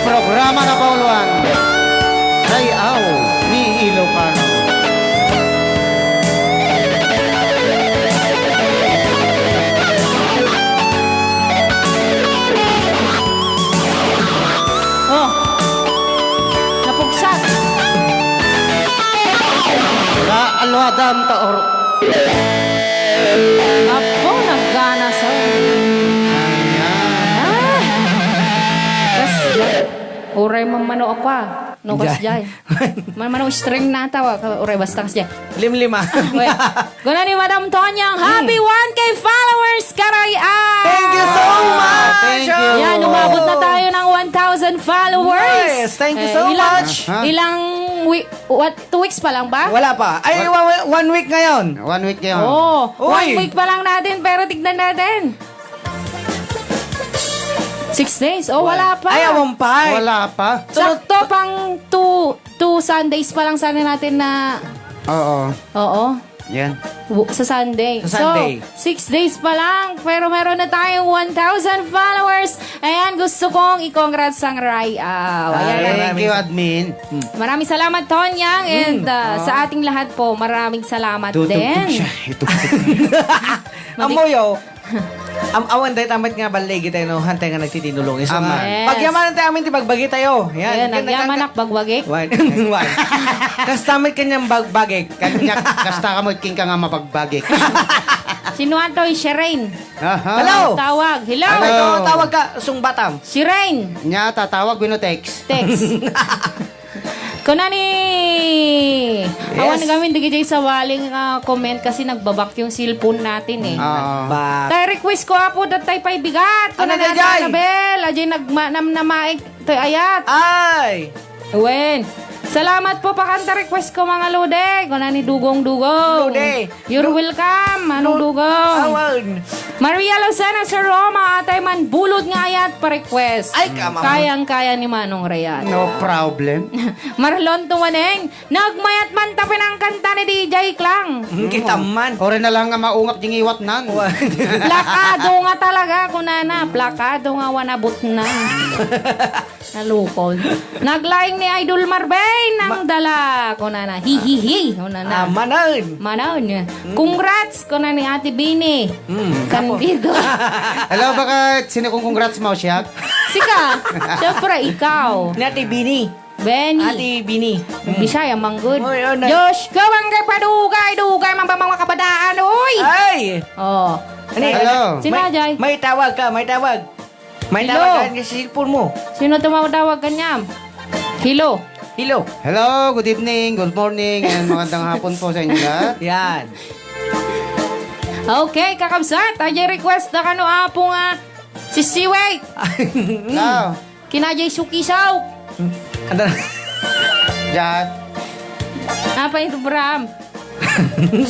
Programa na Pauluan, Ray-aw ni Ilocano. Oh. Napugsat. Ra-, alwadam ta or- Apo, nagana sa. Ayan. Ah. Kasjay. Uray mamano ako, ah. No, Jay. Kasjay. Mamano string na tawa, uray basta kasjay. Limlima. Wait. Kuna ni Madam Tonyang, happy Hmm. one K followers, karay-an! Thank you so Wow, much! thank you. Yan, umabot na tayo ng one thousand followers. Yes, thank you Eh, so ilang, much. Aha. ilang wi-, what, two weeks pa lang ba? Wala pa. Ay, Wa- wa-, one week ngayon. One week ngayon. Oh, Uy! one week pa lang natin, pero tignan natin. Six days. Oh, wala pa. Ay, awan pa eh. Wala pa. Sakto pang two, two Sundays pa lang sana natin na Oo. Oo. Yan. W-, sa Sunday. Sa Sunday. So, six days pa lang, pero meron na tayong one thousand followers. Ayan, gusto kong i-congrats ang Ray-aw. Ayan. Ay, thank you, admin. Hmm. Maraming salamat, Tonyang, and, Mm. uh, sa Oo. ating lahat po, maraming salamat Tutugtog din. siya. Itugtog. Madi- Amoyo, am-, awan dahil tamat nga balay kita, no? Hantay nga nagtitinulong. Isu nga, Aman. Yes. pagyamanan tayo amin ti bagbagi tayo. Yan. Ayan, Yan, nagyamanak, bagbagik. Wan. Wan. Kas tamat kanyang bagbagik. Kanya, kasta ka mo, king ka nga mabagbagik. Sino ato? Si Shireen. Aha. Hello. Tawag. Hello. Ay, may Hello. tawag ka, sungbatam. Si Rain. Nya, tatawag, wino text. Text. Kuna ni, awan Yes. kami, di kajay sa waling, ah, comment kasi nagbabak yung cellphone natin eh. Oo. Bak- Tay request ko, apo, datay pay bigat. Ano Kuna na, na, Jay? Annabel, ajay nagma-, nam-, namaig, tay ayat. Ay! Wen. Salamat po, pakanta request ko, mga lode. Kuna ni Dugong Dugong. Lode. You're Du-, welcome, Manong Du-, Dugong. Awan. Maria Lucena sa Roma, atay man bulod nga ayat pa request. Ay, kamama. Kayang-kaya ni Manong Reyat. No problem. Marlon Tumaneng, nagmayat man ta pinangkanta ni D J Klang. Hmm, kita man. Ore na lang nga maungap di ngiwat nan. Wa- Plakado nga talaga, kunana. Plakado nga wanabot na. Nalukon. Naglaing ni Idol Marvin ang Ma- dala. Kunana, hihihi. Kunana. Ah, manaon. Manaon. Mm. Congrats, kunana ni Ate Bini. Mm. Kandido. Hello, baka sino kung congrats mo, siya? Sika. Siyempre, ikaw. Ni Ate Bini. Benny. Ate Bini. Mm. Bisaya, manggod. Oy, oh, na- Diyos ko, manggay padugay, dugay, mga, mga kabadaan, uy! Ay! Oh. Ano yan? Hello. Sino, May, Jay? May tawag ka, may tawag. May Hello. Tawag ka sa cellphone mo. Sino tumatawag kanyam? Hello. Hello. Hello, good evening, good morning, and magandang hapon po sa inyo lahat. Yan. Okay, kakabsat, ajay request na kano apo nga si Siway. Hello. Kinajay sukisaw. Ano? Diyan. Apa ito, Bram?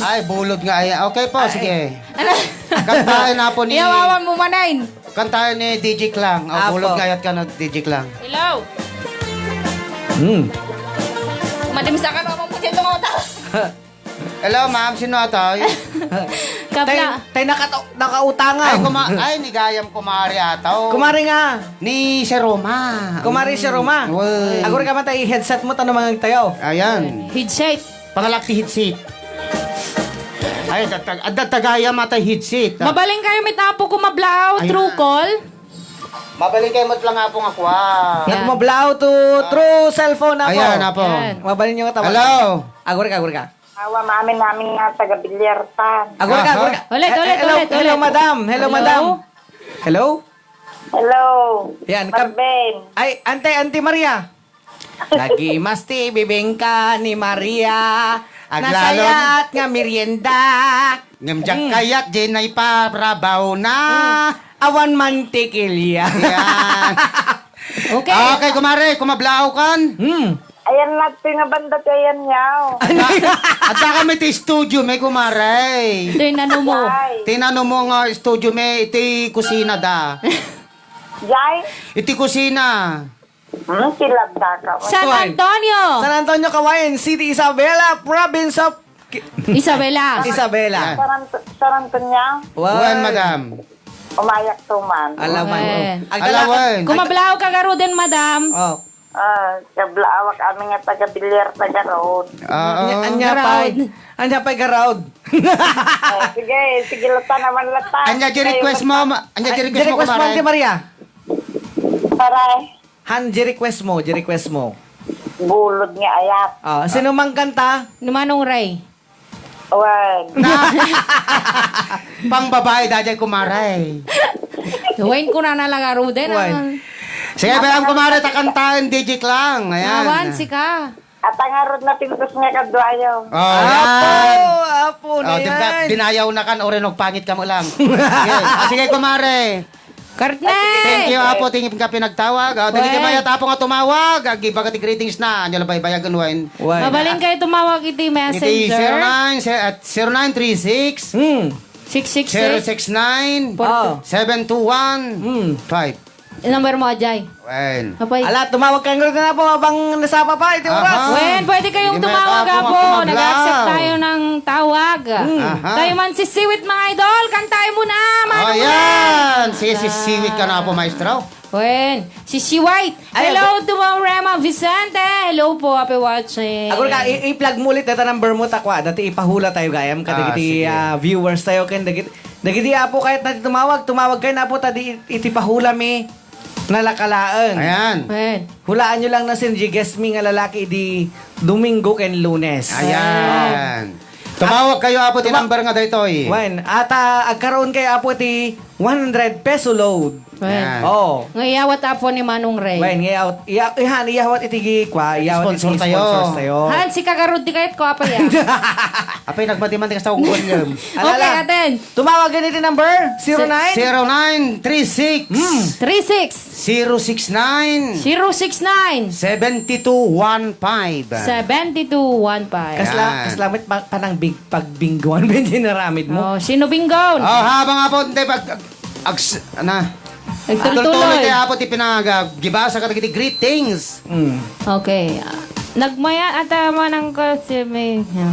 Ay, bulod nga. Ay, okay po, Ay. sige. Ano? Kantahin na po ni Yawawan mo manain. Kantahin ni D J Klang. O, Apo. Bulog kayat ka na, D J Klang. Hello. Hmm. Madimsa ka naman po dito, mga tao. Hello, ma'am. Sino atoy? Kabla. Tay, tay nakato-, nakautangan. Ay, kuma-, ay, ni Gayam kumari ataw. Kumari nga. Ni Sir Roma. Kumari Sir Roma. Uy. Agor ka man tay headset mo, tanong mga tayo. Ayan. Headset. Pangalak ti headset. Ay, tag-, tag-, adda tagaya matay headset, ah. Mabaling kayo, may tapo ko mablaaw, Ay. True call. Mabaling kayo, matlang nga po nga, kwa. Yeah. Nagmablaaw to Ah. true cellphone na po. Ayan, apo. Yan. Mabaling nyo nga tawag. Hello. Agor ka, agor ka. Awa, maamin namin nga taga Bilyartan. Agor ka, Aha. agor ka. Ulit, Eh, ulit, hello, ulit, hello, ulit. madam. Hello, Hello? madam. Hello. Hello. Yan, kab-, Marben. Ay, Ante, Ante Maria. Nagimasti bibingka ni Maria. Aglalon. Nasayaat nga merienda. Ngem diak Mm. kayat, di na iparabaw na. Mm. Awan mantikilya. Yan. Okay. Okay, kumare, kumablaaw kan. Hmm. Ayan na, ti nga banda ti ayan yaw. Adda, adda kami ti studio, may kumare. Tinano mo. Ay. Tinano mo nga studio, may iti kusina da. Jay? Iti kusina. Hmm, sila da ka. San Antonio. San Antonio, Cauayan City, Isabela, province of Ki-, Isabela. Isabela. Saran-, Sarantoña. Wan. Wan, madam. Umayak to man. Alawan. Wen. Agdala ka. Alawan. Kumablaw ka garuden, madam. Oh. Ah, kablaawak amin nga taga Villar, taga Road. Oo. Anya, anya pay. Anya pay garod. Oh, sige, sige, lata naman, lata. Anya di request mo, ma-, anya di request mo, kumare? Anya di request mo, Ate Maria? Para. Han, di request mo, di request mo. Bulod nga ayat. Ah, sino mang kanta? Ni Manong Ray. Wen. Na. Pangbabae, daydiay, kumare. Wen, kunana lang, aruden, Wen. Sige, bayam, kumare, ta kantaen, D J lang. Ayan. Awan, sika. At ang arod na pintos nga kadwayo. Oh, Apo, yan. Apo na Oh, di ba, yan. Binayaw na kan, oren, pangit ka mo lang. Sige, ah, sige, kumare. Kartne! Thank you, Apo, ti inka pinagtawag. Oh, dagiti Wen. Mayat, Apo, nga tumawag, agibaga ti greetings na. Anya la baybayagen, Wen? Wen. Mabalin kayo tumawag iti Iti messenger. Zero nine, se-, at zero nine three six, Hmm. Six six six. Zero six nine, Oh. Seven two one, Hmm. five. Number mo, Ajay. Wen. Apay. Ala, tumawag kayo na po habang nasapa pa iti Aha. oras. Wen, pwede kayong Hindi tumawag, mayat, Apo, Apo. Kumablaw. Nag-accept tayo ng tawag. Hmm. Aha. Tayo man si Siwit, mga idol. Kantahin mo na, Manong Ray. Ayan. Si, si Siwit ka na po, maestro. Wen, si Siwit. Ay, Hello to Ma'am Rema Vicente. Hello po, happy watching. Agor ka, i-, i-plug mo ulit data number mo, takwa. Dati ipahula tayo, gayam, Ah, kadagiti, sige. ah, viewers tayo, ken dagit-, dagiti apo, kahit na tumawag, tumawag kayo na po, tadi iti pahula mi, nalakalaeng. Ayan. Wen. Hulaan nyo lang na sin G guest mi nga lalaki di Domingo ken Lunes. Ayan. Tumawag kayo, Apo, ti Tuma- number nga daytoy. Wen, ata agkaroon kayo, Apo, ti one hundred peso load. Wen. Yan. Oo. Nga iyawat, Apo, ni Manong Ray. Wen, nga iyawat, iya-, ihan, iyawat iti gi-, kwa, iyawat Sponsor iti tayo. Sponsors tayo. Han, si Kagarud, di kayat ko, Apo, ya. Apay, nagmatiman, di kasta ko, William. Alala. Okay, aten. Tumawag gani ti number, zero nine? Zero nine three six. Hmm. Three six. Zero six nine. Zero six nine. Seven two one five. Seven two one five. Kasla-, Yan. Kaslamit pa, panang big, pagbingguan, benjin aramid mo. Oh, sino bingguan? Oh, habang apo, hindi, pag, ag-, ags-, ana. Nagtultuloy. Tultuloy kay apo ti pinag-, ah, gibasa ka dagiti greetings. Mm. Okay. Ah, nagmaya at, ah, manang ko si may, yeah.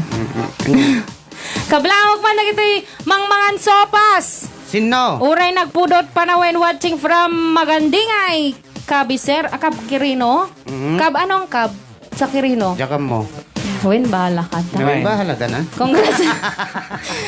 Kablawag man dagiti mangmangan sopas. Sinno? Uray nagpudot panawen watching from Magandingay, Kabiser, ah, Kab Quirino? Mhm. Kab, anong Kab? Sa Quirino? Diyan ka mo. Wen, bahala ka ta. Wen, bahala ka na. Congrats.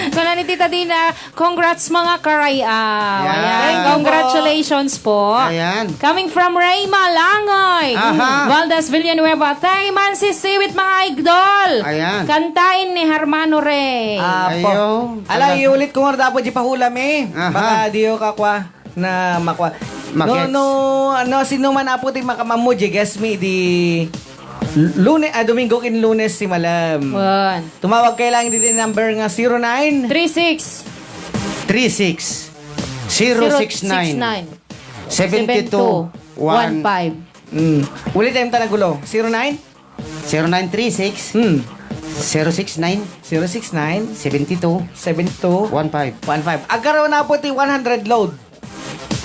Kuna ni Tita Dina, congrats mga karayaw. Yan. Ayan. Thank you po. Congratulations po. Ayan. Coming from Rayma Langoy. Aha. Valdez Villanueva. Tayo man si Siwit, mga idol. Ayan. Kantain ni Hermano Ray. Apo. Ayo. Ala, iulit ko nga dapat di pahula mi. Aha. Baka diyo kakwa na makwa. Magets. No, no, no, sino man apo ti makamammo, di guest mi di Lune-, ah, Domingo ken Lunes ti malem. Wen. Tumawag kayo lang dito number nga zero nine. Three six. Three six. Zero six nine. Zero six nine. Seven two one five. Mm. Ulit tayo, ta nagulo. Zero nine? Zero nine three six. Hmm. Zero six nine. Zero six nine. Seven two. Seven two. One five. One five. Agkaroon na po ti one hundred load.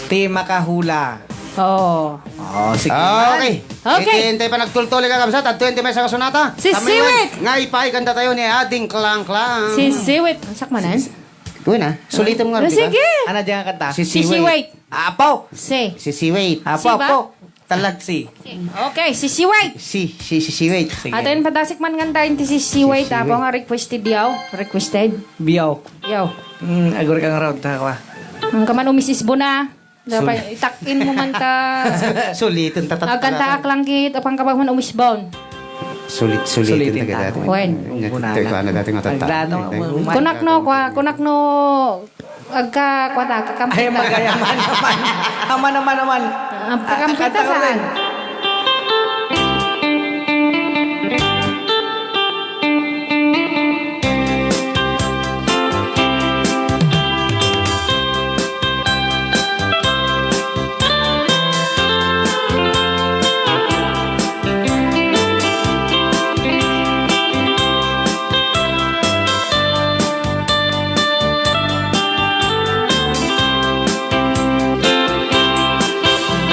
Ti makahula. Oo. Oh, sige. Okay. Okay. Iti, intay pa nagtultol ka, kamsat. At twenty may sa kasunata. Si Kami Siwit. Nga, nga ipaikanta tayo ni Ading Klang Klang. Si Siwit. Sakmanan? Uy na, sulitan mo nga, Ah, di ba? Sige. Ano dyan ang kanta? Si Si Siwit. Siwit. Apo. Si. Si Siwit. Apo, Si ba? apo. Talag si. Okay, si Siwit. Si, si, si Siwit. Sige. Atin, padasik man nga tayo ti si Siwit. Si Siwit. Apo nga requested yaw. Requested. Biyaw. Yaw. Mm, agur kang round, ha, kwa. Ang kaman umisisbo na. Dapat Sul- itakin mo man ta. Sulitan, tatat-, Agkanta tatat-, ak lang kit, apang ka pa man umisbon. Sulit, sulitan Sulitin ta ta. Dati. Wen. Ito, ito, ano dati nga tatat-, Agdano, tatat-, um, Kunak no, kwa, kunak no, agka, kwa ta, kakampi Ay, ta. Magayaman naman. Ama naman naman. Ah, kakampi ta Kanta ko saan? Rin.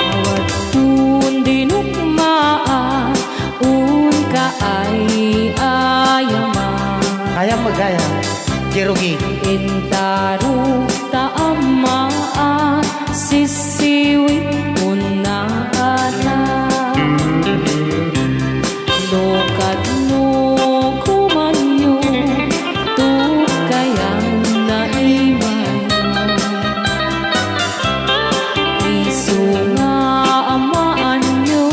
Awattun dinukmaa, unka ay ayama. Kaya magaya. Jerugi. Intaruk ta ammaa. Sisiwit unna ata. No kadno komanyo, tukkayan na imayo. Isu nga amaanyo,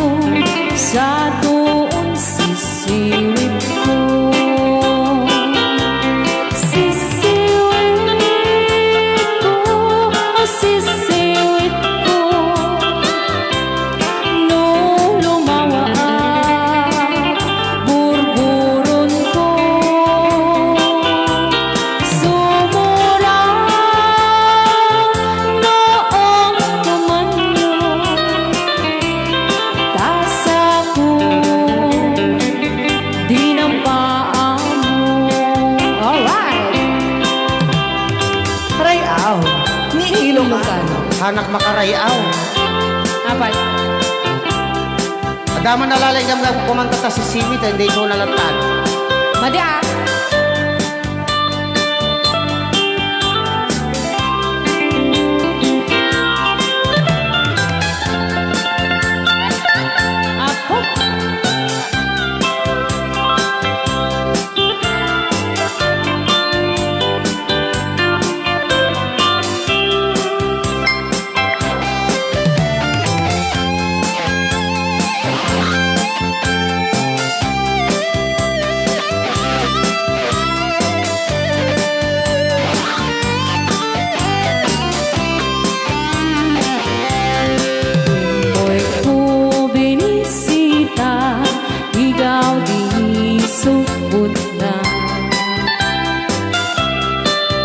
satoon sisiwitko. Sisiwitko, sisiwitko. No lumawaak, burburonko. Sumurang noong komanyo. Tasako, dinampaanmo. Alright. Ray-aw, ni Ilocano. Hanak makaray-aw. Apay. Adda man nalaingam nga kumanta ta sisiwit, eh, hindi ko nalantad. Madi, ah. Apo. Apoy ko binisita, igaw di subot na.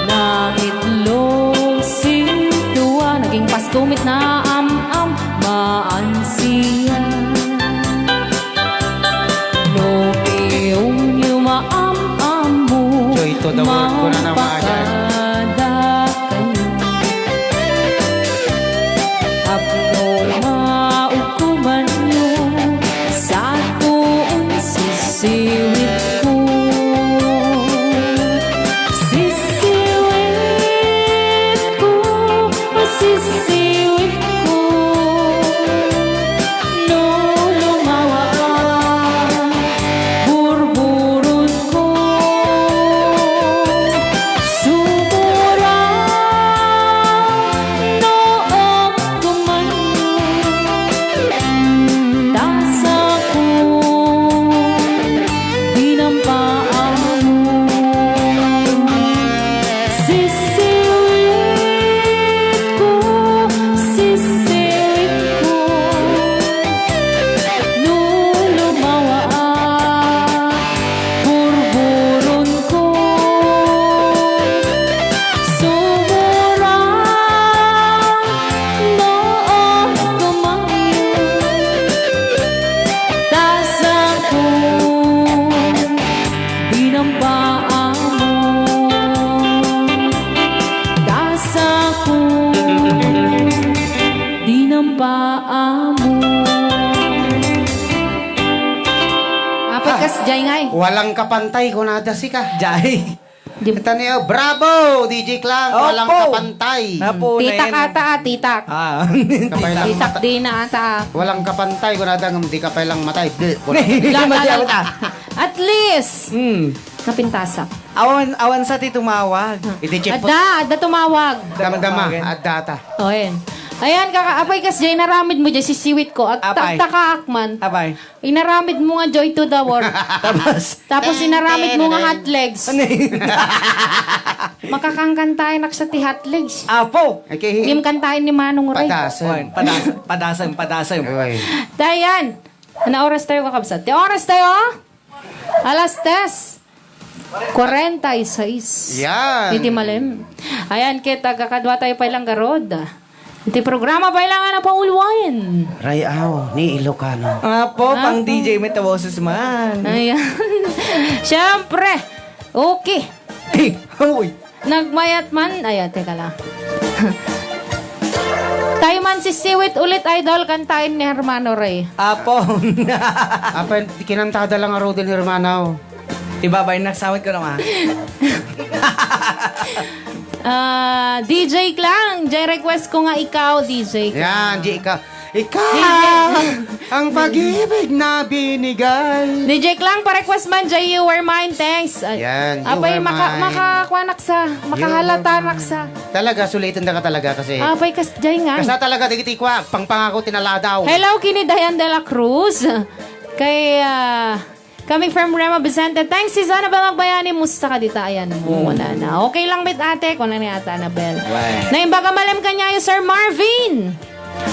Nangitlog sintua, naging pastumit na am-am, maansiya. No piunyo maam-ammo, Joy to the world, kuna na, mga Ajay. Mapakada kayo. Apno maukumanyo, satoon sisiwitko. Sisiwitko, sisiwitko. No lumawaak, burburonko. Sumurang noong komanyo. Tasako, dinampaanmo. Sisiwitko, sisiwitko. No lumawaak, burburonko. Sumurang noong komanyo. Tasako, dinampaanmo. Tasako, dinampaanmo. Apat kas, Jay, ngay. Walang kapantay, kunada sika. Jay. Di- Ita niyo, bravo, D J Klang, walang Opo. kapantay. Napunay Titak na. ata, ah, titak. Ah. Kapay lang Titak mata-, di na ata. Walang kapantay, kunada nga di kapay lang matay. Bleh, kuna. Hindi, mati ako ta. At least, Hmm. napintasak. Awan, awan sa ti tumawag. Iti chip po. Adda, adda tumawag. Damdama, Tawagan. adda ta. O, yan. Ayan, kaka-, apay kas, Jay, naramid mo, Jay, sisiwit ko. Ag-, Apay. tagtakaak man. Apay. Inaramid mo nga Joy to the World. Tapos? Tapos Ten, inaramid mo nga ten, Hot Legs. Ano yun? Makakangkantayan ak sa ti Hot Legs. Apo! Okay. Ngem kantaen ni Manong Ray. Padasem. Oy, padas-, padasem, padasem. Oy. Dayan. Ano oras tayo, kakabsat? Ti oras tayo? Alas tres. Kwarenta y seis. Yan. Iti malem. Ayan, ket agkakadua tayo pay lang garud. Iti programa pay lang a napauluayen. Ray-aw ni Ilocano. Apo, pang Apo. D J met a boses man. Ayan. Siyempre. Okay. Uy. Nagmayat man. Ay, teka lang. Tayo man sisiwit ulit, idol. Kantaen ni Hermano Ray. Apo. Apo, kinantada lang a Rodel Hermano. Ibabay na, sawit ko naman. Ah, D J Klang, jay request ko nga ikaw, D J Klang. Yan, di ikaw. Ikaw D J. Ang pag-ibig na binigay. D J Klang, pa-request man, jay You Were Mine, thanks. Ah, Yan, You apay, Were maka-, Mine. Makakuanak sa, You Were makahalatanak Mine. Sa. Talaga, sulitin da ka talaga kasi. Apay, kas-, jay nga. Kasta talaga, dagiti kwa, pangpangako tinaladaw. Hello, kini Dayan de la Cruz. Kay, ah, Coming from Rema Vicente. Thanks, Susan, Abel Magbayani. Musta ka dita? Ayan mo, Mm. wala na. Okay lang, bit ate. Kuna ni Ate Annabel. Right. Naimbag a malem kaniayo, Sir Marvin.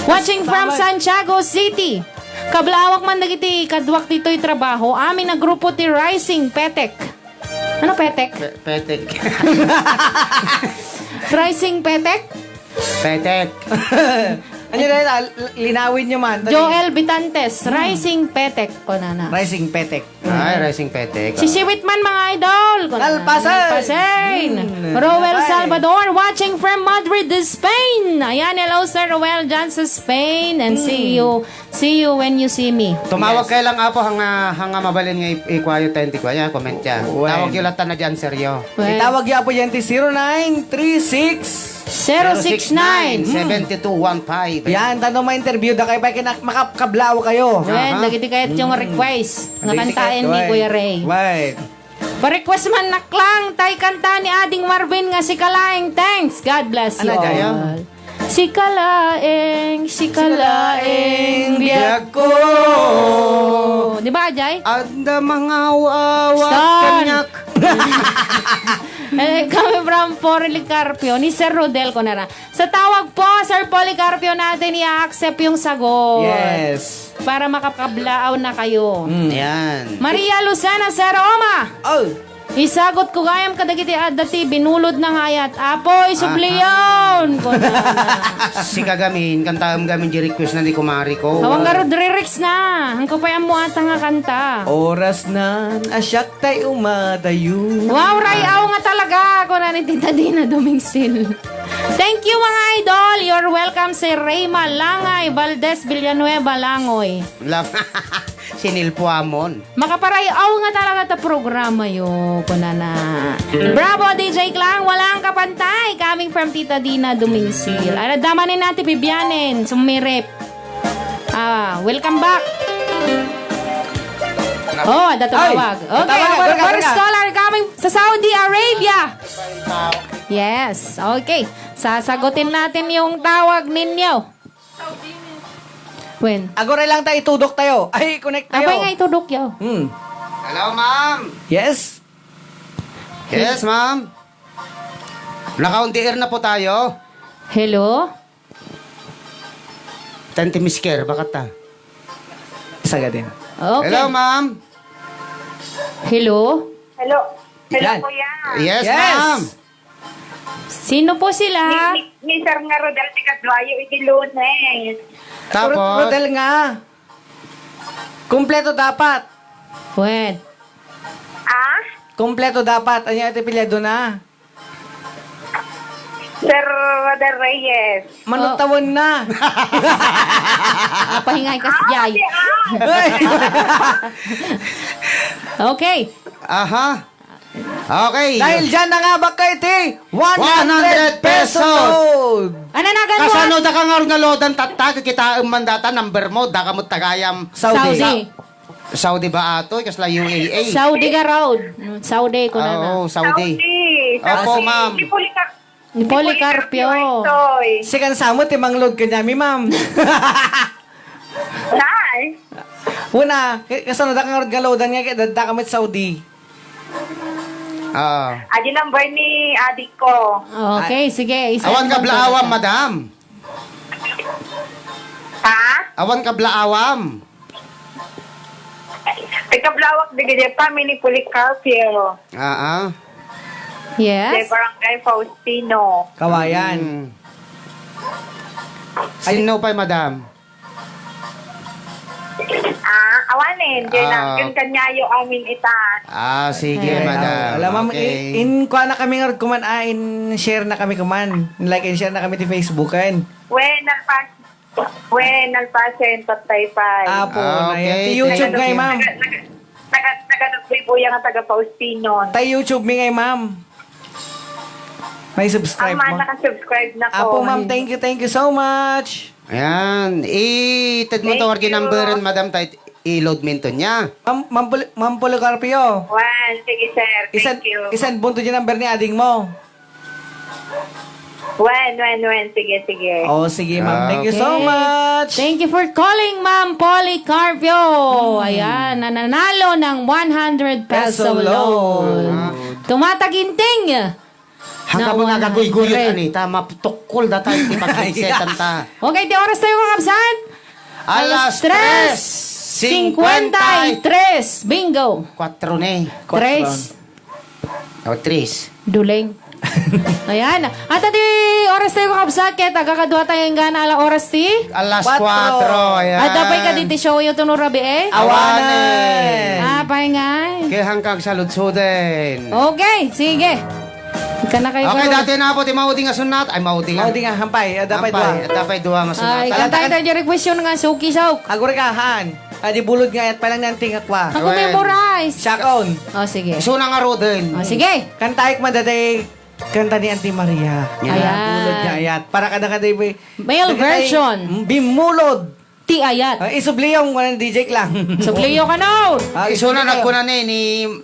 Watching from Salamat. Santiago City. Kablaawak man dagiti kaduak ditoy trabaho. Amin a grupo ti Rising Petek. Ano Petek? Pe-, petek. Rising Petek? Petek. Ano na yun? Ah, l-, linawin nyo man. Dali. Joel Bitantes, Hmm. Rising Petek, kunana. Rising Petek. Ay, Rising Petek, Si ah. Siwit man, mga idol, kunana. Nalpasen. Nalpasen. Hmm. Roel Bye-bye. Salvador, watching from Madrid, Spain. Ayan, hello, Sir Roel, dyan sa Spain. And see Hmm. you, see you when you see me. Tumawag Yes. kayo lang, Apo, hanga, hanga mabalin nga i-, ikuayo tayo, ti kuya, comment yan. Wen. Tawag yung lahat na dyan, seryo. Well, Itawag niyo po yan ti zero nine three six. Zero six nine. Seven two one five. Yan, tanong ma-interview da kayo, pa kinak-, makapkablaw kayo. Well, Aha. dagiti kayat yung Mm. request. Nga Dagiti kantaen kayat, ni why? Kuya Ray. Why? Pa-request man naklang, tay kanta ni Ading Marvin nga Sika Laeng. Thanks. God bless you Ano, Jaya? all. Sika laeng, sika Sika laeng laeng biag ko. biag ko. Di ba, Ajay? Adda mangaw-awat Stan. kaniak. Eh, kami from Policarpio, ni Sir Rodel ko na ra. Sa tawag po, Sir Policarpio, natin i-accept yung sagot. Yes. Para makakablaaw na kayo. Mm. Yan. Maria Lucena Seroma. Oh. Isagot ko gayam kadagiti adda ti binulod na nga ayat. Apo, isubliyon! Aha. Kunana. Si kagamin, kantaem gamin di request na ni kumari ko. Awan nga Rodriguez na. Ang kapay ammo ata nga kanta. Oras na, asyak tay umadayo. Wow, rayaw nga talaga. Kunana ni Tita Dina Dumingsil. Thank you, mga idol. You're welcome, si Reyma Langay Valdez Villanueva Langoy. Lang. Sinilpuamon. Makaparayaw nga talaga ta programa yo, kunana. Bravo, D J Klang, walang kapantay. Coming from Tita Dina Dumingsil. Ano, damanin natin, Bibianen, sumirip. Ah, welcome back. Oh, ada tumawag. Ay, Okay, tawag, our tawag, first tawag. caller coming sa Saudi Arabia. Yes, okay. Sasagutin natin yung tawag ninyo. When? Aguray lang tayo, itudok tayo. Ay, connect tayo. Apay nga itudok yo. Hmm. Hello, ma'am. Yes? Yes, ma'am. Naka-on the air na po tayo. Hello? Tenti Misker, bakit ta? Sagadin. Okay. Hello, ma'am. Hello? Hello. Hello, Yan. kuya. Yes, Yes. ma'am. Sino po sila? Ni, ni, ni Sir nga Rodel ti Kadwayo iti Lunes. Tapos? Rodel nga. Kompleto dapat. Wait. Ah? Kompleto dapat. Ania ti apelyido na? Sir Rodel Reyes. Manong Oh. tawen na. Apahingay kas Ah, jay. si Al. Ay. Okay. Aha. Okay. Dahil dyan, nangabak kayo ti one hundred pesos. One hundred pesos. Ano na, ganun? Kasano da ka nga nga loadan tatta, kikitaem man data, number mo, da ka mo tagayam. Saudi. Saudi. Sa-, Saudi ba ato? Kasla U A E? Saudi garud. Saudi, kunana. Ah, oo, Saudi. Saudi. Opo, Saudi. ma'am. Di Policar-, Di Policarpio. Policarpio, Soy. Sikan samo ti mangload kaniami, ma'am. Nay. Una, k-, kasano da ka nga loadan nga, kaya dadda ka met Saudi. Ah. Adi number ni adik ko. Okay, Ah. sige, isa Awan ka number blaawam, ka. madam. Ha? Awan ka blaawam. Ikablawak di gidi family Policarpio. Ah, ah. Yes. Di Barangay Faustino. Kawayan. Mm. Ay. Sino pa'y madam? Ah, awanen. Diyan Ah. lang. Yung kanyayo amin itan. Ah, sige, Okay. madam. Ah, alam, ma'am, Okay. i-, in, kuha na kami nga kuman, ah, in share na kami kuman. Like and share na kami ti Facebook, kan. Wen, nalpas-, wen, nalpasen, patay pay. Apo, Ah, na yan. okay, Ti YouTube thank ngay, you. ma'am. Taga, taga, taga, taga Nagbuybuyang nga taga Faustino. Tay YouTube mi ngay, ma'am. May subscribe Ama, mo? Nakasubscribe na ko. Apo, ma'am, thank you, thank you so much. Ayan. Ited mo Thank to, you. Number, madam, ta i-load mo ito niya. Ma'am, Ma'am Pol-, Ma'am Policarpio. Wan, sige, sir. Thank Isend, you. Isend mo to yung number ni ading mo. Wan, wan, wan. Sige, sige. Oh, sige, ma'am. Thank you so Okay. much. Thank you for calling, Ma'am Policarpio. Hmm. Ayan, nananalo ng one hundred peso Peso load. load. Ah. Tumataginting. Hanggang Na mga one hundred. Gaguyguyon, ani, ta matukol da tayo, ipag-headsetan ta. Okay, ti oras tayo, kakabsat? Alas Alas tres, tres, cincuenta y tres. Bingo. Kuatro na eh. Tres. O, tres. Duleng. Ayan. At ti oras tayo, kakabsat, kaya taga kadua tayo yung gana, ala oras ti? Alas Kuatro. kuatro, ayan. At dapat ka dito show yung tunong rabi eh? Awanen. Awanen. Ah, paingay. Kaya hanggang sa ludsuden. Okay, sige. Ika na kayo Okay, karunod. Dati na po, ti maudi nga sunat. Ay, maudi nga. Maudi nga, hampay. Ah, dapat Hampay, dua. ah, dapat dua nga sunat. Ay, Alam kanta tayo- tayo, Jerry, question nga, suki, sauk. Agore ka, han. Adi bulod nga, at palang nanting akwa. Ako Awen. memorize. Siakon. Oh, sige. Isuna nga roden. Oh, sige. Kantaik man, daday, kanta ni Auntie Maria. Yan. Ayan. Bulod nga, ayat. Para kada kada iba. Male Daday, version. mm, bimulod. Ti ayat. Ah, isubliyo mo ng D J lang. Subliyo ka, no? Ah, Isuna isubliyo. nagkuna ni, ni,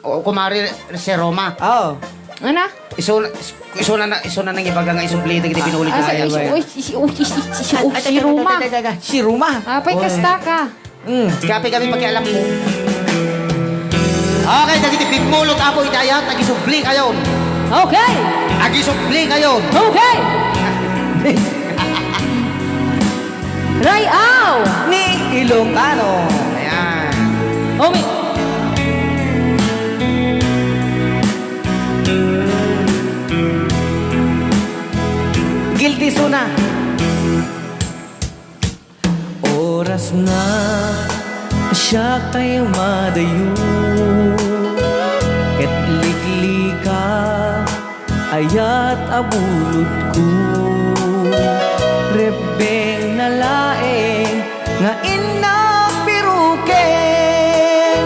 o, kumari si Roma. Oo. Ana? Isuna, isuna na, isuna nang ibaga nga isubli dagiti binulig Ah, na sa, ayan. is-, uy, is-, uy, is-, is-, is-, Ay, ay, si ay, ay, Roma. ay, ay, ay, ay, si Roma. Apay, Oy. kasta ka. Mm. Kaya kami pakialam mo. Okay, dagiti bigmulot, apo, iti ayat, agisubli kayon. Okay. Agisubli kayon. Okay. Rayaw. Ni Ilocano. Ayan. Umi- Guilty suna. Oras na siak tayo madayo, ket liklika ayat a bulodko. Rebbeng na laeng nga innak piruken,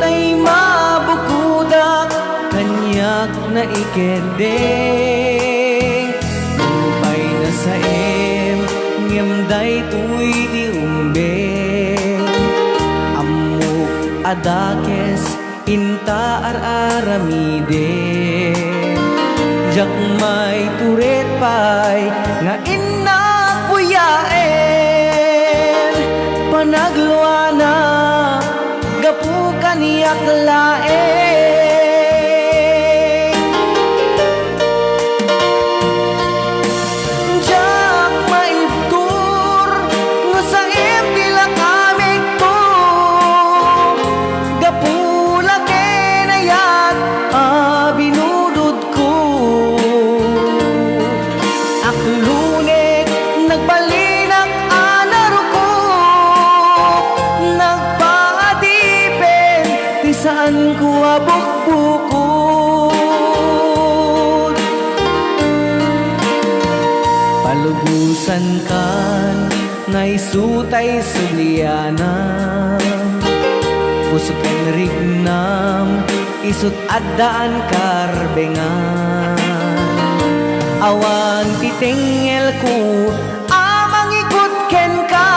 tay mabukodak kaniak naikeddeng. Nupay nasaem, ngem daytoy ti umbeng. Ammok a dakes inta ar-aramiden. Diak maitured pay nga innak buyaen. Panagluana gapu kaniak laeng. Diak maibtur no saem ti lakamekto, gapu la ken ayat a binulodko. Aklunek, nagbalinak a narukok, nagpaadipen ti saanko a bukbukod. Palubosankan nga isu tay sublianam, puso ken rignam, isut' addaan karbengan. Awan ti tengngelko a mangikut kenka,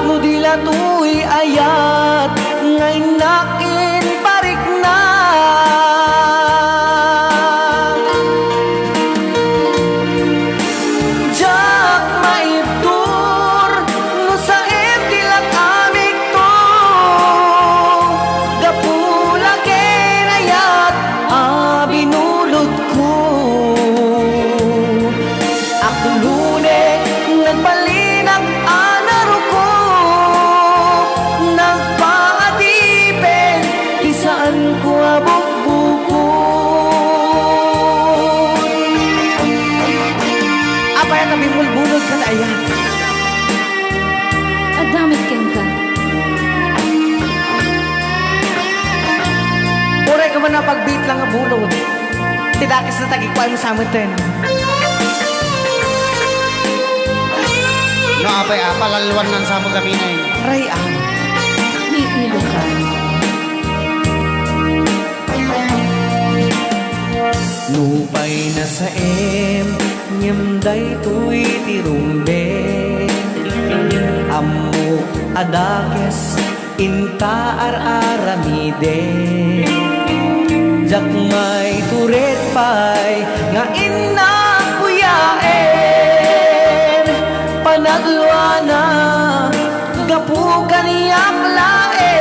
no di la toy ayat nga innak imparikna. Diak maibtur no saem ti lakamekto, gapu la ken ayat a binulodko. Aklunek, nagbalinak a narukok, nagpaadipen ti saanko a bukbukod. Apay a nabimulbulod ken ayat? Adda met kenka. Uray ka man a pagbiit lang nga bulod. Ti dakes na tagikuay mo sa amin ten. No, apay, apa, lalwan nan sa mo gaminay. Ray, ah. Ni Ilocano. Nupay nasaem, ngem daytoy ti rumbeng. Ammok a dakes inta ar-aramidek. Diak maitured pay nga innak kuyaen, panagluana gapu kaniak laeng.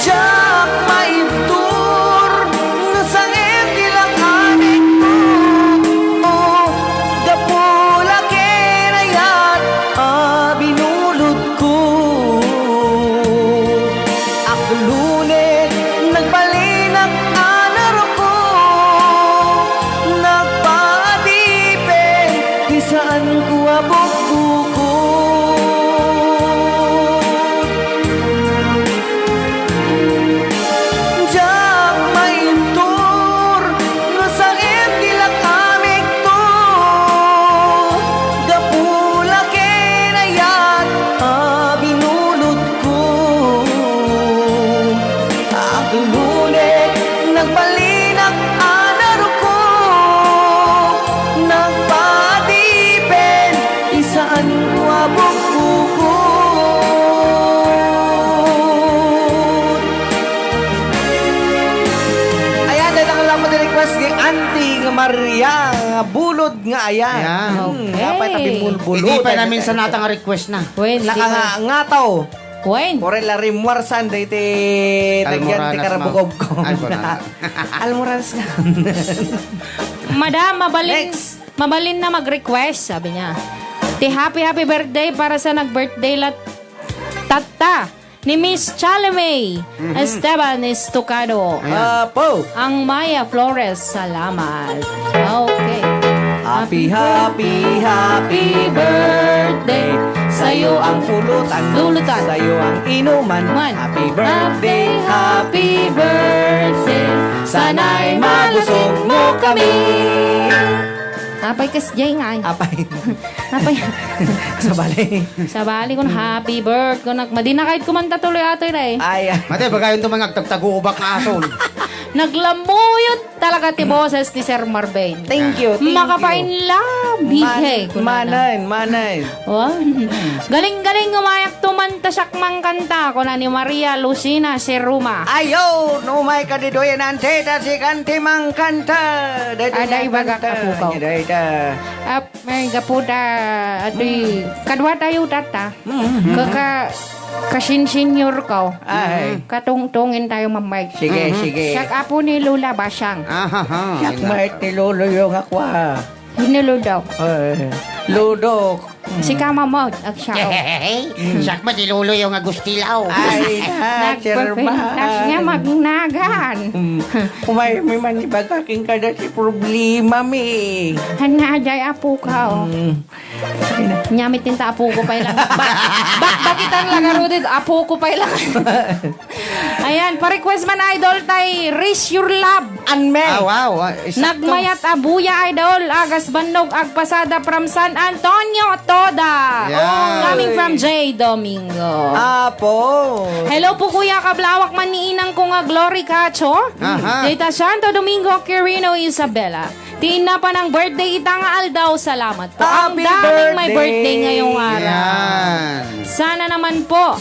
Diak maibtur no sangem ti lakamikko, gapu la ken ayat a binulotko. Aklone, nagbalinak a naruko, nagpaadipen ti saanko a bukbukot. Diak maibtur no sangem ti lakamikto, gapu la ken ayat a binulotko. Aklone, nagbalinak a naruko, nagpaadipen ti saanko a bukbukot. Ayan, dayta nga lapat ti request ni Auntie nga Maria nga Bulod nga Ayan. Ayan. Hmm, Okay. Napay ta binulbulod. Idi pa namin sa natang request na. Wen, di Nakangataw. Wen. Pure la rimwarsan dayta Almoranas, ma'am. Karabukobkob. Almoranas. Almoranas ka. Madam, mabalin, Next. Mabalin na mag-request, sabi niya. Ti happy, happy birthday para sa nag-birthday la tatta ni Miss Chalime Mhm. Esteban Estocado. Ayan. Apo. Ang Maya Flores, salamat. Okay. Happy, happy, happy birthday. Sa'yo ang pulutan. Pulutan. Sa'yo ang inuman. Man. Happy birthday, happy birthday. Sana'y mabusog mo kami. Apay kas jay nga ay. Apay. Apay. Sabali. Sabali kun happy birth kun nak-, madina kahit kumanta tuloy atoy, day. Ay, ah. Mate, bagayon to mga agtagtagubak nga ason. Naglamuyot talaga ti boses ni Sir Marvin. Thank you, thank you. Makapain la, bihe, Man-, kunana. Manen, manen. Wow. Galing-galing umayak to man ta siak mangkanta, kuna ni Maria Lucina Seruma. Ayo, no may kadidoy nante ta si kanti mangkanta. Dayta Ada nga ibagak kanta. Apukaw. Dayta. Ap, may gapuda, adi, Mm. kadwa tayo tata. Mm. Kaka, kasin-senior ko. Ay. Katungtungin tayo mamay. Sige, Mhm. sige. Siak apo ni Lola Basang. Ahaha. Siak Yun na. Mait ni Lolo yung akwa. Ni Ludo. Ay, Ludo. Sika mamot, agsiao. Siak man ti Lolo yung Agustilaw. Ay, na, Nagpapintas Sherman. Nga magnagan. Mm. Umay, may man ibagaking kada ti problema mi. Hana, ajay apo ka, oh. Mm. Ay, na. Nyamit din ta apo ko pa ilang. Ba-, ba-, bakitan lang, Rudid, apo ko pa ilang. Ayan, pa-request man, idol, tay Raise Your Love. Anme. Ah, wow. Ah, isakto. Nagmayat a buya, idol. Agas bannog agpasada from San Antonio, Toda. Yan. Coming from J Domingo. Apo. Hello po, Kuya. Kablawak man ni inang ko nga Glory Cacho. Aha. Dita Santo Domingo, Quirino, Isabela. Ti inna pa nang birthday ita nga aldaw. Salamat po. Ang Happy daming may birthday. Birthday ngayong araw. Yan. Sana naman po.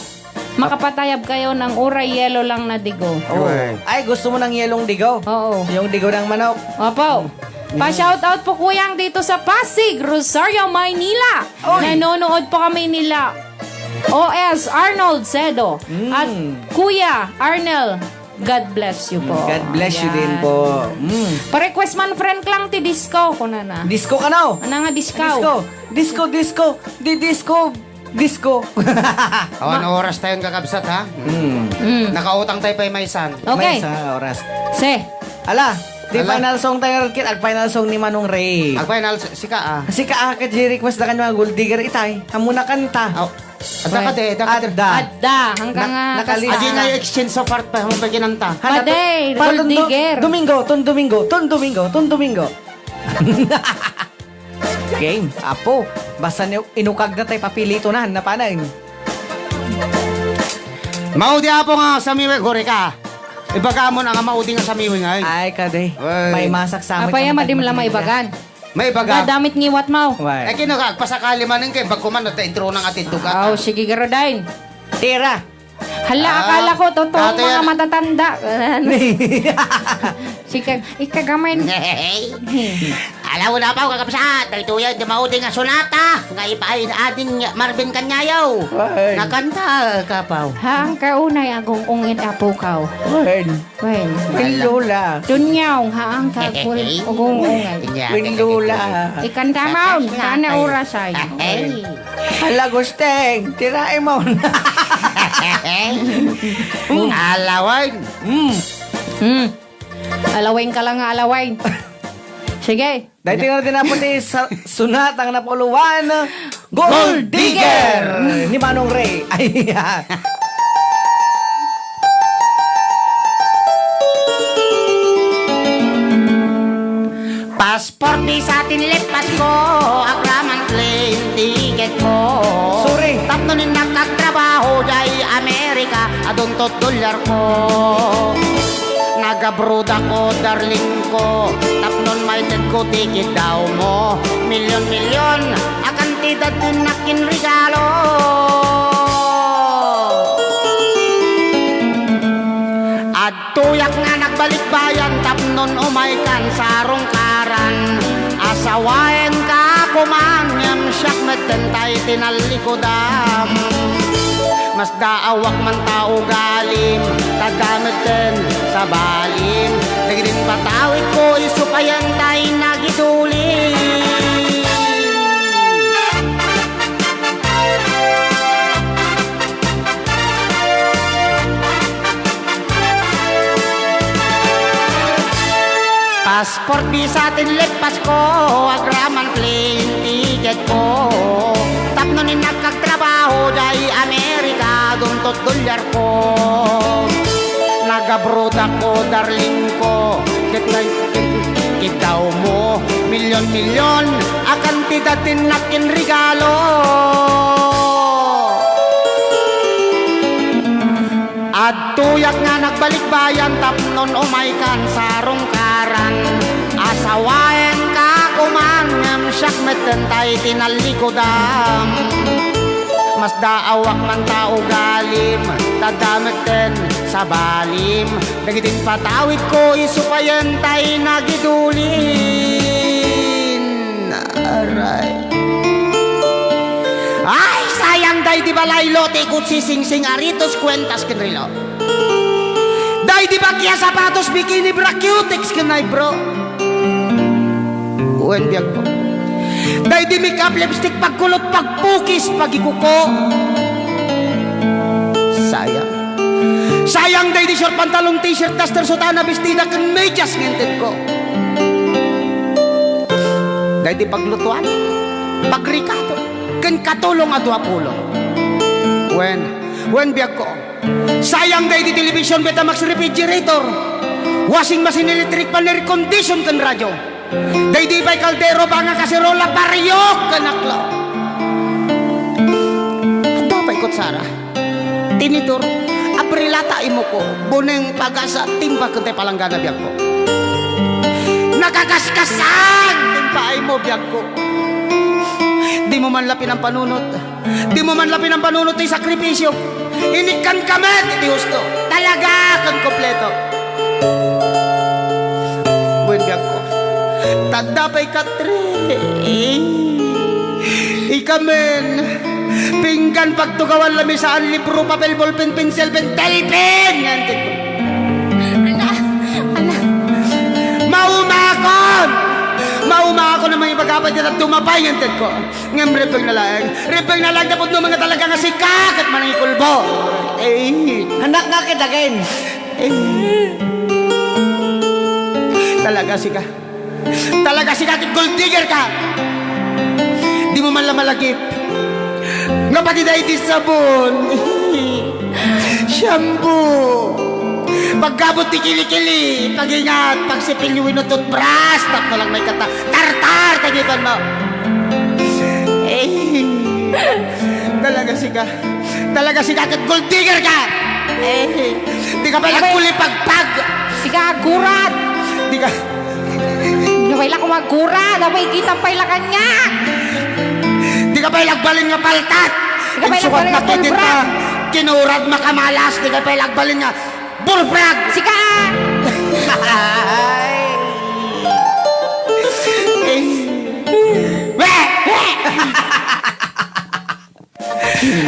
Makapatayab kayo ng uray yelo lang na digo. Oh. Uy. Ay, gusto mo ng yelong digo? Oo. Yung digo ng manok? Opo. Mm. Pa-shoutout po, Kuyang, dito sa Pasig, Rosario, Maynila. Oy. Nanonood po kami nila. O S Arnold Cedo Mm. at Kuya Arnel, God bless you po. God bless you Ayan. Din po. Mm. Pa-request man, friend, lang ti disco, kunana. Disco ka, no? Ano nga disco? Disco. Disco, disco. Di disco. Disco. Awan Ma- oras tayo, kakabsat, ha? Mm. Mm. Nakautang tayo pa yung maysan. Okay. Maysa oras. Se. Ala, di Ala. Final song tayo, kit, ag final song ni Manong Ray. Ag final, sika, ah. Sika, ah, ket di request da kanya mga gold digger itay. Amo na kanta. Aw, adda ka, te, adda ka, te. Adda. Adda, hanggang, Na-, ah, nakalista. Adi na yung exchange sa part pa, mo pa kinanta. Hana, Paday, to-, para gold tun-, do-, digger. Domingo, tun Domingo, tun Domingo, tun Domingo. Game, apo. Basta ni inukag na tay papilito na, napanan. Maudi, Apo, nga samiwing, huri ka. Ibagamon nga maudi nga samiwing, ay. Ay, kadi. Ay. May masak sa amin. Apay, kami madimla maibagan. Maibaga. Dadamit ngiwat mo. Why? Eh, kino ka, agpasakali manen kay, bagko man, nata intro nang atid duga. Aw, sige, garudain. Tira. Hala, ah, akala ko, totoo, dati mga yan matatanda. Sika, ikagamay. Alaw na pa, kakabsat. Daytoy yan, di maudi nga sonata. Nga ipain adin nga Marvin Canyayo. Why? Nga kanta, kapaw. Haan ka unay agung-ungit, apo kaw. Why? Wen. Wen Lola. Dunyaw, haan ka, kul-, ugung-ungay. Wen Lola. Ikanta maon, sana oras ay. Ay. Hala, Gusteng, tiraem maon. Alawen. Mm. Mm. Alawen ka lang nga alawen. Sige. Daytoy nga tinapo ti sa-, sonata nga napauloan, Gold Digger ni Manong Ray. Ay, passport visa ti nilipatko, agraman plane ticketko. Sorry. Tapno ni nakagtrabaho jay Amerika, adunto dollarko. Nagabrodako, darlingko, tapnon maitedko ti kiddawmo. Milyon-milyon a kantidad ti nakinregalo. Adtoyak nga nagbalikbayan tapnon umaykan sa rungkaran. Asawaenka koman ngem siak metten tay tinallikudam. Masdaawak man ta ugalim, ta adda metten sabalim. Dagiti patawidko isu payen tay nagidulin. Passport visa ti nilipatko, agraman plane ticketko. Tapno ni nakagtrabaho jay Amerika, adunto dollarko. Nagabrodako, darlingko, ket na-, ket-, kiddawmo. Milyon-milyon a kantidad ti nakinregalo. Adtoyak nga nagbalikbayan tapnon umaykan sa rungkaran. Asawaenka koman ngem siak metten tay tinallikudam. Masdaawak man ta ugalim, ta adda metten sabalim. Dagiti patawidko isu payen tay nagidulin. Aray. Ay, sayang daydi balaylo ti ikut si Singsing Aritos kuentas ken relo. Daydi bakia sapatos, bikini, bra, cutex ken eyebrow. Wen, biagko. Daydi makeup, lipstick, pagkulot, pagpukis, pagikuko. Sayang. Sayang daydi short pantalon, t-shirt, duster, sutana, bestida ken medyas nga intedko. Daydi paglutuan, pagrikado, ken katulong a dua pulo. Wen, wen, biagko. Sayang daydi television, Betamax, refrigerator, washing machine, electric fan, air condition ken radio. Daydi pay kaldero, banga, kaserola, pariok ken aklo. Adda pay kutsara, tinidor, abrilata, imuko, buneng, pagasa, timba ken tay palanggana, biagko. Nakakaskasan ti paaymo, biagko. Dimo man la pinampanunot. Dimo man la pinampanunot ti sakripisio. Inikkanka met iti husto. Talaga ken kompleto. Wen, biagko. Ta adda pay katri. Ikamen. Pinggan, pagtugawan, lamisaan, libro, papel, ballpen, pinsel, pentel, pen. Nga intedko. Ala, ala. Maumakon! Maumakon a mangibaga pay dita, dumapay nga intedko. Ngem rebbeng na laeng. Rebbeng na laeng ta pudno nga talaga nga sika ket manangikulbo. Eh. Anak nga ket again. Eh. Talaga sika. Talaga sika ket gold digger ka. Dimo man la malagip. Nga pati daydi sabon. Shampoo. Pagkabot ti kilikili, pag-ingat, pagsipilyo wenno toothbrush, tapno lang maikata. Tartar, tagipan mo. Eh, talaga sika. Talaga sika ket gold digger ka. Eh, di ka pay Abay. Nagkulipagpag. Di ka agurat. Di ka Di ka pay la kumagura. Abay, kita pay la kanya. Di ka pay nagbalin nga paltat. Di ka pay Insukat nagbalin nga makidit pulbra. Ka. Kinurad makamalas. Di ka pay nagbalin nga bulbrag. Sika. Ay. Eh. Weh! Weh!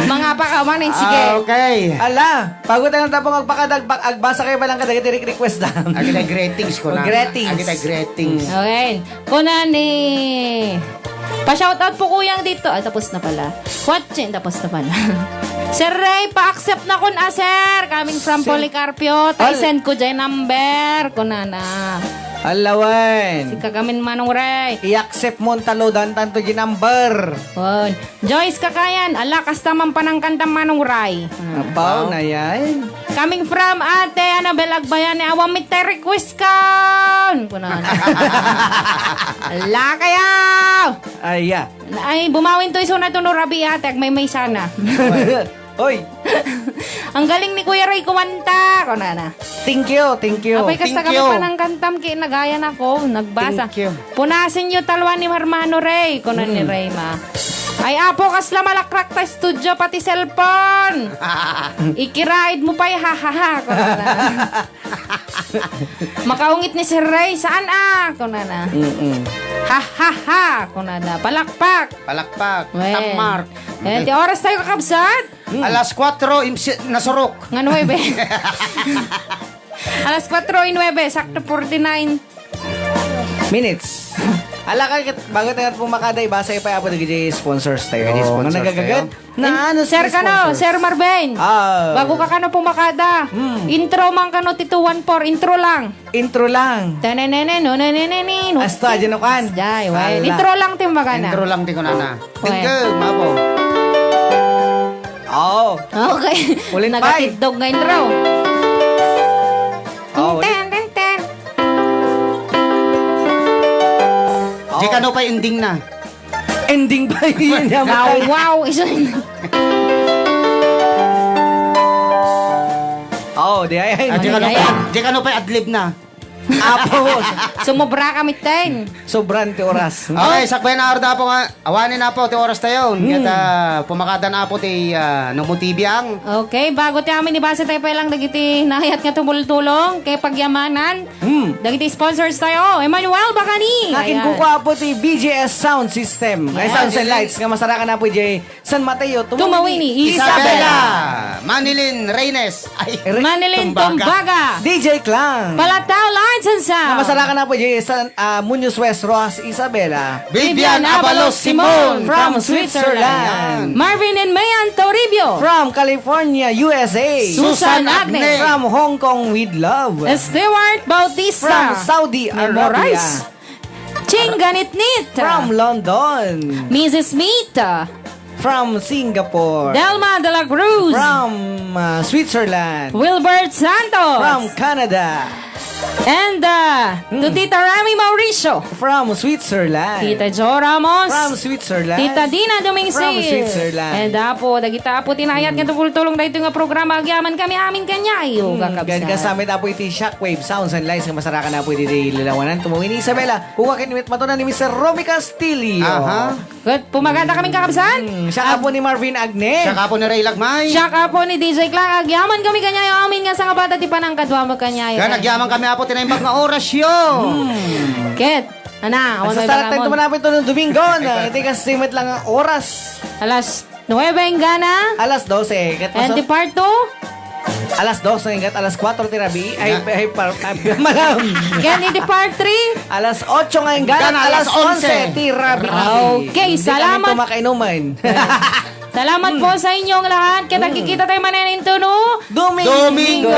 Mga pakaman, eh, sige. Ah, okay. Ala, bago tayo tapos magpakada, agba-, agbasa kayo pa lang kadagiti re-, request lang. Agitay greetings ko na. Greetings. Agitay greetings. Okay. Kuna ni, pa-shoutout po kuyang dito. Ah, tapos na pala. Watching, tapos na pala. Sir Ray, pa-accept na kun, ah, sir. Coming from Sir Policarpio. Al- Ta-send ko dyan number. Kunana. Alawan. Sika gamin Manong Ray. I-accept mo ang taludan tanto di number. Wan. Joyce Kakayan, ala, kasta man panangkanta Manong Ray. Ah. Apaw, Wow. na yan. Coming from Ate Annabel Agbayani, awan mi tay request kan. Kunan. Ala kayo! Ay, yeah. Ay, bumawin to isuna to no Rabi ate, agmaymay sana. Oy. Ang galing ni Kuya Ray kumanta, kunana. Thank you, thank you. Apay, kasta Thank kami you. Panangkantam, ki nagayan ako, nagbasa. Thank you. Punasin yo talwa ni Hermano Ray, kunan ni Mm. Ray ma. Ay, apo, kasla malakrak ta studio, pati cellphone. Ikiraid mo pa'y ha, ha, ha, kunana. Makaungit ni Sir Ray, saan ah? Kunana. Mm-mm. Ha, ha, ha, kunana. Palakpak. Palakpak. Wen. Tammark. Eh, ti oras tayo, kakabsat? Hmm. Alas kuwatro, imsi-, nasurok. Nga nuebe. Alas kuwatro y nuebe, sakto forty-nine minutes. Ala ka, bago tayo pumakada, ibasa pa apo dagiti sponsors tayo. Dagiti sponsors Nga nagagagat tayo. Na, ano, Sir kano, sponsors? Sir Marvin. Ah. Bago ka kano pumakada. Hmm. Intro man kano ti two one four, intro lang. Intro lang. Tananana, no, nananana, no. Asta, dyan o kan. Jay, well, Ala. Intro lang ti magana. Intro lang ti kunana. Well. Tingga, mapo. Oh. Okay. Ulit, Pay. Nagatidog nga intro. Oh, ulit. Ten, ten, ten. Oh. Di kano pa ending na. Ending pa yun, yaman. Wow, wow, iso. Oh, di ay, ay. Ah, di Ano kano yan? Pa, di kano pa adlib na. Apo. Sumobra kami, ten. Sobran ti oras. Okay, sakbay na arda po nga. Awanin na po ti oras tayo. Hmm. Ket, ah, pumakada na po ti, ah, Nomo T V ang. Okay, bago ti amin ibasa tayo pa lang dagiti nayat nga tumultulong kay pagyamanan. Hmm. Dagiti sponsors tayo. Emmanuel Bacani. Akin Ayan. Kuko apo ti B G S Sound System. Ay, Yes. Sounds and Lights nga masarakan na po, Jay. San Mateo, Tumawini, Tumawini, Isabela. Isabela. Manilin Reynes. Ay, Re-, Manilin Tumbaga. Tumbaga. D J Clang. Palatao Lights and Sound. Namasarakan na po, Jay, San, ah, Muñoz West, Roxas, Isabela. Vivian Vivian Abalos Abalos Simon Simon from from Switzerland. Switzerland. Marvin and Mayan Toribio. From California, U S A. Susan Susan Agne. Agne. From Hong Kong with love. Stewart Bautista. From Saudi Arabia. Memorize. Ching Ganitnit. From London. Missus Smith. From Singapore. Delma de la Cruz. From, uh, Switzerland. Wilbert Santos. From Canada. And, uh, Mm. to Tita Rami Mauricio. From Switzerland. Tita Jo Ramos. From Switzerland. Tita Dina Dumingsil. From Switzerland. And apo, dagita apo tinayat nga tumultulong daytoy nga programa, agyaman kami amin kanyayo, Mm, kakabsat. Ken kasamit apo iti Shockwave Sounds and Lights nga masarakan apo iti lilawanan. Tumawin ni Isabela. Kuka ken met matuna ni Mister Romy Castillo. Aha. Ket pumakada kami, kakabsat. Hmm, siya ka po ni Marvin Agne. Siya ka po ni Ray Lagmay. Siya ka po ni D J Clang. Agyaman kami kanyayo amin nga sangabada ti panangkadua mo kanyayo. Kaya nagyaman kami apo ti naimbag nga oras yo. Hmm. Ket, ana, awan may Nagsasarat tayo bagamon. Tumanapit to ng Domingo na iti kasi met lang ang oras. Alas nuebe enggana. Alas dose. Ket And maso- the part two? Alas dos na ingat, alas kuwatro ti rabii. Ay, Nga. Ay, par-, ay, malam. Ken iti part three? Alas otso nga ingat, Ingat, alas alas onse. Onse ti rabii. Okay, Hindi kami salamat. Tumakainuman. Salamat Hmm. po sa inyong lahat. Ket Hmm. nagkikita tayo manen into no Domingo. Domingo.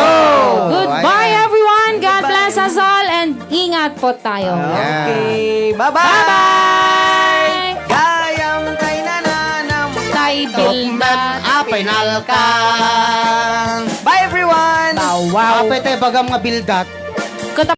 Goodbye, Ayan. Everyone. God Goodbye. Bless us all and ingat po tayo. Okay. Bye-bye. Bye-bye. Gayam kay nananam. Tay Bildat. Apay nalka. Bye, everyone. Bawaw. Apay tay bagam nga bildat.